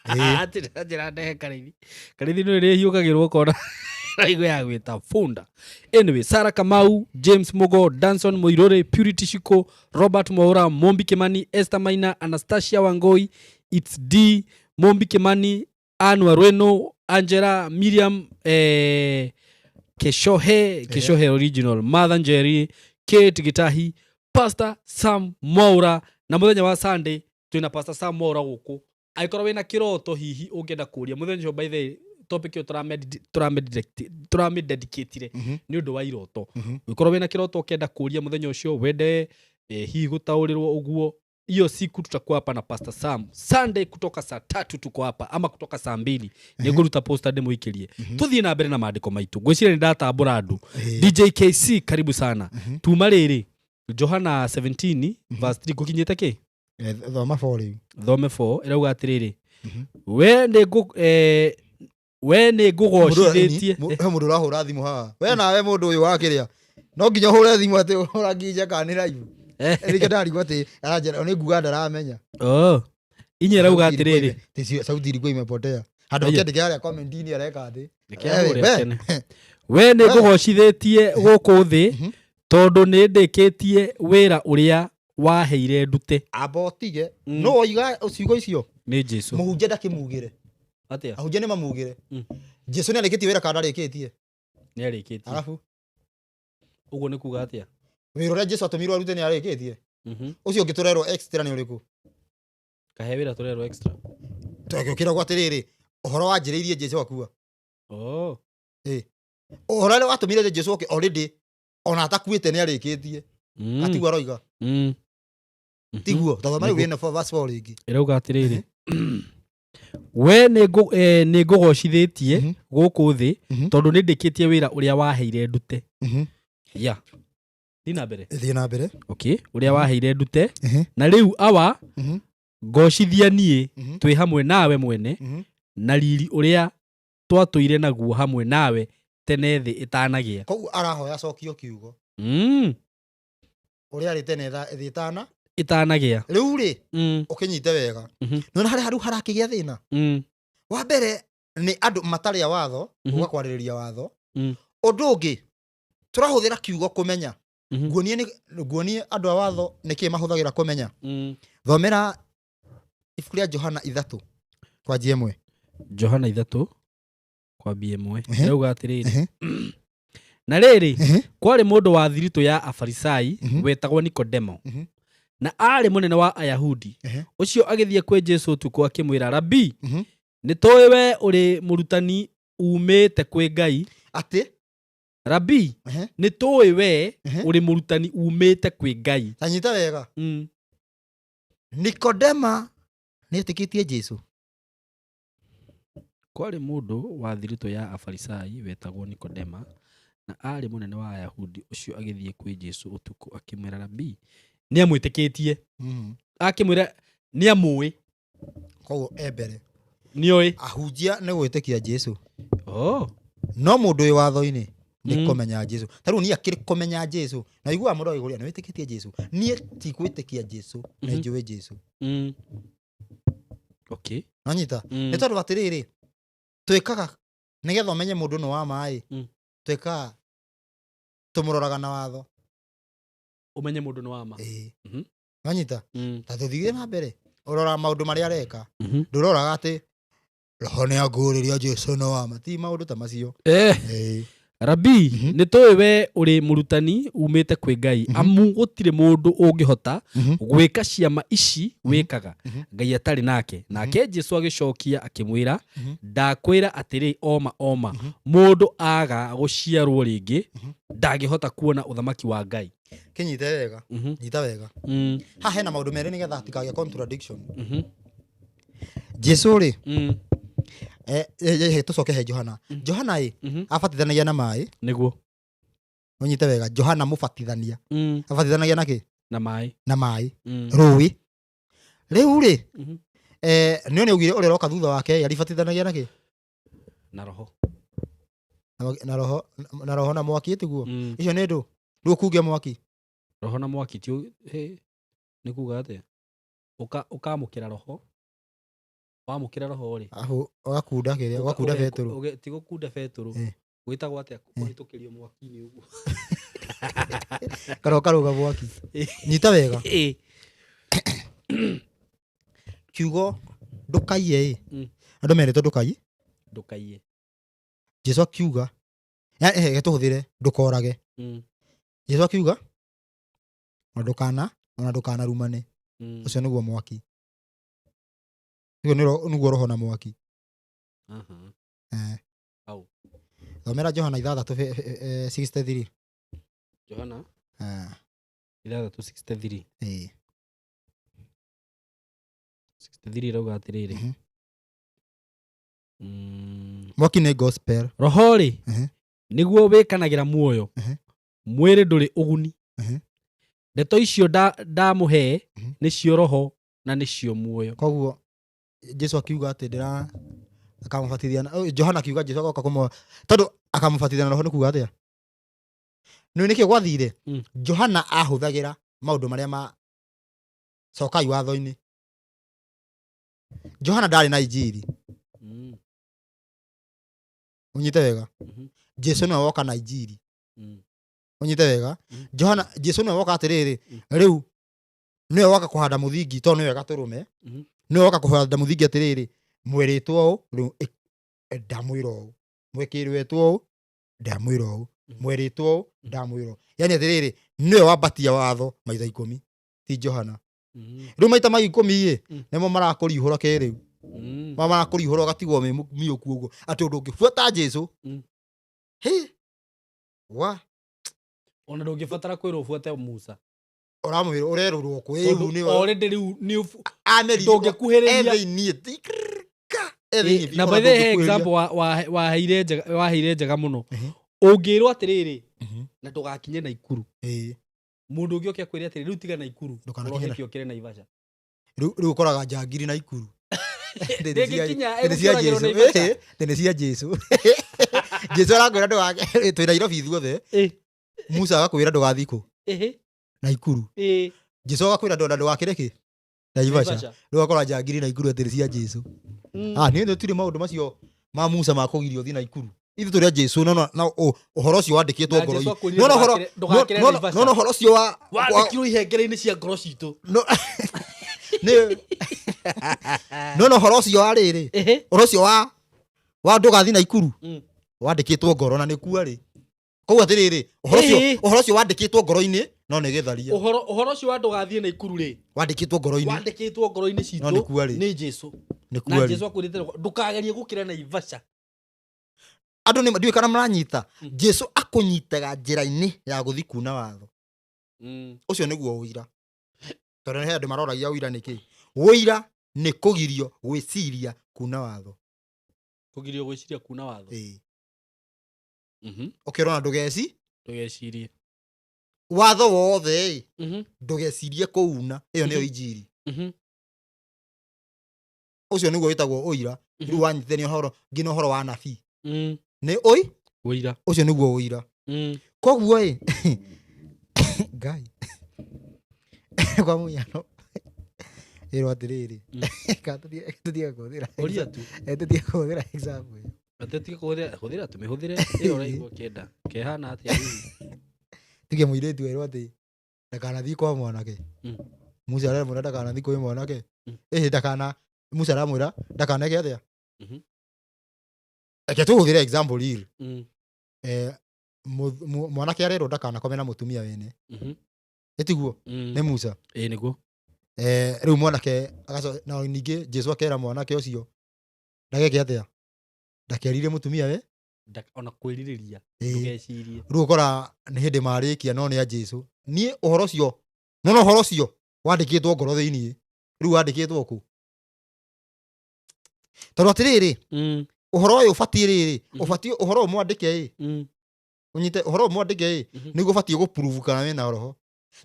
Atĩ njĩra ndehe Karaithi. Karaithi nĩ rĩrĩa hiũkagĩrwo ũkona raigua ya gwĩta funda. Anyway, Sarah Kamau, James Mugo, Danson Muirure, Purity Shiko, Robert Mwaura, Mombi Kimani, Esther Maina, Anastasia Wangoi, It's D, Mumbi Kimani, Ann Warueno, Angela, Miriam, Keshohe, Keshohe original, Mother Njeri, Kate Gitahi, Pastor Sam Mwaura. Na muthenya wa Sunday twina Pastor Sam Mwaura guku. Angĩkorwo wĩna kĩroto hihi ũngĩenda kũria mũthenya ũcio, by the way, topic ĩyo tũramĩdedicatire nĩ ũndũ wa iroto. Ũngĩkorwo wĩna kĩroto ũkĩenda kũria mũthenya ũcio, wende hihi gũtaũrĩrwo ũguo, hiyo siku tutakuwa hapa na Pastor Sam Sunday kutoka saa 3, tuko hapa, ama kutoka saa 2. Nĩ ngũruta poster ndĩmũikĩrie. Tũthiĩ na mbere na maandĩko maitũ. Ngwĩciria nĩ ndatambũra andũ. DJ KC, karibu sana. Tuma rĩrĩ Johana 17 verse 3, ngũkinyĩte kĩ?
Thoma 4 rĩu.
Thome 4. Ĩrauga atĩrĩrĩ, we nĩ ngũgocithĩtie.
He mũndũ ũrahũra thimũ haha. We nawe mũndũ ũyũ wa kĩrĩa, no nginya ũhũre thimũ atĩ ũranginja kana nĩ live? Nĩkĩo ndarigwo atĩ aranjĩra nĩ nguga ndaramenya.
Oh. Inya ĩrauga atĩrĩrĩ,
Sauti ilikuwa imepotea handũ.
Aya.
Ũkĩandĩke harĩa comment-inĩ areka atĩ
Reke ahũre
We.
akene. We nĩ ngũgocithĩtie gũkũ thĩ, tondũ nĩ ndĩkĩtie wĩra ũrĩa waheire ndute.
Amba ũtige. No woiga ciugo icio?
Nĩ Jesu.
Mũhunjia ndakĩmugĩre.
Atĩa?
Ahunjia nĩ mamugĩre. Jesu nĩ arĩkĩtie wĩra kana ndarĩkĩtie?
Nĩ arĩkĩtie.
Arabu
Ũguo nĩ kuga atĩa?
Wĩra ũrĩa Jesu atũmirwo arute nĩ arĩkĩtie. Ũcio ũngĩ tũrerwo extra nĩ ũrĩkũ?
Kahe wĩra tũrerwo extra?
Tũkĩragwo atĩrĩrĩ, ũhoro wanjĩrĩirie Jesu akua.
Oh.
Ũhoro ũrĩa watũmire Jesu oke already ona atakuĩte nĩ arĩkĩtie. Atiguo aroiga? Tiguo tathoma rĩu.
Nĩguo.
Wĩna verse 4 rĩngĩ.
Ĩrauga atĩrĩrĩ, we nĩ ngũgocithĩtie gũkũ thĩ, tondũ nĩ ndĩkĩtie wĩra ũrĩa waheire ndute. Ya thiĩ na mbere.
Thiĩ na mbere.
Okay, ũrĩa waheire ndute. Na rĩu, awa, ngocithia niĩ twĩ hamwe nawe mwene na riri ũrĩa twatũire naguo hamwe nawe tene thĩ ĩtanagĩa.
Koguo arahoya cokio kiugo ũrĩa arĩ tene thĩ ĩtana
Ĩtanagĩa.
Rĩu rĩ, ũkĩnyite wega. Nona harĩa rĩu harakĩgĩa thĩna. Wa mbere nĩ andũ matarĩ a watho uga kwarĩrĩria watho. Ũndũ ũngĩ, tũrahũthĩra kiugo kũmenya. Nguonie andũ a watho nĩkĩ mahũthagĩra kũmenya. Thomera ibuku rĩa Johana 3 kwanjia 1.
Johana 3 kwambia 1. Ĩrauga atĩrĩrĩ, na rĩrĩ, kwarĩ mũndũ wa thiritũ ya Afarisai wetagwo Nikodemo, na aarĩ mũnene wa Ayahudi. Ũcio agĩthiĩ kwĩ Jesu ũtukũ, akĩmwĩra, "Rabi, nĩ tũĩ we ũrĩ mũrutani umĩte kwĩ Ngai."
Atĩ?
Rabi, nĩ tũĩ we ũrĩ mũrutani umĩte kwĩ Ngai.
Ta nyita wega. Nikodema nĩ etĩkĩtie Jesu?
Kwarĩ mũndũ wa thiritũ ya Afarisai wetagwo Nikodema, na aarĩ mũnene wa Ayahudi. Ũcio agĩthiĩ kwĩ Jesu ũtukũ, akĩmwĩra, "Rabi." Nĩ amwĩtĩkĩtie. Akĩmwĩra nĩ amũĩ.
Koguo e mbere.
Nĩoĩ.
Ahunjia nĩ gwĩtĩkia Jesu.
Oh.
No mũndũ wĩ watho-inĩ nĩ kũmenya Jesu. Ta rĩu niĩ akĩrĩ kũmenya Jesu, na iguaga mũndũ agĩkũria, "Nĩ wĩtĩkĩtie Jesu?" Niĩ ti gwĩtĩkia Jesu, nĩ njũĩ Jesu.
Okay.
Nanyita? Nĩ tondũ atĩrĩrĩ, twĩkaga nĩgetha ũmenye mũndũ nĩ wa maĩ, twĩkaga tũmũroraga na watho.
Ũmenye mũndũ nĩ wa ma.
Ĩĩ. Nanyita? Ta tũthiĩ na mbere, ũroraga maũndũ marĩa areka. Ndũroraga atĩ roho nĩ angũrĩria Jesu nĩ wa ma, ti maũndũ ta macio. Ĩĩ.
Rabi, nĩ tũĩ we ũrĩ mũrutani umĩte kwĩ Ngai, amu gũtirĩ mũndũ ũngĩhota gwĩka ciama ici wĩkaga Ngai atarĩ nake. Nake Jesu agĩcokia akĩmwĩra, "Ndakwĩra atĩrĩ oma oma, mũndũ aga gũciarwo rĩngĩ, ndangĩhota kuona ũthamaki wa Ngai."
Kĩnyite wega. Nyita wega. Haha hena maũndũ merĩ nĩgetha hatikagĩe contradiction. Jesu rĩ, tũcoke he Johana. Johana ĩ, abatithanagia na maĩ.
Nĩguo.
Ũnyite wega, Johana mũbatithania abatithanagia na kĩ?
Na maĩ.
Na maĩ, rũĩ rĩu rĩ. Nĩ augire ũrĩa ũroka thutha wake aribatithanagia na kĩ?
Na roho.
Na roho, na roho na mwaki, tiguo? Icio nĩ ndũ rĩu ũkungia mwaki.
Roho na mwaki ti nĩ kuga atĩa? Ũkamũkĩra roho, wamũkĩra roho rĩ,
Arabu ũgakunda kĩrĩa, ũgakunda betũrũ.
Ti gũkunda betũrũ. Gwĩtagwo atĩa kũhĩtũkĩrio mwaki-inĩ ũguo?
Karoho karũga mwaki. Nyita wega. Kiugo Ndũkaiye ĩ. Andũ merĩtwo ndũkaiye.
Ndũkaiye.
Jesu akiuga, reke tũhũthĩre ndũkorage. Jesu akiuga ona ndũkana, ona ndũkanarumane. Ũcio nĩguo mwaki. Ũcio nĩguo roho na mwaki.
Aha. Au.
Thomera Johana 6:63.
Johana 6:63. 63 irauga atĩrĩrĩ.
Mwaki nĩ gospel.
Roho rĩ, nĩguo wĩkanagĩra muoyo, mwĩrĩ ndũrĩ ũguni. Ndeto icio ndamũhe nĩcio roho na nĩcio muoyo.
Koguo Jesu akiuga atĩ ndĩra akamũbatithia na Johana akiuga Jesu agoka kũmũ tondũ akamũbatithia na roho nĩ kuga atĩa? Nĩ nĩkĩo gwathire? Johana ahũthagĩra maũndũ marĩa ma cokai watho-inĩ. Johana ndarĩ na injiri. Ũnyite wega. Jesu nĩwe woka na injiri. Ũnyite wega. Johana, Jesu nĩwe woka atĩrĩrĩ, rĩu nĩwe woka kũhanda mũthingi tondũ nĩwe gatũrũme. Nĩwe woka kũhanda mũthingi atĩrĩrĩ, mwerĩtwo ũũ, rĩu ndamwĩra ũũ. Mwekĩrwetwo ũũ, ndamwĩra ũũ. Mwerĩtwo ũũ, ndamwĩra ũũ. Yaani atĩrĩrĩ, nĩwe wambatia watho maita 10, ti Johana. Rĩu maita mau 10 ĩ, nĩmo marakũriũhũra kĩrĩu. Marakũriũhũra ũgatigwo wĩ miũku ũguo. Atĩ ũndũ ũngĩbuata Jesu. Hĩ. Wa.
Ona ndũngĩbatara kwĩrwo ũbuate Musa.
Ũramwĩra ũrerũrwo kwĩ rĩu nĩ
Already rĩu nĩ
Amerika.
Ndũngĩkuhĩrĩria.
Ethĩiniĩ. Tikirika. Ethĩiniĩ.
Na by the way, example waheire njega, waheire njega mũno. Ũngĩrwo atĩrĩrĩ, na ndũgakinye Naikuru. Mũndũ ũngĩ oke akwĩre atĩrĩ, rĩu tiga Naikuru,
Ndũkanakinye
ũroke ũkĩre Naivasha.
Rĩu ũkoraga njangiri Naikuru.
Ndĩngĩkinya,
Ndĩ cia
ĩgũkĩragĩrwo
Jesu.
Naivasha.
Ndĩ cia Jesu. Jesu arakwĩra ndũgake, twĩ Nairobi ithuothe. Musa agakwĩra ndũgathiĩ kũ? Naikuru. Jesu agakwĩra ndũgakĩre kĩ? Naivasha.
Naivasha.
Rĩu ũgakora njangiri Naikuru atĩ nĩ cia Jesu. Niĩ tũtirĩ maũndũ macio ma Musa ma kũgirio ũthiĩ Naikuru. Ithuĩ tũrĩ a Jesu, no, no, no, ũhoro ũcio wandĩkĩtwo
Na
ngoro-inĩ.
Jesu akwĩrire
No, no, ũhoro,
ndũgakĩre
no, no,
Naivasha.
no, no, ũhoro ũcio wa, wa,
Wandĩkirwo ihengere-inĩ cia ngoro citũ.
no, nĩ, no, no, ũhoro ũcio wa rĩrĩ, ũhoro ũcio wa ndũgathiĩ Naikuru, wandĩkĩtwo ngoro na nĩkuo rĩ. Koguo atĩrĩrĩ, ũhoro ũcio wandĩkĩtwo ngoro-inĩ, no nĩ gĩtharia.
Ũhoro ũcio wa ndũgathiĩ Naikuru rĩ,
Wandĩkĩtwo ngoro-inĩ.
Wandĩkĩtwo ngoro-inĩ citũ.
No nĩkuo rĩ.
Nĩ Jesu.
Nĩkuo
Na
rĩ.
Jesu akwĩrĩte ndũkagerie gũkĩra Naivasha.
Andũ nĩ ndiũĩ kana maranyita. Jesu akũnyitaga njĩra-inĩ ya gũthiĩ kuna watho. Ũcio nĩguo ũira. Tondũ he andũ maroragia ũira nĩ kĩ? Ũira nĩ kũgirio gwĩciria kuna watho.
Kũgirio gwĩciria kuna watho.
Ĩĩ. Ũkĩrona ndũgeci?
Ndũgecirie.
Watho wothe ĩ, ndũgecirie kũuna. Ĩyo nĩyo injiri. Ũcio nĩguo wĩtagwo ũira. Rĩu wanyitithania ũhoro nginya ũhoro wa nabii. Nĩ ũi?
Ũira.
Ũcio nĩguo ũira. Koguo ĩ, Ngai. Kwa mũhiano, ĩrwo atĩrĩrĩ. Ka tũtige kũhũthĩra
Ũria tu.
Tũtige kũhũthĩra example ĩyo.
Tũtige kũhũthĩra, hũthĩra tũmĩhũthĩre. Ĩyo ũraigua ũkĩenda. Kehana atĩa hihi?
Tuge mũirĩtu erwo atĩ ndakanathiĩ kwa mwanake. Musa aramwĩra ndakanathiĩ kwĩ mwanake. Ĩhĩ ndakana, Musa aramwĩra ndakaneke atĩa? Reke tũhũthĩre example rĩrĩ. Mwanake arerwo ndakanakome na mũtumia wene. Ĩtiguo? Nĩ Musa.
Ĩĩ nĩguo.
Rĩu mwanake agacoka, na ningĩ Jesu akera mwanake ũcio ndageke atĩa? Ndakerire mũtumia we?
Ona kwĩrirĩria,
Ĩĩ.
ndũgecirie.
Rĩu ũkora nĩ hĩndĩ marĩkia no nĩ a Jesu. Niĩ ũhoro ũcio, no no ũhoro ũcio wandĩkĩtwo ngoro thĩiniĩ. Rĩu wandĩkĩtwo kũ? Tondũ atĩrĩrĩ, ũhoro ũyũ ũbatiĩ rĩrĩ, ũbatiĩ ũhoro ũyũ mwandĩke ĩ. Ũnyite ũhoro ũyũ mwandĩke ĩ, nĩguo ũbatiĩ gũprove kana wĩna roho.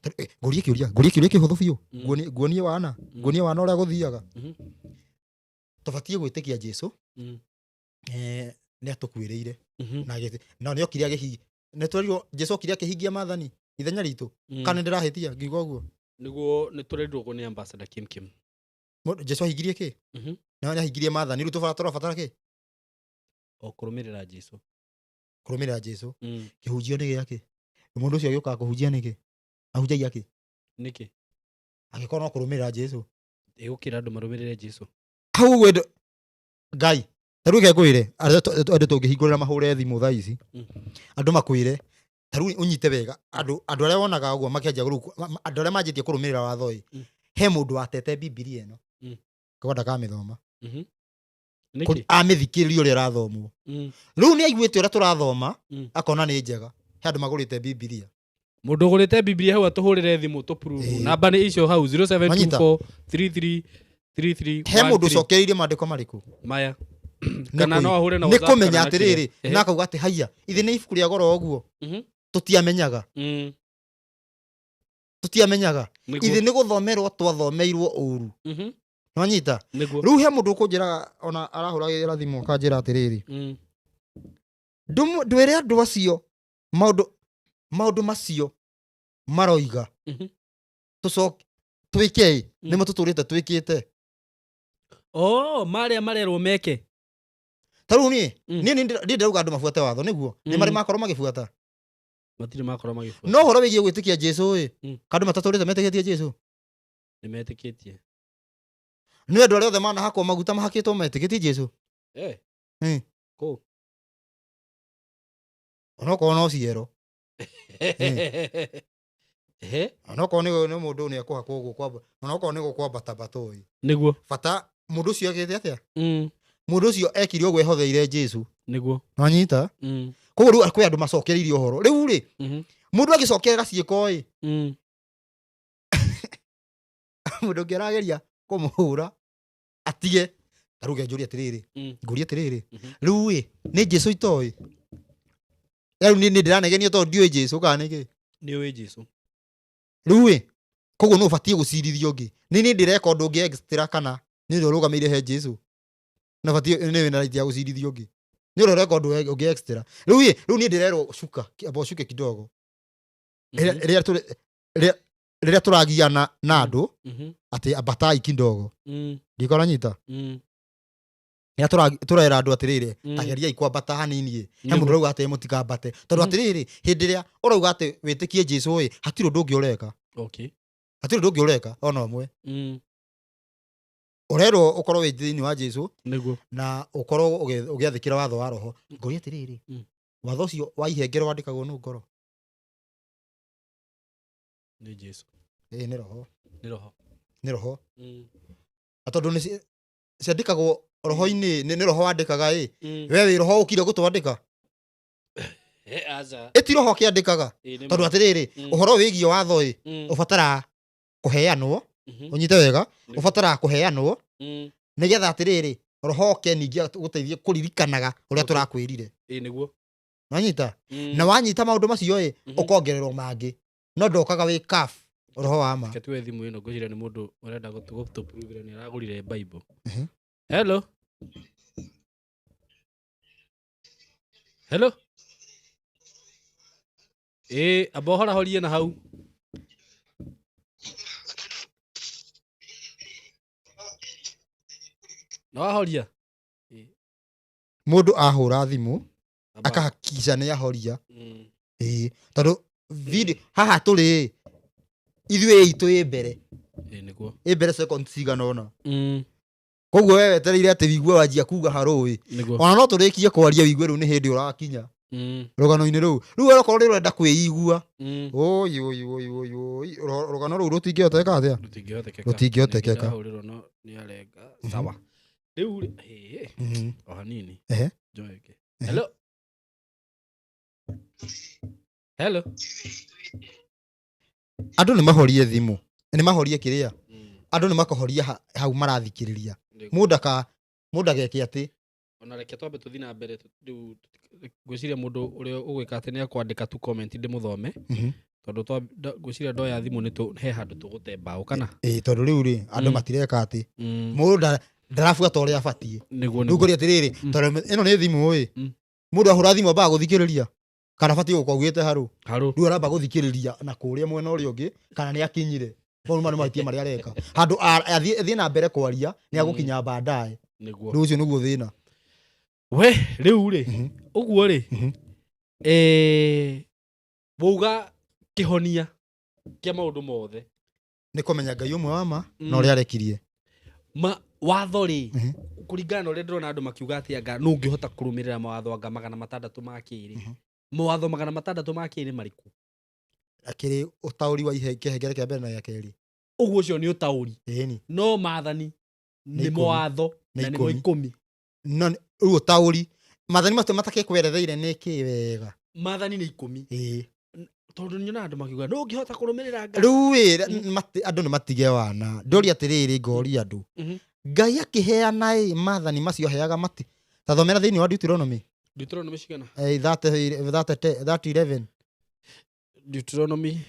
Tondũ, ngũrie kĩũria, ngũrie kĩũria kĩhũthũ biũ. Nguonie wana, nguonie wana ũrĩa gũthiaga. Tũbatiĩ gwĩtĩkia Jesu. Nĩ atũkuĩrĩire. Na agĩthi-, na nĩ okire agĩhingia. Nĩ twerirwo Jesu okire akĩhingia maathani ithenya ritũ. Kana nĩ ndĩrahĩtia ngiuga ũguo?
Nĩguo nĩ tũrerirwo ũguo nĩ Ambassador Kim Kim.
Jesu ahingirie kĩ? Na nĩ ahingirie maathani. Rĩu tũrabatara kĩ?
O kũrũmĩrĩra Jesu.
Kũrũmĩrĩra Jesu. Kĩhunjio nĩ gĩa kĩ? Mũndũ ũcio agĩũkaga kũhunjia nĩkĩ? Ahunjagia kĩ?
Nĩkĩ?
Angĩkorwo no kũrũmĩrĩra Jesu.
Ĩgũkĩra andũ marũmĩrĩre Jesu.
Hau ũguo Ngai ta rĩu reke ngwĩre, arĩa andũ tũngĩhingũrĩra mahũre thimũ thaa ici, andũ makwĩre, ta rĩu ũnyite wega, andũ arĩa wonaga ũguo makĩanjia andũ arĩa manjĩtie kũrũmĩrĩra watho ĩ, he mũndũ watete Bibilia ĩno, akauga ndakamĩthoma.
Nĩkĩ?
Amĩthikĩrĩria ũrĩa ĩrathomwo. Rĩu nĩ aiguĩte ũrĩa tũrathoma, akona nĩ njega. He andũ magũrĩte Bibilia.
Mũndũ ũgũrĩte Bibilia hau atũhũrĩre thimũ tũprove. Namba nĩ icio hau, zero seven two
Manyita.
four three three three three
He
one
mũndũ
three.
ũcokereirie maandĩko marĩkũ?
Maya.
Nĩ
Kana no ahũre na
nĩ
WhatsApp
kũmenya
kana na
atĩrĩrĩ,
kĩrĩa. Ehe.
na akauga atĩ haiya, ithe nĩ ibuku rĩa goro ũguo. Tũtiamenyaga. Tũtiamenyaga.
Nĩguo.
Ithe nĩ gũthomerwo twathomeirwo ũru. Nwanyita?
Nĩguo.
Rĩu he mũndũ ũkũnjĩraga ona arahũragĩra thimũ akanjĩra atĩrĩrĩ. Ndwĩre andũ acio maũndũ macio maroiga. Tũcoke twĩke ĩ, nĩmo tũtũrĩte twĩkĩte.
Oh, marĩa marerwo meke.
Ta rĩu niĩ,
Mm.
niĩ nĩ ndĩrauga andũ mabuate watho nĩguo. Nĩ marĩ makorwo magĩbuata.
Matirĩ makorwo magĩbuata.
No ũhoro wĩgiĩ gwĩtĩkia Jesũ ĩ, kandũ matatũrĩte metĩkĩtie Jesũ.
Nĩ metĩkĩtie.
Nĩ andũ arĩa othe manahakwo maguta mahakĩtwo metĩkĩtie Jesũ.
Kũ?
Onokorwo no ciero.
Ehe.
Onokorwo nĩ mũndũ nĩ ekũhakwo ũguo kwamba, onokorwo nĩ gũkwambatambatwo ĩ.
Nĩguo.
Bata mũndũ ũcio ekĩte atĩa? Mũndũ ũcio ekire ũguo ehotheire Jesũ.
Nĩguo.
Nwanyita? Koguo rĩu kwĩ andũ macokereirie ũhoro. Rĩu rĩ, mũndũ agĩcokerera ciĩko ĩ, mũndũ ũngĩ arageria kũmũhũra atige. Ta rĩu ngũrie atĩrĩrĩ, ngũrie atĩrĩrĩ, rĩu ĩ, nĩ Jesũ itoĩ? Rĩu niĩ ndĩranegenio tondũ ndiũĩ Jesũ kana nĩkĩ?
Nĩ ũĩ Jesũ.
Rĩu ĩ, koguo nĩ ũbatiĩ gũcirithio ũngĩ. Nĩ niĩ ndĩreka ũndũ ũngĩ extra kana nĩ ũrĩa ũrũgamĩire he Jesũ? Na ũbatiĩ, nĩ wĩna right ya gũcirithio ũngĩ. Nĩ ũrĩa ũreka ũndũ ũngĩ extra. Rĩu ĩ, rĩu niĩ ndĩrerwo cuka, amba ũcuke kidogo. Rĩrĩa tũragiana na andũ, atĩ ambatai kidogo. Ndiko ũranyita? Rĩrĩa tũrera andũ atĩrĩrĩ, tageriai kwambata hanini ĩ. He mũndũ ũrauga atĩ mũtikambate. Tondũ atĩrĩrĩ, hĩndĩ ĩrĩa ũrauga atĩ wĩtĩkie Jesũ ĩ, hatirĩ ũndũ ũngĩ ũreka. Hatirĩ ũndũ ũngĩ ũreka ona ũmwe. Ũrerwo ũkorwo wĩ thĩinĩ wa Jesũ
Nĩguo.
na ũkorwo ũgĩathĩkĩra watho wa roho. Ngũria atĩrĩrĩ, watho ũcio wa ihengere wandĩkagwo nũ ngoro?
Nĩ Jesũ.
Ĩĩ, nĩ roho.
Nĩ roho.
Nĩ roho. Na tondũ nĩ ciandĩkagwo roho-inĩ, nĩ roho wandĩkaga ĩ. We wĩ roho ũkire gũtwandĩka?
Aca.
Ĩ ti roho kĩandĩkaga.
Ĩ, nĩ
Tondũ
ma.
atĩrĩrĩ, ũhoro wĩgiĩ watho ĩ, ũbataraga kũheanwo, ũnyite wega, ũbataraga kũheanwo, nĩgetha atĩrĩrĩ, roho oke ningĩ gũteithie kũririkanaga ũrĩa tũrakwĩrire.
Ĩ, nĩguo.
Wanyita? Na wanyita maũndũ macio ĩ, ũkongererwo mangĩ. No ndokaga wĩ kaf, roho wa ma.
Reke tuoe thimũ ĩno, ngwĩciria nĩ mũndũ ũrenda gũtũpruvĩra nĩ aragũrire Bible. Hello. Hello. Ĩ, amba ũhorahorie na hau. No ahoria?
Mũndũ ahũra thimũ,
Amba.
akahakikisha nĩ ahoria. Ĩ, tondũ video haha tũrĩ, ithuĩ itũ ĩ mbere.
Ĩ, nĩguo.
Ĩ mbere seconds cigana ũna. Koguo we wetereire atĩ wigue wanjia kuga harũĩ.
Nĩguo.
Ona no tũrĩkie kwaria wigue rĩu nĩ hĩndĩ ũrakinya. Rũgano-inĩ rũu. Rĩu we okorwo nĩ ũrenda kwĩigua. Oi, oi, oi, oi, oi. Rũgano rũu rũtingĩhotekeka atĩa?
Rũtingĩhotekeka.
Rũtingĩhotekeka.
Ningĩ ndahũrĩrwo no nĩ arenga. Sawa. Rĩu rĩ, hĩ, o hanini. Njoe ĩngĩ. Hello. Hello.
Andũ nĩ mahorie thimũ. Nĩ mahorie kĩrĩa? Andũ nĩ makohoria hau marathikĩrĩria.
Nĩguo.
Mũndũ mũndũ ageke atĩ.
Ona reke twambe tũthiĩ na mbere, rĩu ngwĩciria mũndũ ũrĩa ũgwĩka atĩ nĩ akwandĩka tu comment ndĩmũthome. Tondũ ngwĩciria ndoya thimũ nĩ he handũ tũgũte mbaũ kana?
Ĩĩ, tondũ rĩu rĩ, andũ matireka atĩ. Mũndũ ndarabuata ũrĩa abatiĩ.
Nĩguo,
Rĩu
nĩguo.
ngũria atĩrĩrĩ, tondũ ĩno nĩ thimũ ĩ. Mũndũ ahũra thimũ ambaga gũthikĩrĩria. Kana abatiĩ gũkorwo augĩte harũ.
Harũ.
Rĩu aramba gũthikĩrĩria na kũrĩa mwena ũrĩa ũngĩ, kana nĩ akinyire. Mau nĩ mahĩtia marĩa areka. Handũ athiĩ na mbere kwaria, nĩ agũkinya baadaye.
Nĩguo.
Rĩu ũcio nĩguo thĩna.
We, rĩu rĩ, ũguo rĩ, wauga kĩhonia kĩa maũndũ mothe.
Nĩ kũmenya Ngai ũmwe wa ma, na ũrĩa arekirie.
Ma watho rĩ,
Mhm.
kũringana na ũrĩa ndĩrona andũ makiuga atĩ anga nũ ũngĩhota kũrũmĩrĩra mawatho anga 600 ma kĩrĩ.
Mhm.
Mawatho 600 ma kĩrĩ marĩkũ?
Akĩrĩ ũtaũri wa ihe kĩhengere kĩa mbere na gĩa kerĩ.
Ũguo ũcio nĩ ũtaũri.
Ĩni.
No maathani
Nĩ
nĩ
10.
mawatho
Nĩ
na nĩmo
10.
10.
No rĩu ũtaũri maathani macio matakĩkweretheire nĩ kĩ wega.
Maathani nĩ 10.
Ĩĩ.
Tondũ nyonaga andũ makiuga nũ ũngĩhota kũrũmĩrĩra Ngai.
Rĩu ĩ andũ nĩ matige wana. Ndũria atĩrĩrĩ, ngoria andũ.
Mhm.
Ngai akĩheana ĩ maathani macio aheaga mati. Ta thomera thĩinĩ wa Deuteronomy.
Deuteronomy cigana?
30:11.
Deuteronomy.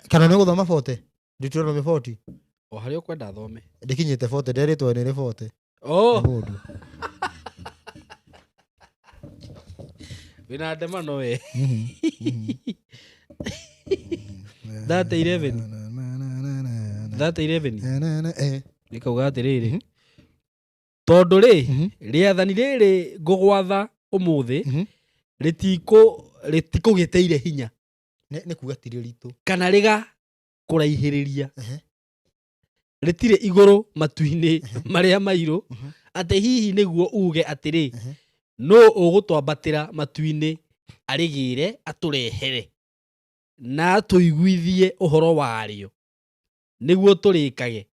Kana nĩ ũgũthoma 40? Deuteronomy 40.
O harĩa ũkwenda thome.
Ndĩkinyĩte 40, nderĩtwo nĩrĩ 40.
Oh,
Nĩ mũndũ.
wĩna ndemano we.
Mhm, mhm.
30:11. 30:11.
Eh.
Nĩkauga atĩrĩrĩ.
Mhm.
Tondũ rĩ,
Mhm.
rĩathani rĩrĩ ngũgwatha ũmũthĩ
Mhm.
rĩtikũgĩtĩire hinya
Nĩ kuga ti rĩritũ.
kana rĩgakũraihĩrĩria.
Ehe.
Rĩtirĩ igũrũ matu-inĩ marĩa mairũ
Mhm.
atĩ hihi nĩguo uge atĩrĩ,
Ehe.
nũ ũgũtwambatĩra matu-inĩ arĩgĩre atũrehere na atũiguithie ũhoro warĩo nĩguo tũrĩkage.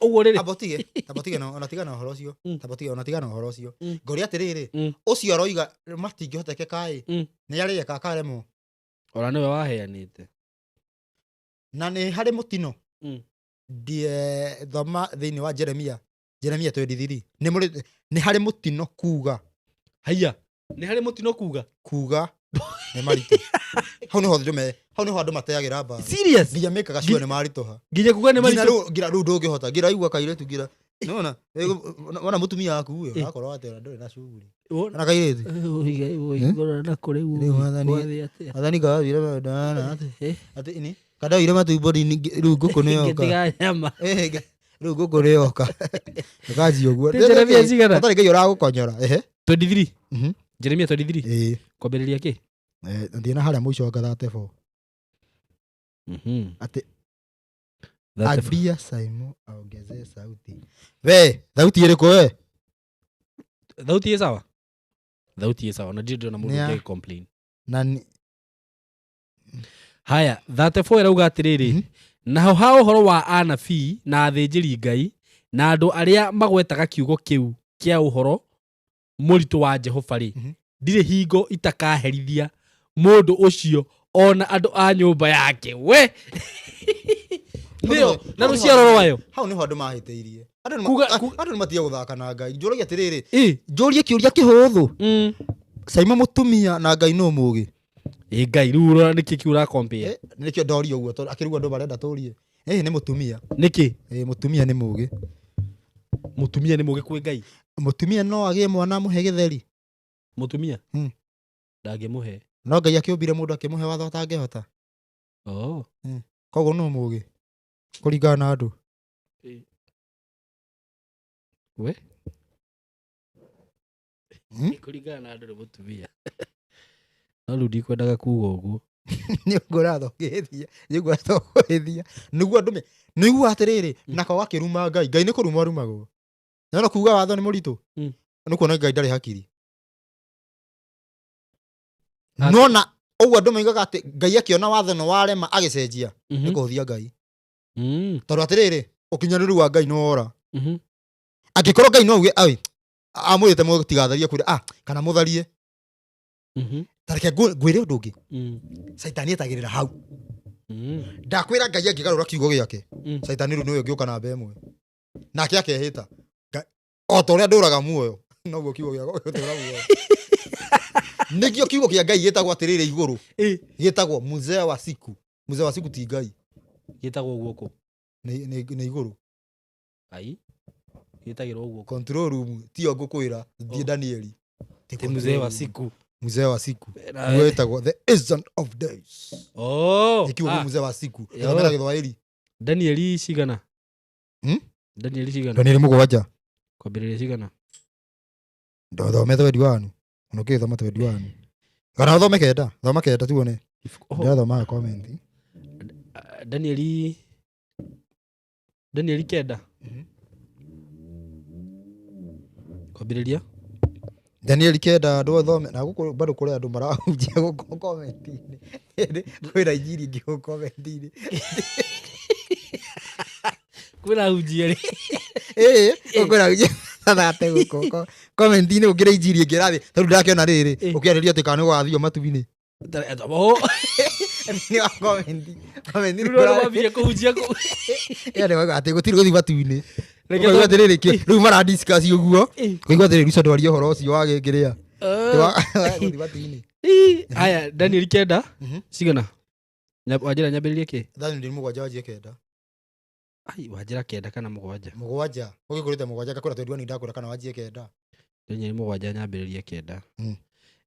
Ũguo rĩrĩ.
Amba ũtige, amba ũtige na- ona tiga na ũhoro ũcio.
Mm.
Amba ũtige, ona tiga na ũhoro ũcio.
Mm.
Ngoria atĩrĩrĩ,
Mm.
ũcio aroiga matingĩhotekeka ĩ,
Mm.
nĩ arĩeka akaremwo.
Ona nĩwe waheanĩte.
Na nĩ harĩ mũtino.
Mm.
Ndie thoma thĩinĩ wa Jeremia. Jeremia 23. Nĩ mũrĩ, nĩ harĩ mũtino kuga.
Haiya, nĩ harĩ mũtino kuga?
Kuga nĩ maritũ. Hau nĩho andũ me, hau nĩho andũ mateagĩra mbara.
Serious?
Nginya mekaga sure nĩ maritũha.
Nginya kuga nĩ
Nginya
maritũ.
rĩu, nginya rĩu ndũngĩhota. Ngira igua kairĩtu ngira. Nĩwona? Wona mũtumia waku ũyũ,
Eh.
akorwo atĩ ona ndũrĩ na shughuli.
Wona-
Ona kairĩtu.
Ũigũrana kũrĩ
Rĩu wathani-
gwathiĩ atĩa?
Wathani kawawire maũndũ atĩ.
Eh.
Atĩ ini kandaoire matumbo rĩu ngũkũ nĩ yoka.
Ngĩtiga nyama.
Eh, rĩu ngũkũ nĩ yoka. Ũkanjia ũguo.
Nĩ Jeremia cigana?
Hatarĩ Ngai ũragũkonyora. Ehe.
23.
Mhm.
Jeremia 23.
Ĩĩ.
Kwambĩrĩria kĩ?
Eh, thiĩ na harĩa mũico wa 34.
Mhm.
Atĩ
34.
ambia Simon aongezee sauti. We, sauti ĩrĩkũ we?
Thauti ĩ sawa? Thauti ĩ sawa. Na ndirĩ ndĩrona mũndũ
Nĩa-
ũngĩ complain.
Na ni
Haya, 34 ĩrauga atĩrĩrĩ,
Mhm.
naho ha ũhoro wa anabii na athĩnjĩri Ngai na andũ arĩa magwetaga kiugo kĩu kĩa ũhoro mũritũ wa Jehova rĩ,
Mhm.
ndirĩ hingo itakaherithia mũndũ ũcio ona andũ a nyũmba yake we. Nĩyo na rũciaro rwayo.
Hau nĩho andũ mahĩtĩirie. Andũ nĩ
Kuga- ku-
andũ nĩ matige gũthaka na Ngai. Njũragia atĩrĩrĩ,
Ĩ.
njũrie kĩũria kĩhũthũ.
Mm.
Simon mũtumia na Ngai nũ mũgĩ?
Ĩ Ngai rĩu ũrora nĩkĩ kĩu ũrakompare?
Eh, nĩkĩo ndoria ũguo tondũ akĩrigwo andũ marenda tũrie. Ĩ nĩ mũtumia.
Nĩkĩ?
Ĩ mũtumia nĩ mũgĩ.
Mũtumia nĩ mũgĩ kwĩ Ngai.
Mũtumia no agĩe mwana amũhe gĩtheri.
Mũtumia?
Mm.
Ndangĩmũhe.
No Ngai akĩũmbire mũndũ akĩmũhe watho atangĩhota.
Oh.
Koguo nũ mũgĩ? Kũringana na andũ.
We?
Mm?
Kũringana na andũ nĩ mũtumia. No rĩu ndikwendaga kuga ũguo.
Nĩ ũguo ũrathongithia. Nĩ ũguo ũrathongithia. Nĩguo andũ me nĩguo atĩrĩrĩ,
Mm.
nako gakĩruma Ngai. Ngai nĩ kũruma arumagwo. Nĩwona kuga watho nĩ mũritũ?
Mm.
Nĩ kuona Ngai ndarĩ hakiri.
Atĩ-
Nona ũguo andũ moigaga atĩ Ngai akĩona watho nĩ warema agĩcenjia.
Mhm.
Nĩ kũhũthia Ngai.
Mm.
Tondũ atĩrĩrĩ, ũkinyanĩru wa Ngai nĩ wora.
Mhm.
Angĩkorwo Ngai no auge ai amwĩrĩte mũtigatharie kũrĩa ah kana mũtharie.
Mhm.
Ta reke ngwĩre ũndũ ũngĩ.
Mm.
Caitani etagĩrĩra hau.
Mm.
Ndakwĩra Ngai angĩgarũra kiugo gĩake.
Mm.
Caitani rĩu nĩwe ũngĩũka namba ĩmwe. Nake akehĩta. O ta ũrĩa ndũraga muoyo noguo kiugo gĩakwa gĩgũtũũra muoyo. Nĩkĩo kiugo kĩa Ngai gĩtagwo atĩrĩrĩ igũrũ.
Ĩ.
Gĩtagwo mzee wa siku. Mzee wa siku ti Ngai.
Gĩtagwo ũguo kũ?
Nĩ igũrũ.
Ai. Gĩtagĩrwo ũguo kũ?
Control room tiyo ngũkwĩra thiĩ
Oh.
Danieli.
Ti mzee wa siku.
Mzee wa siku.
Na-
Nĩguo wĩtagwo the agent of days.
Oh.
Nĩ kiugo
Ah.
mzee wa siku.
Yo.
Gĩthomera Gĩthwaĩri.
Danieli cigana?
Hmm?
Danieli cigana?
Danieli 7.
Kwambĩrĩria cigana?
Ndothome 21. Ona ũkĩthoma 21. Kana ũthome 9. Thoma 9 tuone.
Ibuku- oh.
Ndĩrathomaga comment.
Danieli 9.
Mhm.
Kwambĩrĩria.
Danieli 9 andũ athome na gũkũ bado kũrĩ andũ marahunjia gũkũ comment-inĩ. Kwĩna injiri ingĩ gũkũ comment-inĩ.
Kwĩna hunjia rĩ.
Ĩĩ, kwĩna hunjia thate gũkũ comment-inĩ gũkĩrĩ injiri ĩngĩ ĩrathiĩ tondũ ndakĩona rĩrĩ ũkĩarĩria atĩ kana nĩ ũgathio matu-inĩ.
Oh.
Thĩinĩ wa comment comment-inĩ
Rĩu nĩ wambire kũhunjia kũu.
Ĩyo nĩ wauga atĩ gũtirĩ gũthiĩ matu-inĩ.
Reke
Ũkaigua atĩrĩrĩ rĩu mara discuss ũguo.
Ĩ.
Ũkaigua atĩrĩrĩ Ruco ndwarie ũhoro ũcio wa gĩkĩrĩa.
Ah.
Wa gũthiĩ matu-inĩ.
Ĩ, Aya, Danieli 9 cigana? Wanjĩra nyambĩrĩrie kĩ?
Danieli 7 wanjie 9.
Ai, wanjĩra 9 kana 7?
7. Ũgĩkũrĩte 7 ngakwĩra twendi wani ndakwĩra kana wanjie 9.
Danieli 7 nyambĩrĩrie 9.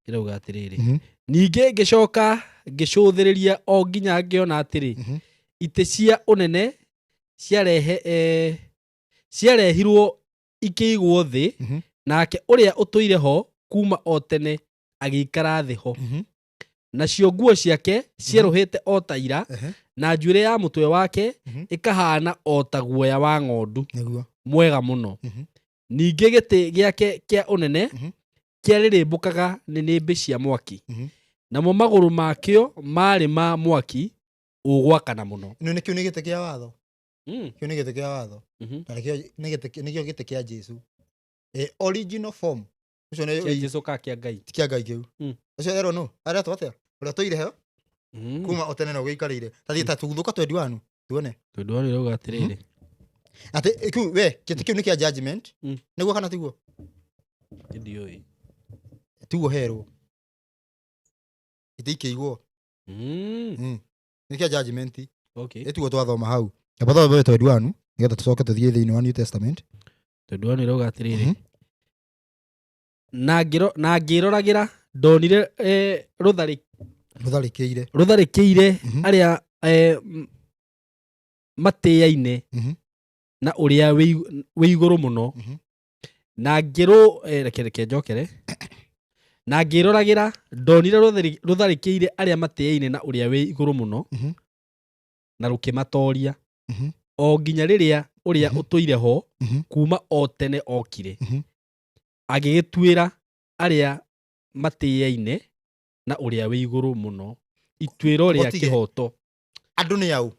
Ĩrauga atĩrĩrĩ. Ningĩ ngĩcoka ngĩcũthĩrĩria o nginya ngĩona atĩrĩ, itĩ cia ũnene ciarehe ciarehirwo ikĩigwo thĩ, nake ũrĩa ũtũire ho kuma o tene agĩikara thĩ ho. Nacio nguo ciake cierũhĩte o ta ira, na njuĩrĩ ya mũtwe wake ĩkahana o ta guoya wa ng'ondu
Nĩguo.
mwega mũno. Ningĩ gĩtĩ gĩake kĩa ũnene kĩarĩrĩmbũkaga nĩnĩmbĩ cia mwaki, namo magũrũ makĩo maarĩ ma mwaki ũgwakana mũno.
Ĩno nĩkĩo nĩ gĩtĩ kĩa watho. Kĩu nĩ gĩtĩ kĩa watho. Na nĩkĩo nĩ gĩtĩ nĩkĩo gĩtĩ kĩa Jesu. Original form. Ũcio nĩ
Kĩa Jesu ka kĩa Ngai.
Ti kĩa Ngai kĩu. Ũcio erwo nũ? Aretwo atĩa? Ũrĩa tũire ho kuma o tene na ũgĩikarĩire. Ta thiĩ ta tuguthũka twendi wanu tuone.
Tondũ wanu ĩrauga atĩrĩrĩ.
Atĩ kĩu we gĩtĩ kĩu nĩ kĩa judgment. Nĩguo kana tiguo?
Ndiũĩ.
Tiguo herwo. Gĩtĩ ikĩigwo. Nĩ kĩa judgment.
Okay.
Ĩtiguo twathoma hau. Amba thome twendi wanu nĩgetha tũcoke tũthiĩ thĩinĩ wa New Testament.
Tondũ wanu ĩrauga atĩrĩrĩ. Na ngĩroragĩra ndonire
Rũtharĩkĩire.
Rũtharĩkĩire arĩa matĩaine na ũrĩa wĩ igũrũ mũno. Na ngĩrũ reke njokere. Na ngĩroragĩra ndonire rũtharĩkĩire arĩa matĩaine na ũrĩa wĩ igũrũ mũno na rũkĩmatoria o nginya rĩrĩa ũrĩa ũtũire ho kuma o tene okire agĩgĩtuĩra arĩa matĩaine na ũrĩa wĩ igũrũ mũno ituĩro rĩa
Ũtige.
kĩhoto.
Andũ nĩ au?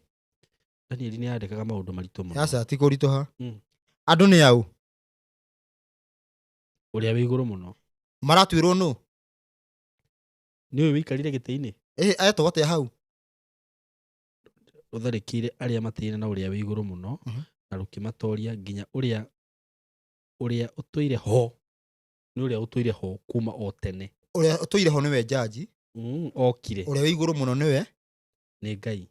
Danieli nĩ andĩkaga maũndũ maritũ mũno.
Aca ti kũritũha. Andũ nĩ au?
Ũrĩa wĩ igũrũ mũno.
Maratuĩrwo nũ?
Nĩ ũyũ wĩikarire gĩtĩ-inĩ?
Etwo atĩa hau?
Rũtharĩkĩire arĩa matĩaine na ũrĩa wĩ igũrũ mũno na rũkĩmatoria nginya ũrĩa ũrĩa ũtũire ho nĩ ũrĩa ũtũire ho kuma o tene.
Ũrĩa ũtũire ho nĩwe jaji.
Okire.
Ũrĩa wĩ igũrũ mũno nĩwe
nĩ Ngai.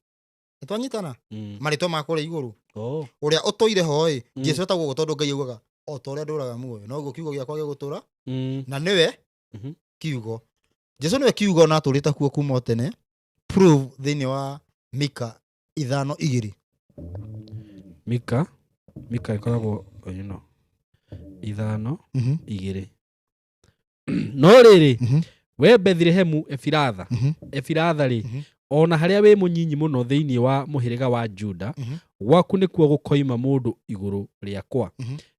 Nĩtwanyitana? Marĩtwa ma kũrĩa igũrũ.
Oh.
Ũrĩa ũtũire ho ĩ, Jesu etagwo ũguo tondũ Ngai augaga o ta ũrĩa ndũraga muoyo noguo kiugo gĩakwa gĩgũtũra. Na nĩwe kiugo. Jesu nĩwe kiugo na atũrĩte kuo kuma o tene. Prove thĩinĩ wa Mika 5:2.
Mika ĩkoragwo ĩno 5:2. No rĩrĩ, we Bethlehemu Efiratha, Efiratha rĩ, ona harĩa wĩ mũnyinyi mũno thĩinĩ wa mũhĩrĩga wa Juda, gwaku nĩkuo gũkoima mũndũ igũrũ rĩakwa,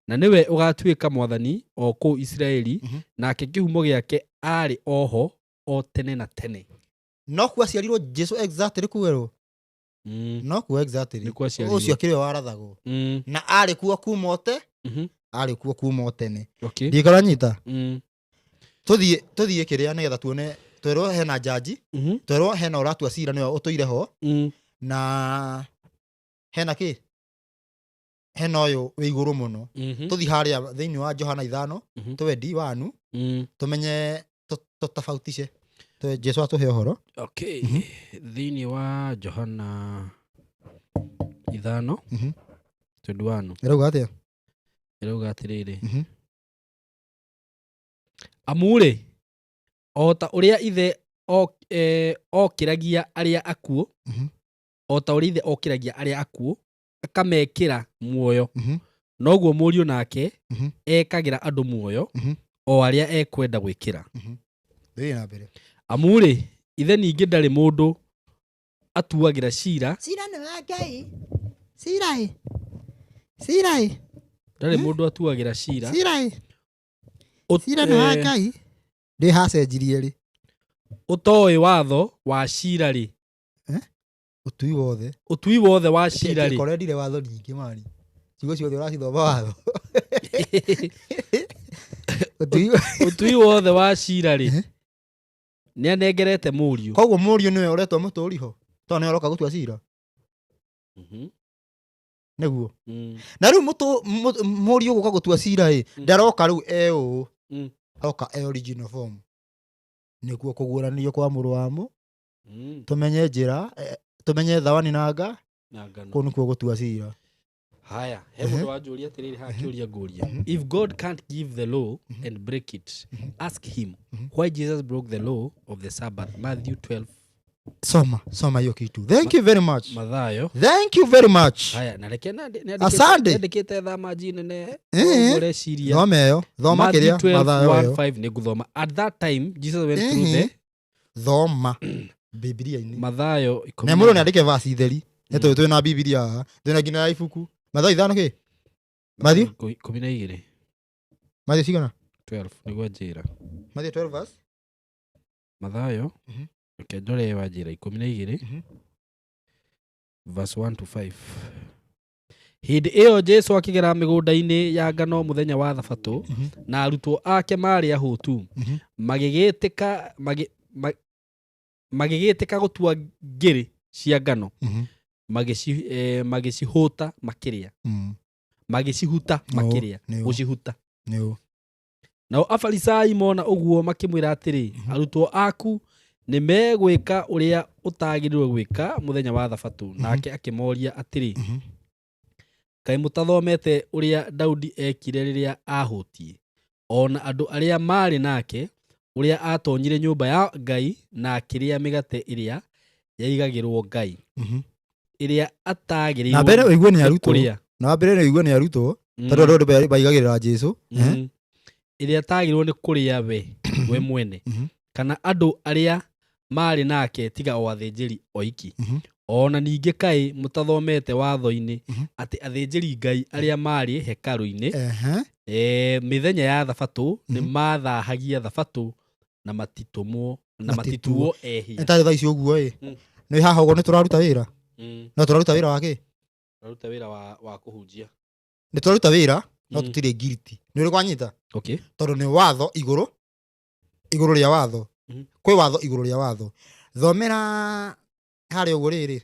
na nĩwe ũgatuĩka mwathani o kũu Isiraeli, nake kĩhumo gĩake arĩ oho o tene na tene.
No kuo aciarirwo Jesu exactly kuerwo. No kuo exactly.
Nĩkuo aciarirwo.
Ũcio akĩrĩ we warathagwo. Na arĩ kuo kuma o te, arĩ kuo kuma o tene.
Okay.
Ndiũĩ nyita. Tũthiĩ kĩrĩa nĩgetha tuone twerwo hena jaji, twerwo hena ũratua cira nĩwe ũtũire ho, na hena kĩ? Hena ũyũ wĩ igũrũ mũno. Tũthiĩ harĩa thĩinĩ wa Johana 5, twendi wanu, tũmenye tũtabautice. Jesu atũhe ũhoro.
Okay. Thĩinĩ wa Johana 5, twendi wanu.
Ĩrauga atĩa?
Ĩrauga atĩrĩrĩ. Amu-rĩ, o ta ũrĩa ithe okĩragia arĩa akuũ, o ta ũrĩa ithe okĩragia arĩa akuũ, akamekĩra muoyo, noguo mũriũ nake ekagĩra andũ muoyo, o arĩa ekwenda gwĩkĩra.
Thiĩ na mbere.
Amu-rĩ, ithe ningĩ ndarĩ mũndũ atuagĩra cira.
Cira nĩ wa Ngai. Cira ĩ. Cira ĩ.
Ndarĩ mũndũ atuagĩra cira.
Cira ĩ. Cira nĩ wa Ngai. Ndĩ hacenjirie rĩ?
Ũtoĩ watho wa cira rĩ?
Ũtui wothe.
Ũtui wothe wa cira rĩ?
Korendire watho nyingĩ mani. Ciugo ciothe ũracithoma watho. Ũtui.
Ũtui wothe wa cira rĩ, nĩ anengerete mũriũ.
Koguo mũriũ nĩwe ũretwo mũtũri ho. Tondũ nĩwe ũroka gũtua cira. Nĩguo. Na rĩu mũriũ gũka gũtua cira ĩ, ndaroka rĩu e ũũ. Aroka e original form. Nĩkuo kũguũranĩrio kwa mũrũ wa mũ. Tũmenye njĩra, tũmenye thawani na nga,
Na ngano.
kũu nĩkuo gũtua cira.
Haya, he mũndũ wanjũria atĩrĩrĩ haha kĩũria ngũria. If God can't give the law and break it, ask him why Jesus broke the law of the Sabbath. Matthew 12.
Soma, soma hiyo kitu. Thank you very much.
Mathayo.
Thank you very much.
Haya, na reke
Asante.
nĩandĩkĩte thama nji nene ũreciria.
Thoma ĩyo, thoma
Matthew
kĩrĩa,
12,
Mathayo
1,
ĩyo.
5 nĩngũthoma. At that time Jesus went through the
Thoma Bibilia-inĩ.
Mathayo ikũmi
Na mũndũ nĩandĩke verse theri. Nĩ tũĩ twĩna Bibilia haha. Twĩna nginya ya ibuku. Mathayo ithano kĩ? Matthew?
12.
Mathayo cigana?
12 nĩguo njĩra.
Mathayo 12 verse.
Mathayo reke ndore wa njĩra 12 verse 1 to 5. Hĩndĩ ĩyo Jesu akĩgera mĩgũnda-inĩ ya ngano mũthenya wa thabatũ, na arutwo ake maarĩ ahũtu, magĩgĩtĩka gũtua ngĩrĩ cia ngano, magĩcihũta makĩrĩa, magĩcihuta makĩrĩa, gũcihuta.
Nĩũ.
Nao Afarisai mona ũguo makĩmwĩra atĩrĩ, arutwo aku nĩ megwĩka ũrĩa ũtagĩrĩirwo gwĩka mũthenya wa thabatũ. Nake akĩmoria atĩrĩ, kaĩ mũtathomete ũrĩa Daudi ekire rĩrĩa ahũtiĩ, ona andũ arĩa maarĩ nake, ũrĩa atonyire nyũmba ya Ngai na akĩrĩa mĩgate ĩrĩa yaigagĩrwo Ngai, ĩrĩa atagĩrĩirwo
Na mbere ũigue nĩ arutwo.
kũrĩa.
Na mbere ũigue nĩ arutwo. Tondũ andũ maigagĩrĩra Jesu.
Ĩrĩa atagĩrĩirwo nĩ kũrĩa we mwene, kana andũ arĩa maarĩ nake tiga o athĩnjĩri oiki. Ona ningĩ kaĩ mũtathomete watho-inĩ atĩ athĩnjĩri Ngai arĩa maarĩ hekarũ-inĩ mĩthenya ya thabatũ nĩ mathahagia thabatũ na matitũmwo na matituo ehia.
Nĩ tarĩ thaa ici ũguo ĩ. Nĩ haha ũguo nĩ tũraruta wĩra. No tũraruta wĩra wa kĩ?
Tũraruta wĩra wa kũhunjia.
Nĩ tũraruta wĩra no tũtirĩ guilty. Nĩ ũrĩ kwanyita?
Okay.
Tondũ nĩ watho igũrũ rĩa watho. Kwĩ watho igũrũ rĩa watho. Thomera harĩa ũguo rĩrĩ.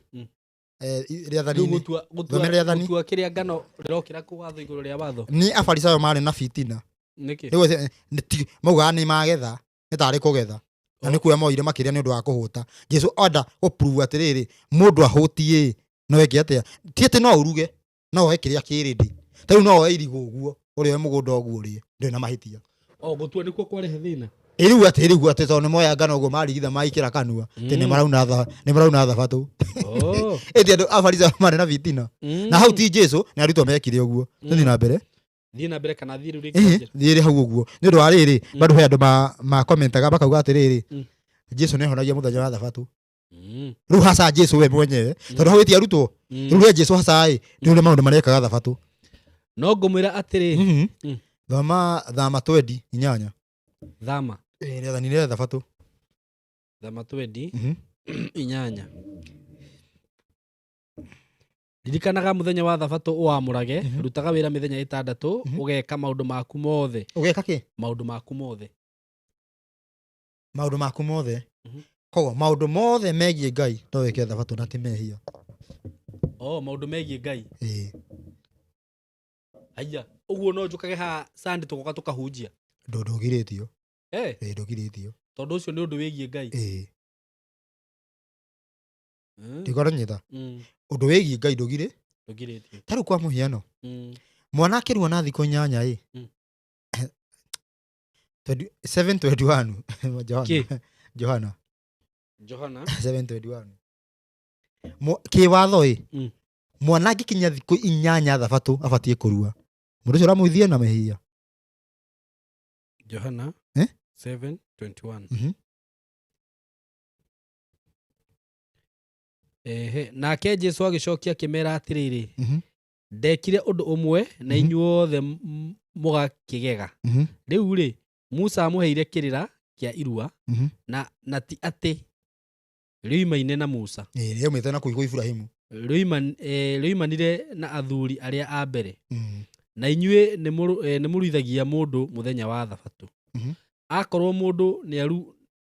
Rĩathani-inĩ. Thomera rĩathani.
Gũtua kĩrĩa ngano rĩrokĩra kũ watho igũrũ rĩa watho.
Nĩ Afarisayo marĩ na fitina.
Nĩkĩ?
Rĩu maugaga nĩ magetha, nĩ tarĩ kũgetha. Na nĩ kuoya moire makĩria nĩ ũndũ wa kũhũta. Jesu enda gũprove atĩrĩrĩ, mũndũ ahũtiĩ no eke atĩa? Ti atĩ no ũruge, no woe kĩrĩa kĩ ready. Ta rĩu no woe irigũ ũguo, ũrĩoe mũgũnda ũguo ũrĩe, ndũrĩ na mahĩtia.
O gũtua nĩkuo kwarehe thĩna.
Rĩu atĩ rĩu atĩ tondũ nĩ moya ngano ũguo marigitha maikĩra kanua, atĩ nĩ marauna thabatũ. Ĩndĩ andũ Afarisayo marĩ na fitina. Na hau ti Jesu, nĩ arutwo mekire ũguo. Tũthiĩ na mbere.
Thiĩ na mbere kana thiĩ rĩu rĩngĩ.
Thiĩ hau ũguo. Nĩ ũndũ wa rĩrĩ, bado he andũ ma commentaga makauga atĩrĩrĩ, Jesu nĩahonagia mũthenya wa thabatũ. Rĩu haca Jesu we mwenyewe, tondũ hau ĩti arutwo. Rĩu he Jesu haca ĩ, nĩ ũrĩa maũndũ marekaga thabatũ.
No ngũmwĩra atĩrĩ.
Thoma Thama twendi inyanya.
Thama.
Rĩathani rĩa thabatũ.
Thama twendi inyanya. Ririkanaga mũthenya wa thabatũ ũwamũrage, rutaga wĩra mĩthenya ĩtandatũ, ũgeka maũndũ maku mothe.
Ũgeka kĩ?
Maũndũ maku mothe.
Maũndũ maku mothe. Koguo maũndũ mothe megiĩ Ngai no wĩke thabatũ na ti mehia.
Oh, maũndũ megiĩ Ngai.
Ĩĩ.
Haiya, ũguo no njũkage haha Sunday tũgoka tũkahunjia.
Ndũgirĩtio. Ĩĩ, ndũgirĩtio.
Tondũ ũcio nĩ ũndũ wĩgiĩ Ngai.
Ĩĩ. Ndikũranyita. Ũndũ wĩgiĩ Ngai ndũgirĩtio. Ta rĩu kwa mũhiano. Mwana akĩrua na thikũ 8 ĩ. 7:21. Johana.
Johana.
7:21. Kĩwatho ĩ. Mwana angĩkinya thikũ 8 thabatũ abatiĩ kũrua. Mũndũ ũcio ũramũithia na mehia.
Johana 7:21. Nake Jesu agĩcokia akĩmera atĩrĩrĩ, ndekire ũndũ ũmwe na inyuothe mũgakĩgega. Rĩu rĩ, Musa amũheire kĩrĩra kĩa irua na ti atĩ rĩoimaine na Musa.
Ĩĩ, rĩaumĩte na kũu kwa Iburahĩmu.
Rĩoimanire na athuri arĩa a mbere. Na inyuĩ nĩ mũruithagia mũndũ mũthenya wa thabatũ. Akorwo mũndũ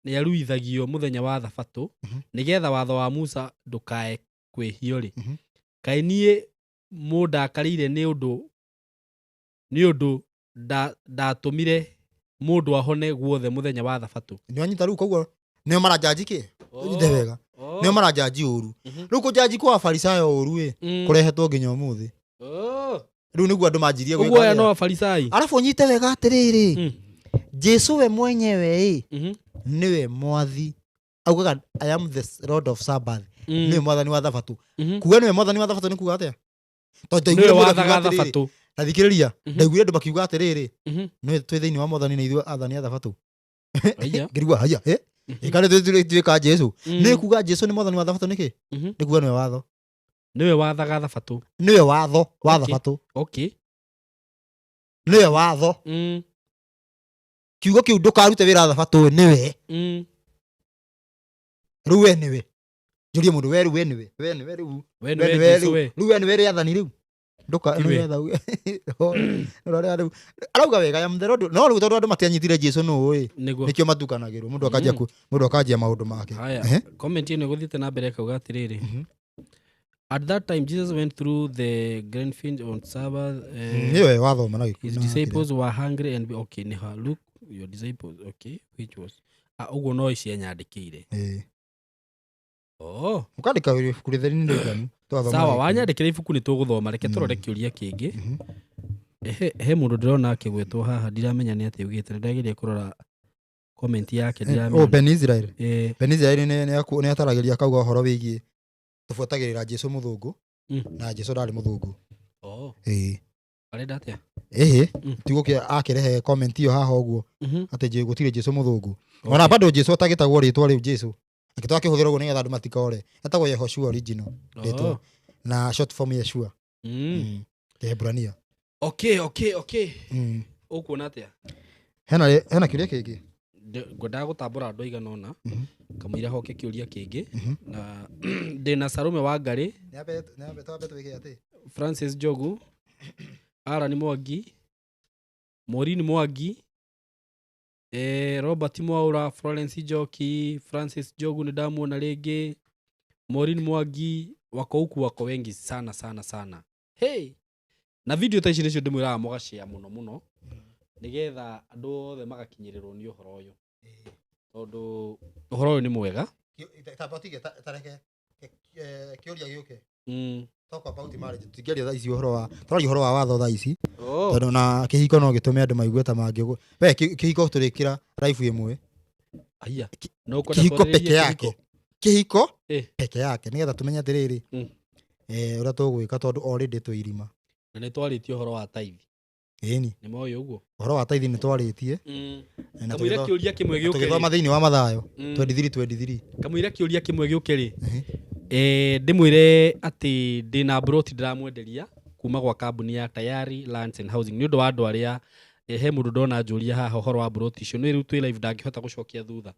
nĩaruithagio mũthenya wa thabatũ nĩgetha watho wa Musa ndũkae kwĩhio-rĩ, kaĩ niĩ mũndakarĩire nĩ ũndũ ndatũmire mũndũ ahone guothe mũthenya wa thabatũ?
Nĩwanyita rĩu? Koguo nĩo maranjanji kĩ? Ũnyite wega, nĩo maranjanji ũru. Rĩu kũnjanji kwa Afarisayo ũru ĩ kũrehetwo nginya ũmũthĩ. Rĩu nĩguo andũ manjirie
Ũguo
gwĩka
aya no
atĩa.
Afarisai.
Arabu ũnyite wega atĩrĩrĩ, Jesu we mwenyewe ĩ nĩwe mwathi, augaga, "I am the Lord of Sabbath." Nĩwe mwathani wa thabatũ. Kuga nĩwe mwathani wa thabatũ nĩ kuga atĩa? Tondũ
Nĩwe
ndaiguire mũndũ
wathaga
akiuga atĩrĩrĩ,
thabatũ.
ta thikĩrĩria, ndaiguire andũ makiuga atĩrĩrĩ, nĩwe twĩ thĩinĩ wa mwathani na ithuĩ athani a thabatũ.
Aya.
Ngĩrigwo haya, ĩ ĩka nĩ tuĩka Jesu. Nĩ kuga Jesu nĩ mwathani wa thabatũ nĩkĩ? Nĩ kuga nĩwe watho.
Nĩwe wathaga thabatũ.
Nĩwe watho wa thabatũ. Nĩwe watho. Kiugo kĩu ndũkarute wĩra thabatũ nĩwe. Rĩu we nĩwe, njũrie mũndũ, we rĩu we nĩwe, we nĩwe rĩu.
We
We
nĩwe
nĩwe
Jesu
rĩu.
we.
Rĩu we nĩwe rĩathani rĩu. Ndũka
Tiwe.
nĩgetha rĩu arauga wega, "I am the Lord." No rĩu tondũ andũ matianyitire Jesu nũ ĩ,
Nĩguo.
nĩkĩo matukanagĩrwo, mũndũ akanjia mũndũ akanjia maũndũ make.
Haya, comment ĩno ĩgũthiĩte na mbere ĩkauga atĩrĩrĩ, "At that time Jesus went through the grain field on Sabbath.
Nĩwe wathoma na
His disciples were hungry and," okay, nĩ Luke, your disciples, okay, which was, ah, ũguo no ici anyandĩkĩire. Oh.
Ũkandĩka ibuku rĩtheri nĩ rĩiganu. Twathoma
Sawa.
na gĩkuũ.
Wanyandĩkĩra ibuku nĩ tũgũthoma, reke tũrore kĩũria kĩngĩ. Ehe, he mũndũ ndĩrona akĩgwetwo haha, ndiramenya nĩ atĩ augĩte, nĩ ndageria kũrora comment yake.
Oh,
Ndiramenya.
Ben Israel. Ben Israel nĩ ataragĩria akauga ũhoro wĩgiĩ tũbuatagĩrĩra Jesu mũthũngũ na Jesu ndarĩ mũthũngũ. Ĩĩ.
Arenda atĩa?
Ĩhĩ, tigũkĩ akĩrehe comment ĩyo haha ũguo atĩ gũtirĩ Jesu mũthũngũ. Ona bado Jesu atagĩtagwo rĩtwa rĩu Jesu akĩtwa akĩhũthĩra ũguo nĩgetha andũ matikore, etagwo Yehoshua original rĩtwa na short form Yeshua. Kĩheburania.
Okay. Ũkuona atĩa?
Hena kĩũria kĩngĩ?
Ngwendaga gũtambũra andũ aigana ũna kamũira hoke kĩũria kĩngĩ. Na ndĩna Sarume wa Ngarĩ,
Twambe twĩke atĩ
Francis Njogu, Aran Mwangi, Maureen Mwangi, Robert Mwaura, Florence Njoki, Francis Njogu nĩ ndamuona rĩngĩ, Maureen Mwangi, wako huku, wako wengi sana sana sana. Hey! Na video ta ici nĩcio ndĩmwĩraga mũgacĩa mũno mũno nĩgetha andũ othe magakinyĩrĩrwo nĩ ũhoro ũyũ, tondũ ũhoro ũyũ nĩ mwega.
Tamba tige tareke kĩũria gĩũke. Talk about marriage. Tũtingĩaria thaa ici ũhoro wa, tũraria ũhoro wa watho thaa ici, tondũ na kĩhiko no gĩtũme andũ maigue ta mangĩ we kĩhiko tũrĩkĩra life ĩmwe.
Aya, no ũkwenda
Kĩhiko
twarĩrĩrie
peke
kĩhiko?
yake, kĩhiko peke yake, nĩgetha tũmenye atĩrĩrĩ, ũrĩa tũgwĩka, tondũ already twĩ irima.
Na nĩ twarĩtie ũhoro wa taithi.
Ĩni.
Nĩ moĩ ũguo.
Ũhoro wa taithi nĩ twarĩtie na
Kamũira kĩũria kĩmwe gĩũke
tũgĩthoma
rĩ.
thĩinĩ wa Mathayo 23 23.
Kamũira kĩũria kĩmwe gĩũke rĩ, ndĩmwĩre atĩ ndĩna broti ndĩramwenderia kuma gwa kambuni ya Tayari Lands and Housing. Nĩ ũndũ wa andũ arĩa he mũndũ ndona njũria haha ũhoro wa broti icio, nĩ rĩu twĩ live, ndangĩhota gũcokia thutha.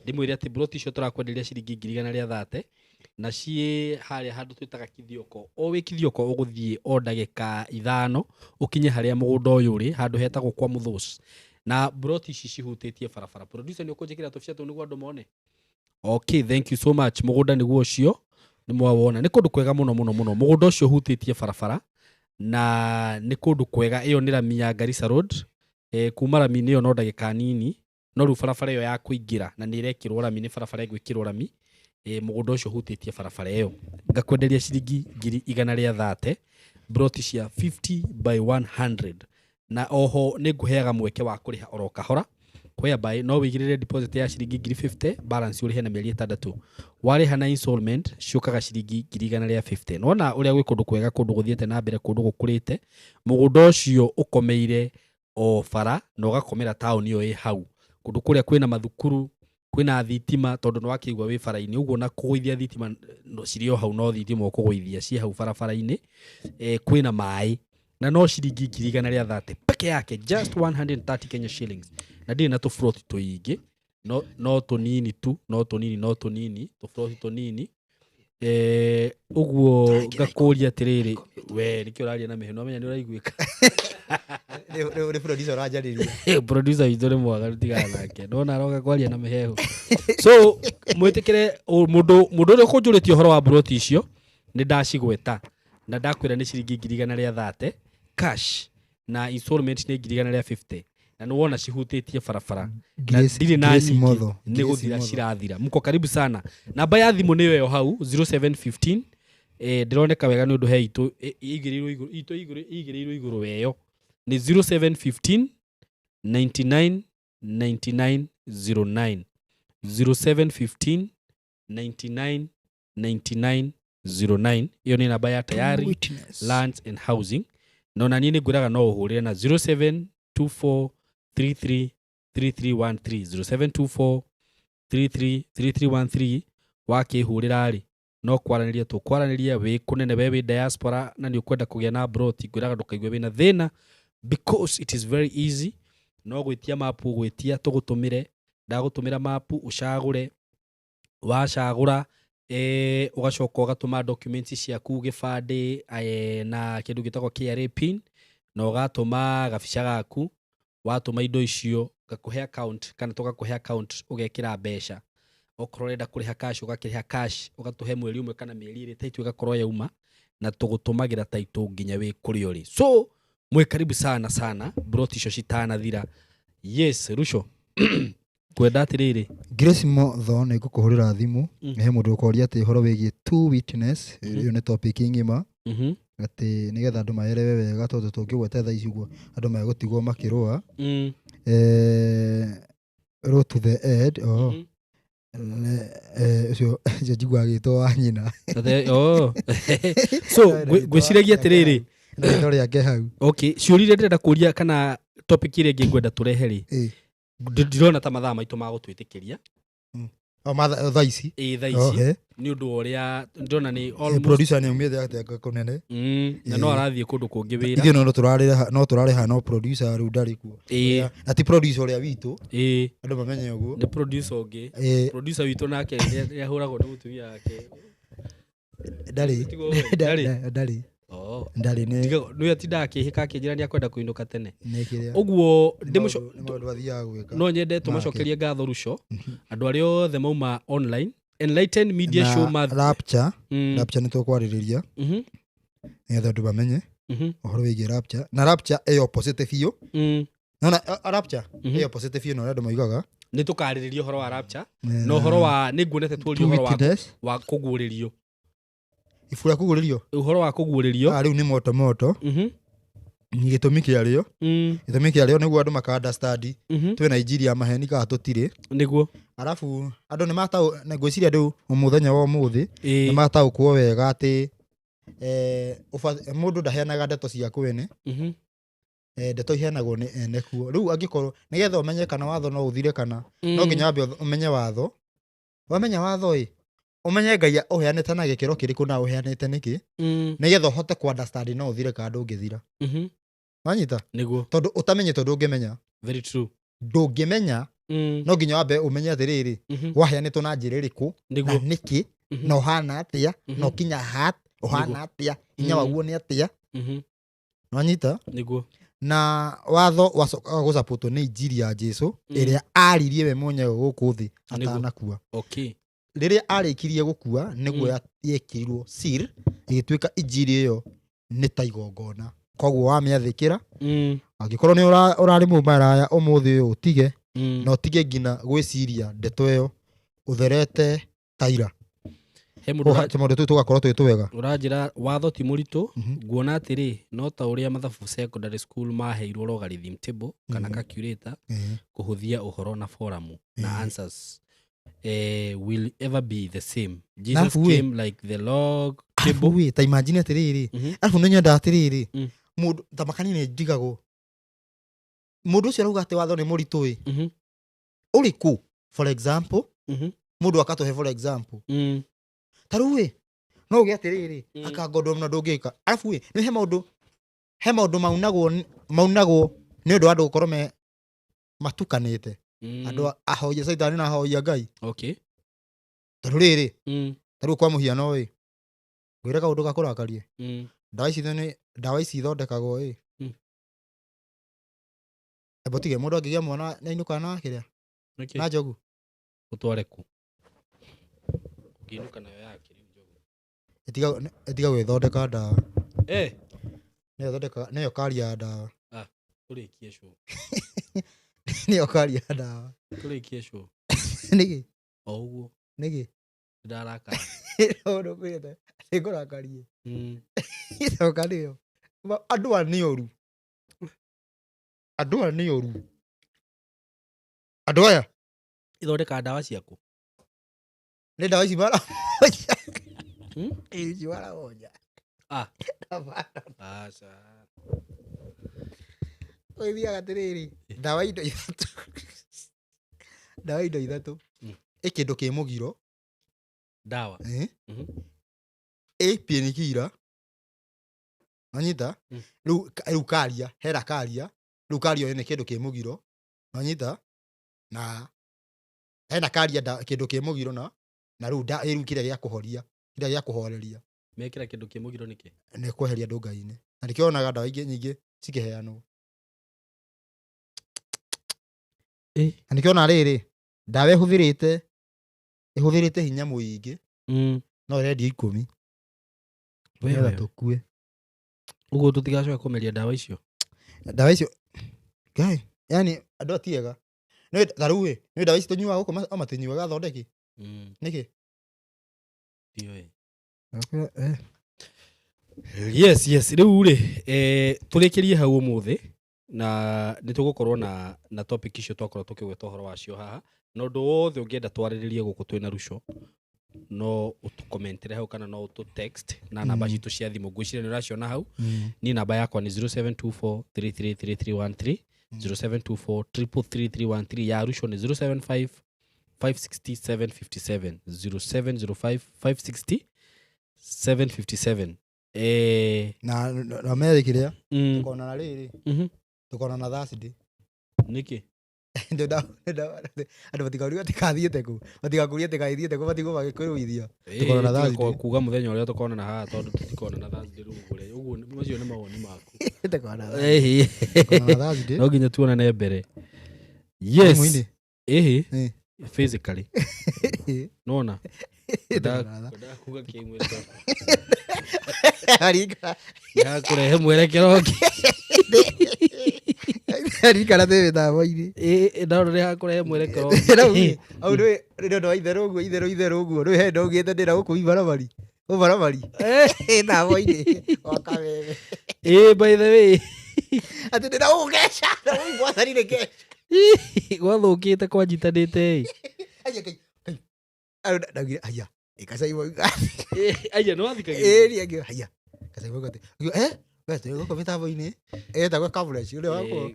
Ndĩmwĩre atĩ broti icio tũrakwenderia ciringi 130,000 na ciĩ harĩa handũ twĩtaga Kithioko. O wĩ Kithioko ũgũthiĩ o ndagĩka 5 ũkinye harĩa mũgũnda ũyũ ũrĩ, handũ hetagwo kwa Mũthũci, na broti ici cihutĩtie barabara. Producer, nĩ ũkũnjĩkĩra tũbica tũu nĩguo andũ mone? Okay, thank you so much. Mũgũnda nĩguo ũcio nĩ mwawona, nĩ kũndũ kwega mũno mũno mũno. Mũgũnda ũcio ũhutĩtie barabara na nĩ kũndũ kwega. Ĩyo nĩ rami ya Garissa Road. Kuma rami-inĩ ĩyo no ndagĩka nini, no rĩu barabara ĩyo ya kũingĩra na nĩ ĩrekĩrwo rami, nĩ barabara ĩgwĩkĩrwo rami. Mũgũnda ũcio ũhutĩtie barabara ĩyo ngakwenderia ciringi 130,000, broti cia 50 by 100, na oho nĩ ngũheaga mweke wa kũrĩha oro kahora, whereby no wĩigĩrĩre deposit ya ciringi 50,000, balance ũrĩhe na mĩeri 6. Warĩha na installment ciũkaga ciringi 150,000. Nona ũrĩa gwĩ kũndũ kwega, kũndũ gũthiĩte na mbere, kũndũ gũkũrĩte. Mũgũnda ũcio ũkomeire o bara na ũgakomera taũni ĩyo ĩ hau, kũndũ kũrĩa kwĩna mathukuru, kwĩna thitima, tondũ nĩ wakĩigua wĩ bara-inĩ ũguo, na kũgũithia thitima no cirĩ o hau, no thitima ũkũgũithia ciĩ hau barabara-inĩ. Kwĩna maĩ na no ciringi 130,000 peke yake, just 130 Kenya shillings. Na ndirĩ na tũburoti tũingĩ, no tũnini tu, no tũnini, no tũnini, tũburoti tũnini. Ũguo ngakũria atĩrĩrĩ, we nĩkĩ ũraria na mĩheno? Amenya nĩ ũraiguĩka.
Nĩ producer ũranjarĩria.
Producer witũ nĩ mwaganu, tigana nake, ndona aroka kwaria na mĩhehu. So mwĩtĩkĩre mũndũ ũrĩa ũkũnjũrĩtie ũhoro wa mburoti icio, nĩ ndacigweta na ndakwĩra nĩ ciringi 130,000 cash, na installment nĩ 150,000, na nĩ wona cihutĩtie barabara na ndirĩ na
Grace
nyingĩ.
Motho.
Nĩ
Grace
gũthira
Motho.
cirathira. Mko karibu sana. Namba ya thimũ nĩyo ĩyo hau, 0715. Ndĩroneka wega nĩ ũndũ he itũ ĩigĩrĩirwo igũrũ, itũ ĩigĩrĩirwo igũrũ weyo. Nĩ 0715 99 99 09, 0715 99 99 09. Ĩyo nĩ namba ya Tayari
Witness.
Lands and Housing. Na ona niĩ nĩ ngwĩraga no ũhũrĩre na 0724 33 3313, 0724 33 3313. Wakĩhũrĩra rĩ, no kwaranĩria tũkwaranĩria. Wĩ kũnene, we wĩ diaspora na nĩ ũkwenda kũgĩa na broti, ngwĩraga ndũkaigue wĩna thĩna, because it is very easy. No gwĩtia mapu, ũgwĩtia tũgũtũmĩre. Ndagũtũmĩra mapu, ũcagũre. Wacagũra, ũgacoka ũgatũma documents ciaku, gĩbandĩ, na kĩndũ gĩtagwo KRA PIN, na ũgatũma gabica gaku. Watũma indo icio, ngakũhe account kana tũgakũhe account, ũgekĩra mbeca. Okorwo ũrenda kũrĩha cash, ũgakĩrĩha cash, ũgatũhe mweri ũmwe kana mĩeri 2, title ĩgakorwo yauma, na tũgũtũmagĩra title nginya wĩ kũrĩa ũrĩ. So mwĩ karibu sana sana, broti icio citanathira. Yes, Ruco, kwenda atĩrĩrĩ.
Grace Motho, nĩ ngũkũhũrĩra thimũ. He mũndũ ũkoria atĩ ũhoro wĩgiĩ two witness. Ĩyo nĩ topic ng'ima, atĩ nĩgetha andũ maelewe wega, tondũ tũngĩgweta thaa ici ũguo andũ megũtigwo makĩrũa. Road to the end, oh. Ũcio njiguaga agĩtwo wa nyina.
Oh. So ngwĩciragia atĩrĩrĩ.
Na rĩtwa rĩake hau.
Okay, ciũria iria ndĩrenda kũria kana topic ĩrĩa ĩngĩ ngwenda tũrehe rĩ, ndirona ta mathaa maitũ magũtwĩtĩkĩria.
O thaa ici?
Ĩ, thaa
Oh,
ici.
he.
Nĩ ũndũ wa ũrĩa ndĩrona nĩ almost
Producer nĩ aumĩte atĩa kũnene.
Na no arathiĩ kũndũ kũngĩ wĩra.
Ithuĩ no tũrarĩha, no producer rĩu ndarĩ kuo. Na ti producer ũrĩa witũ, andũ mamenye ũguo.
Nĩ producer ũngĩ. Producer witũ nake nĩ ahũragwo nĩ mũtumia wake.
Ndarĩ.
Tiguo we? Ndarĩ.
Ndarĩ.
Oh.
Ndarĩ nĩ
Nĩwe atindaga akĩhĩka akĩnjĩra nĩ akwenda kũinũka tene.
Nĩ kĩrĩa.
Ũguo
Nĩ maũndũ athiaga gwĩka.
No nyende tũmacokerie ngatho, Ruco, andũ arĩa othe mauma online, Enlighten Media
Na
Show ma
Rapture. Rapture nĩ tũkwarĩrĩria, nĩgetha andũ mamenye ũhoro wĩgiĩ rapture, na rapture ĩ opposite biũ. Nona rapture ĩ opposite biũ na ũrĩa andũ moigaga.
Nĩ tũkarĩrĩria ũhoro wa rapture na ũhoro wa nĩ nguonete tuorio
Two
ũhoro wa
witness.
Wa kũguũrĩrio.
Ibuku rĩa kũguũrĩrio.
Ũhoro wa kũguũrĩrio.
Ah, rĩu nĩ moto moto. Gĩtũmi kĩarĩo, gĩtũmi kĩarĩo nĩguo andũ maka understand twĩna injiri ya maheni kana tũtirĩ. Arabu andũ nĩ mataũ na ngwĩciria andũ mũthenya wa ũmũthĩ nĩ mataũkwo wega atĩ mũndũ ndaheanaga ndeto cia kwene. Ndeto iheanagwo nĩ ene kuo. Rĩu angĩkorwo nĩgetha ũmenye kana watho no ũthire kana no nginya wambe ũmenye watho. Wamenya watho ĩ, ũmenye Ngai ũheanĩte na gĩkĩro kĩrĩkũ na ũheanĩte nĩkĩ, nĩgetha ũhote ku understand no ũthire kana ndũngĩthira. Wanyita? Tondũ ũtamenyete ndũngĩmenya.
Very true.
Ndũngĩmenya. No nginya wambe ũmenye atĩrĩrĩ, waheanĩtwo na njĩra ĩrĩkũ na nĩkĩ, na ũhana atĩa, na ũkinya ha, ũhana atĩa, hinya waguo nĩ atĩa. Wanyita? Na watho wacokaga gũcapũtwo nĩ injiri ya Jesu ĩrĩa aririe we mwenyewe gũkũ thĩ atanakua. Rĩrĩa arĩkirie gũkua nĩguo yekĩrirwo seal, ĩgĩtuĩka injiri ĩyo nĩ ta igongona. Koguo wamĩathĩkĩra, angĩkorwo nĩ ũrarĩ mũmaraya, ũmũthĩ ũyũ ũtige, na ũtige nginya gwĩciria ndeto ĩyo, ũtherete taira.
He mũndũ
Tũmaũndũ tũu tũgakorwo twĩ twega.
Ũranjĩra watho ti mũritũ. Nguona atĩrĩ, no ta ũrĩa mathabu secondary school maheirwo logarithm table kana calculator kũhũthia ũhoro na foramu na answers will ever be the same. Jesus
Alafu we-
came like the log table.
Arabu ĩ, ta imagine atĩrĩrĩ, arabu nĩ nyenda atĩrĩrĩ, mũndũ ta makani nĩ ndigagwo mũndũ ũcio arauga atĩ watho nĩ mũritũ ĩ, ũrĩkũ? For example, mũndũ akatũhe for example, ta rĩu ĩ, no ũgĩ atĩrĩrĩ, akanga ũndũ mũna ndũngĩka. Arabu ĩ, nĩ he maũndũ maunagwo nĩ ũndũ wa andũ gũkorwo me Matukanĩte. Andũ ahoi a caitani na ahoi a Ngai.
Okay.
Tondũ rĩrĩ, tarĩu kwa mũhiano ĩ, ngwĩre kaũndũ gakũrakarie. Ndawa ici ndawa ici ithondekagwo ĩ. Ebo tige mũndũ angĩgĩa mwana nĩainũkaga na kĩrĩa
Okay.
na njogu.
Ũtware kũ? Ũngĩinũka nayo yake rĩu njogu.
Ĩtiga gwĩthondeka ndawa.
Eh,
Nĩyo ĩthondekaga, nĩyo karia ya ndawa.
Tũrĩkie show.
Nĩyo karia ya ndawa.
Tũrĩkie show.
Nĩkĩ?
O ũguo.
Nĩkĩ?
Nĩndarakara.
Ũndũ kwĩrĩte nĩngũrakarie. Ĩcoka nĩyo. Andũ aya nĩ oru. Andũ aya nĩ oru. Andũ aya
Ithondekaga ndawa ciaku.
nĩ ndawa ici maramoja. Ici maramoja.
Ah.
Ndawa.
Aca.
Ũgĩthiaga atĩrĩrĩ, ndawa indo ithatũ. Ndawa indo ithatũ. Ĩ kĩndũ kĩ mũgiro.
Ndawa.
Eh? Ĩ painkiller. Wanyita? Rĩu karia, hena karia. Rĩu karia ĩyo nĩ kĩndũ kĩ mũgiro. Wanyita? Na hena karia kĩndũ kĩ mũgiro na rĩu rĩu kĩrĩa gĩa kũhoria, kĩrĩa gĩa kũhoreria.
Mekĩra kĩndũ kĩ mũgiro nĩkĩ?
Nĩ kweheria andũ Ngai-inĩ. Na nĩkĩo wonaga ndawa ingĩ nyingĩ cikĩheanwo. Na nĩkĩo ona rĩrĩ, ndawa ĩhũthĩrĩte hinya mũingĩ, no ĩrendio 10.
We,
Nĩgetha
we.
tũkue.
Ũguo tũtigacoka kũmeria ndawa icio.
Ndawa icio, Ngai, yani andũ atiega. Nĩ ta rĩu ĩ, nĩ ndawa ici tũnyuaga gũkũ o matinyuaga thondeki. Nĩkĩ?
Ndiũĩ. Yes, yes. Rĩu rĩ, tũrĩkĩrie hau ũmũthĩ na nĩ tũgũkorwo na topic icio twakorwo tũkĩgweta ũhoro wacio haha. Na ũndũ wothe ũngĩenda twarĩrĩrie gũkũ twĩna Ruco, no ũtũkomentere hau kana no ũtũ text na namba citũ cia thimũ. Ngwĩciria nĩ ũraciona hau. Niĩ namba yakwa nĩ zero seven two four three three three three one three, zero seven two four triple three three one three. Ya Ruco nĩ zero seven five five sixty seven fifty seven, zero seven zero five five sixty seven fifty seven.
Na merĩ kĩrĩa? Tũkonana rĩrĩ. Tũkonana Thursday.
Nĩkĩ?
Andũ matikaurie atĩ kathiĩte kũ. Matigakũrie atĩ kathiĩte kũ, matigwo magĩkũrũithia. Tũkonana
Tiga
Thursday.
kuga mũthenya ũrĩa tũkonana haha tondũ tũtikonana Thursday rĩu ũguo. Ũguo macio nĩ mawoni maku.
Tũkonana Thursday. Tũkonana Thursday.
No nginya tuonane mbere. Yes.
Thimũ-inĩ?
Physically. Nona?
Tũkonana
Nda kuga kĩmwĩrĩ.
Arika.
Ndakũrehe mwerekero ũngĩ.
Arika thĩ mĩtambo-inĩ.
Ndona nĩ hakũrehe mwerekero
Rĩu
ũngĩ.
hau nĩ ũndũ wa itherũ ũguo, itherũ, itherũ ũguo. Rĩu he ndaugĩte ndĩna gũkũ ibaramari. Ũbaramari. Mĩtambo-inĩ. Wa kameme.
By the way.
Atĩ ndĩna gũkũ keca. Na gũkũ gwathani nĩ keca.
Gwathũkĩte kwanyitanĩte ĩ.
Aya, Ngai, Ngai. Andũ ndaugire, aya, ĩkacai moiga.
Aya, nĩ wathikagĩrĩria?
Ĩ, niĩ ngiuga, aya, kacai moiga atĩ. Ngiuga, we twĩ gũkũ mĩtambo-inĩ. Ĩtagwo coverage, ũrĩa wa kũ-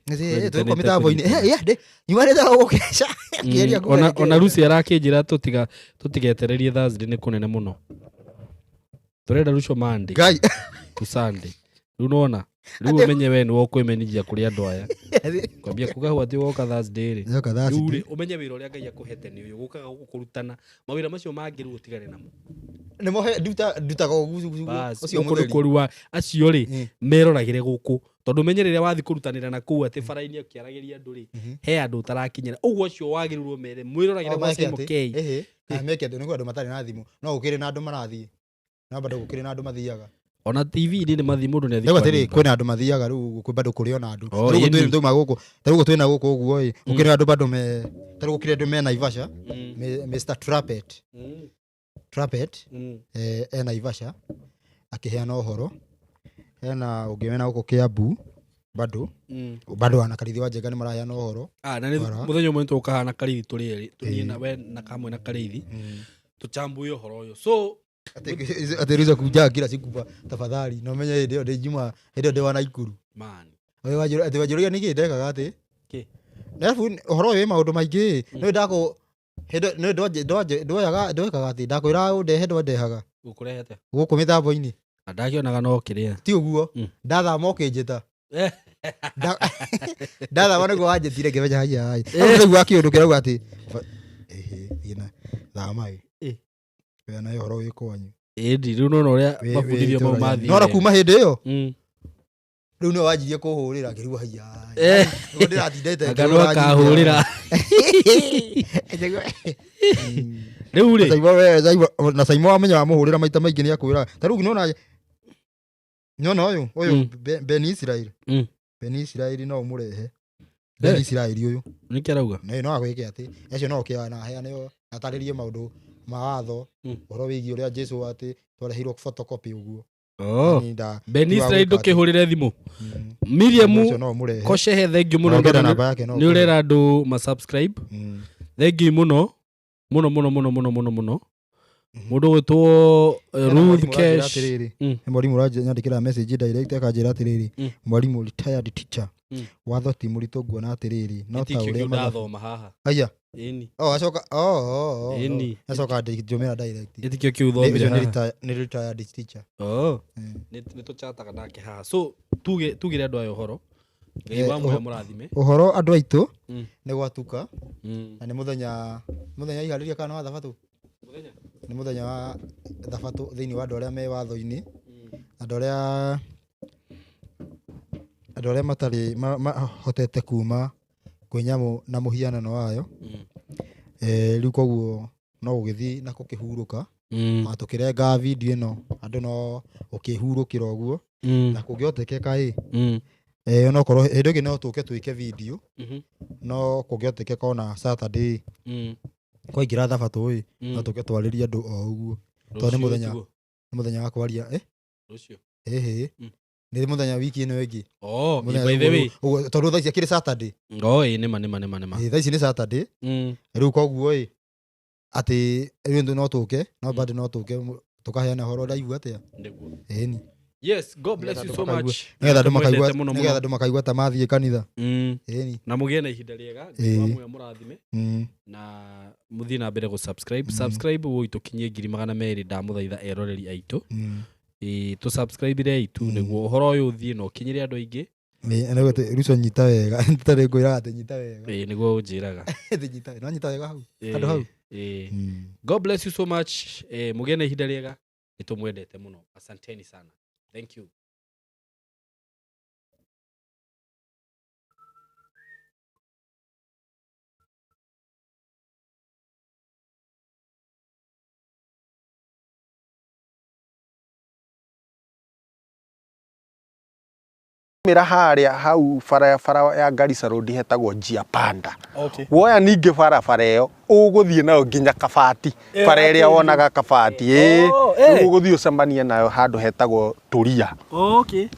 Nĩ twĩ gũkũ mĩtambo-inĩ. Nyumanĩte na gũkũ keca. Ngĩgeria kũmenya
Ona
kĩrĩa.
Lucy arakĩnjĩra tũtigetererie Thursday nĩ kũnene mũno. Tũrenda Ruco Monday.
Ngai.
To Sunday. Rĩu nĩwona? Rĩu
Atĩ-
ũmenye we nĩwe ũkwĩmenyithia kũrĩ andũ aya. Kwambia kuga hau atĩ woka Thursday rĩ.
Yoka
Rĩu
Thursday.
rĩ, ũmenye wĩra ũrĩa Ngai akũhete nĩ ũyũ, gũkaga gũkũ kũrutana. Mawĩra macio mangĩ rĩu ũtigane namo.
Nĩmo ndutaga ũgucu gucu
Bas,
ũcio
gũkũ nĩ
mũtheri.
kũrua wa acio rĩ, meroragĩre gũkũ. Tondũ ũmenye rĩrĩa wathiĩ kũrutanĩra na kũu atĩ bara-inĩ ũkĩaragĩria andũ rĩ, he andũ ũtarakinyĩra. Ũguo acio wagĩrĩirwo mere, mwĩroragĩre
O
gwa
meke
Simon
atĩ,
K.
ĩhĩ, kana meke atĩ, nĩ kwĩ andũ matarĩ na thimũ. No gũkĩrĩ na andũ marathiĩ. No bado gũkĩrĩ na andũ mathiaga.
Ona TV -inĩ nĩ mathiĩ, mũndũ nĩ athiĩ
Rĩu
kwa
atĩrĩ,
nyũmba.
kwĩna andũ mathiaga rĩu kwĩ bado kũrĩ ona andũ.
Oh,
Ta rĩu
ĩni.
twĩ twauma gũkũ, ta rĩu twĩna gũkũ ũguo ĩ, gũkĩrĩ andũ bado me, ta rĩu gũkĩrĩ andũ me Naivasha, Mr Trumpet. Trumpet, e Naivasha, akĩheana ũhoro. Hena ũngĩ wena gũkũ Kiambu, bado. Bado ana Karithi wa Njenga nĩ maraheana ũhoro.
Na nĩ
Bara.
mũthenya ũmwe nĩtũkahana Karithi tũrĩ erĩ, tũthiĩ na we na kamwe na Karithi, tũchambue ũhoro ũyũ. So,
Atĩ Ruco kunja kila siku tafadhali. No menye hĩndĩ ĩyo ndĩ Juma, hĩndĩ ĩyo ndĩ wa Naikuru.
Man.
Oye, atĩ wanjũragia nĩkĩ ndekaga atĩ?
Kĩ?
Na arabu ũhoro ũyũ wĩ maũndũ maingĩ. Nĩ ndakũ, hĩndĩ, nĩ ndwanje, ndwanje, ndwoyaga, ndwekaga atĩ, ndakwĩraga ũndehe, ndwandehaga.
Gũkũrehe atĩa?
Gũkũ mĩtambo-inĩ.
Na ndakĩonaga no kĩrĩa.
Ti ũguo. Ndathama ũkĩnjĩta. Ndathama nĩguo wanjĩtire ngĩmenya haiya haiya. Rĩu wa kĩũndũ kĩrauga atĩ ĩhĩ thiĩ na thama ĩ. Wee nayo ũhoro wĩ kwanyu.
Ĩndi rĩu nona ũrĩa mabundithio mau mathire.
Nona kuma hĩndĩ ĩyo rĩu nĩwe wanjirie kũhũrĩra ngĩrigwo haiya. Nĩguo ndĩratindĩte
Anga no akahũrĩra. Rĩu rĩ.
Na Saimo wamenya wamũhũrĩra maita maingĩ nĩ akwĩraga. Ta rĩu nona nona ũyũ ũyũ Ben Israel. Ben Israel no ũmũrehe. Ben Israel ũyũ.
Nĩkĩ arauga?
Nĩ no agwĩke atĩ acio no oke na aheane atarĩrie maũndũ ma watho ũhoro wĩgiĩ ũrĩa Jesu atĩ twareheirwo photocopy ũguo.
Oh. Ben Israel ndũkĩhũrĩre thimũ. Miriam Koshehe thank you mũno nĩ ũrera andũ ma subscribe. Thank you mũno mũno mũno mũno mũno mũno mũno. Mũndũ ũgwĩtwo Ruth Kesh.
Nĩ mwarimũ ũranyandĩkĩra message direct akanjĩra atĩrĩrĩ, mwarimũ retired teacher, watho ti mũritũ nguona atĩrĩrĩ, no ta ũrĩa
ndathoma haha.
Aya.
Ĩni.
Oh, acoka oh oh.
Ĩni.
Acoka ndĩmĩra direct.
Ĩtikio kĩu thomire haha.
Nĩ retired teacher.
Oh. Nĩ tũchataga nake haha. So tugire andũ aya ũhoro. Ngai wa muoyo mũrathime.
Ũhoro andũ aitũ nĩ gwatuka na nĩ mũthenya mũthenya iharĩria kana wa thabatũ? Nĩ mũthenya wa thabatũ thĩinĩ wa andũ arĩa me watho-inĩ, andũ arĩa matarĩ mahotete kuma kwĩ nyamũ na mũhianano wayo. Rĩu koguo no gũgĩthiĩ na gũkĩhurũka na tũkĩrenga video ĩno andũ no gũkĩhurũkĩra ũguo na kũngĩhotekeka ĩ onokorwo hĩndĩ ĩngĩ no tũke twĩke video no kũngĩhotekeka ona Saturday kwaingĩra thabatũ ĩ no tũke twarĩrie andũ o ũguo tondũ nĩ mũthenya nĩ mũthenya wa kwaria
rũciũ
ĩhĩ nĩ mũthenya wiki ĩno ĩngĩ.
Oh, by the way.
Tondũ thaa ici akĩrĩ Saturday.
Oh, ĩ nĩma nĩma nĩma nĩma.
Thaa ici nĩ Saturday. Rĩu koguo ĩ atĩ rĩu no tũke no bado no tũke tũkaheana ũhoro ũraigua atĩa.
Nĩguo.
Ĩni.
Yes, God bless you so much.
Nĩgetha andũ makaigua ta mathiĩ kanitha. Ĩni.
Na mũgĩe na ihinda rĩega. Ngai wa muoyo mũrathime. Na mũthiĩ na mbere gũ subscribe. Subscribe ũguo tũkinyie 200,000 ndamũthaitha eroreri aitũ. Tũ subscribe tu nĩguo ũhoro ũyũ ũthiĩ na ũkinyĩre andũ aingĩ.
Ruco nyita wega tarĩ ngwĩraga atĩ nyita wega.
Ĩĩ nĩguo ũnjĩraga.
Nyita no nyita wega hau. Andũ hau.
God bless you so much. Mũgĩe na ihinda rĩega. Nĩ tũmwendete mũno. Asanteni sana. Thank you.
Mĩra harĩa hau barabara ya Garissa Road hetagwo Njia Panda. Woya ningĩ barabara ĩyo ũgũthiĩ nayo nginya Kabati, bara ĩrĩa wonaga Kabati ĩĩ, rĩu ũgũthiĩ ũcemanie nayo handũ hetagwo Turia.
Okay.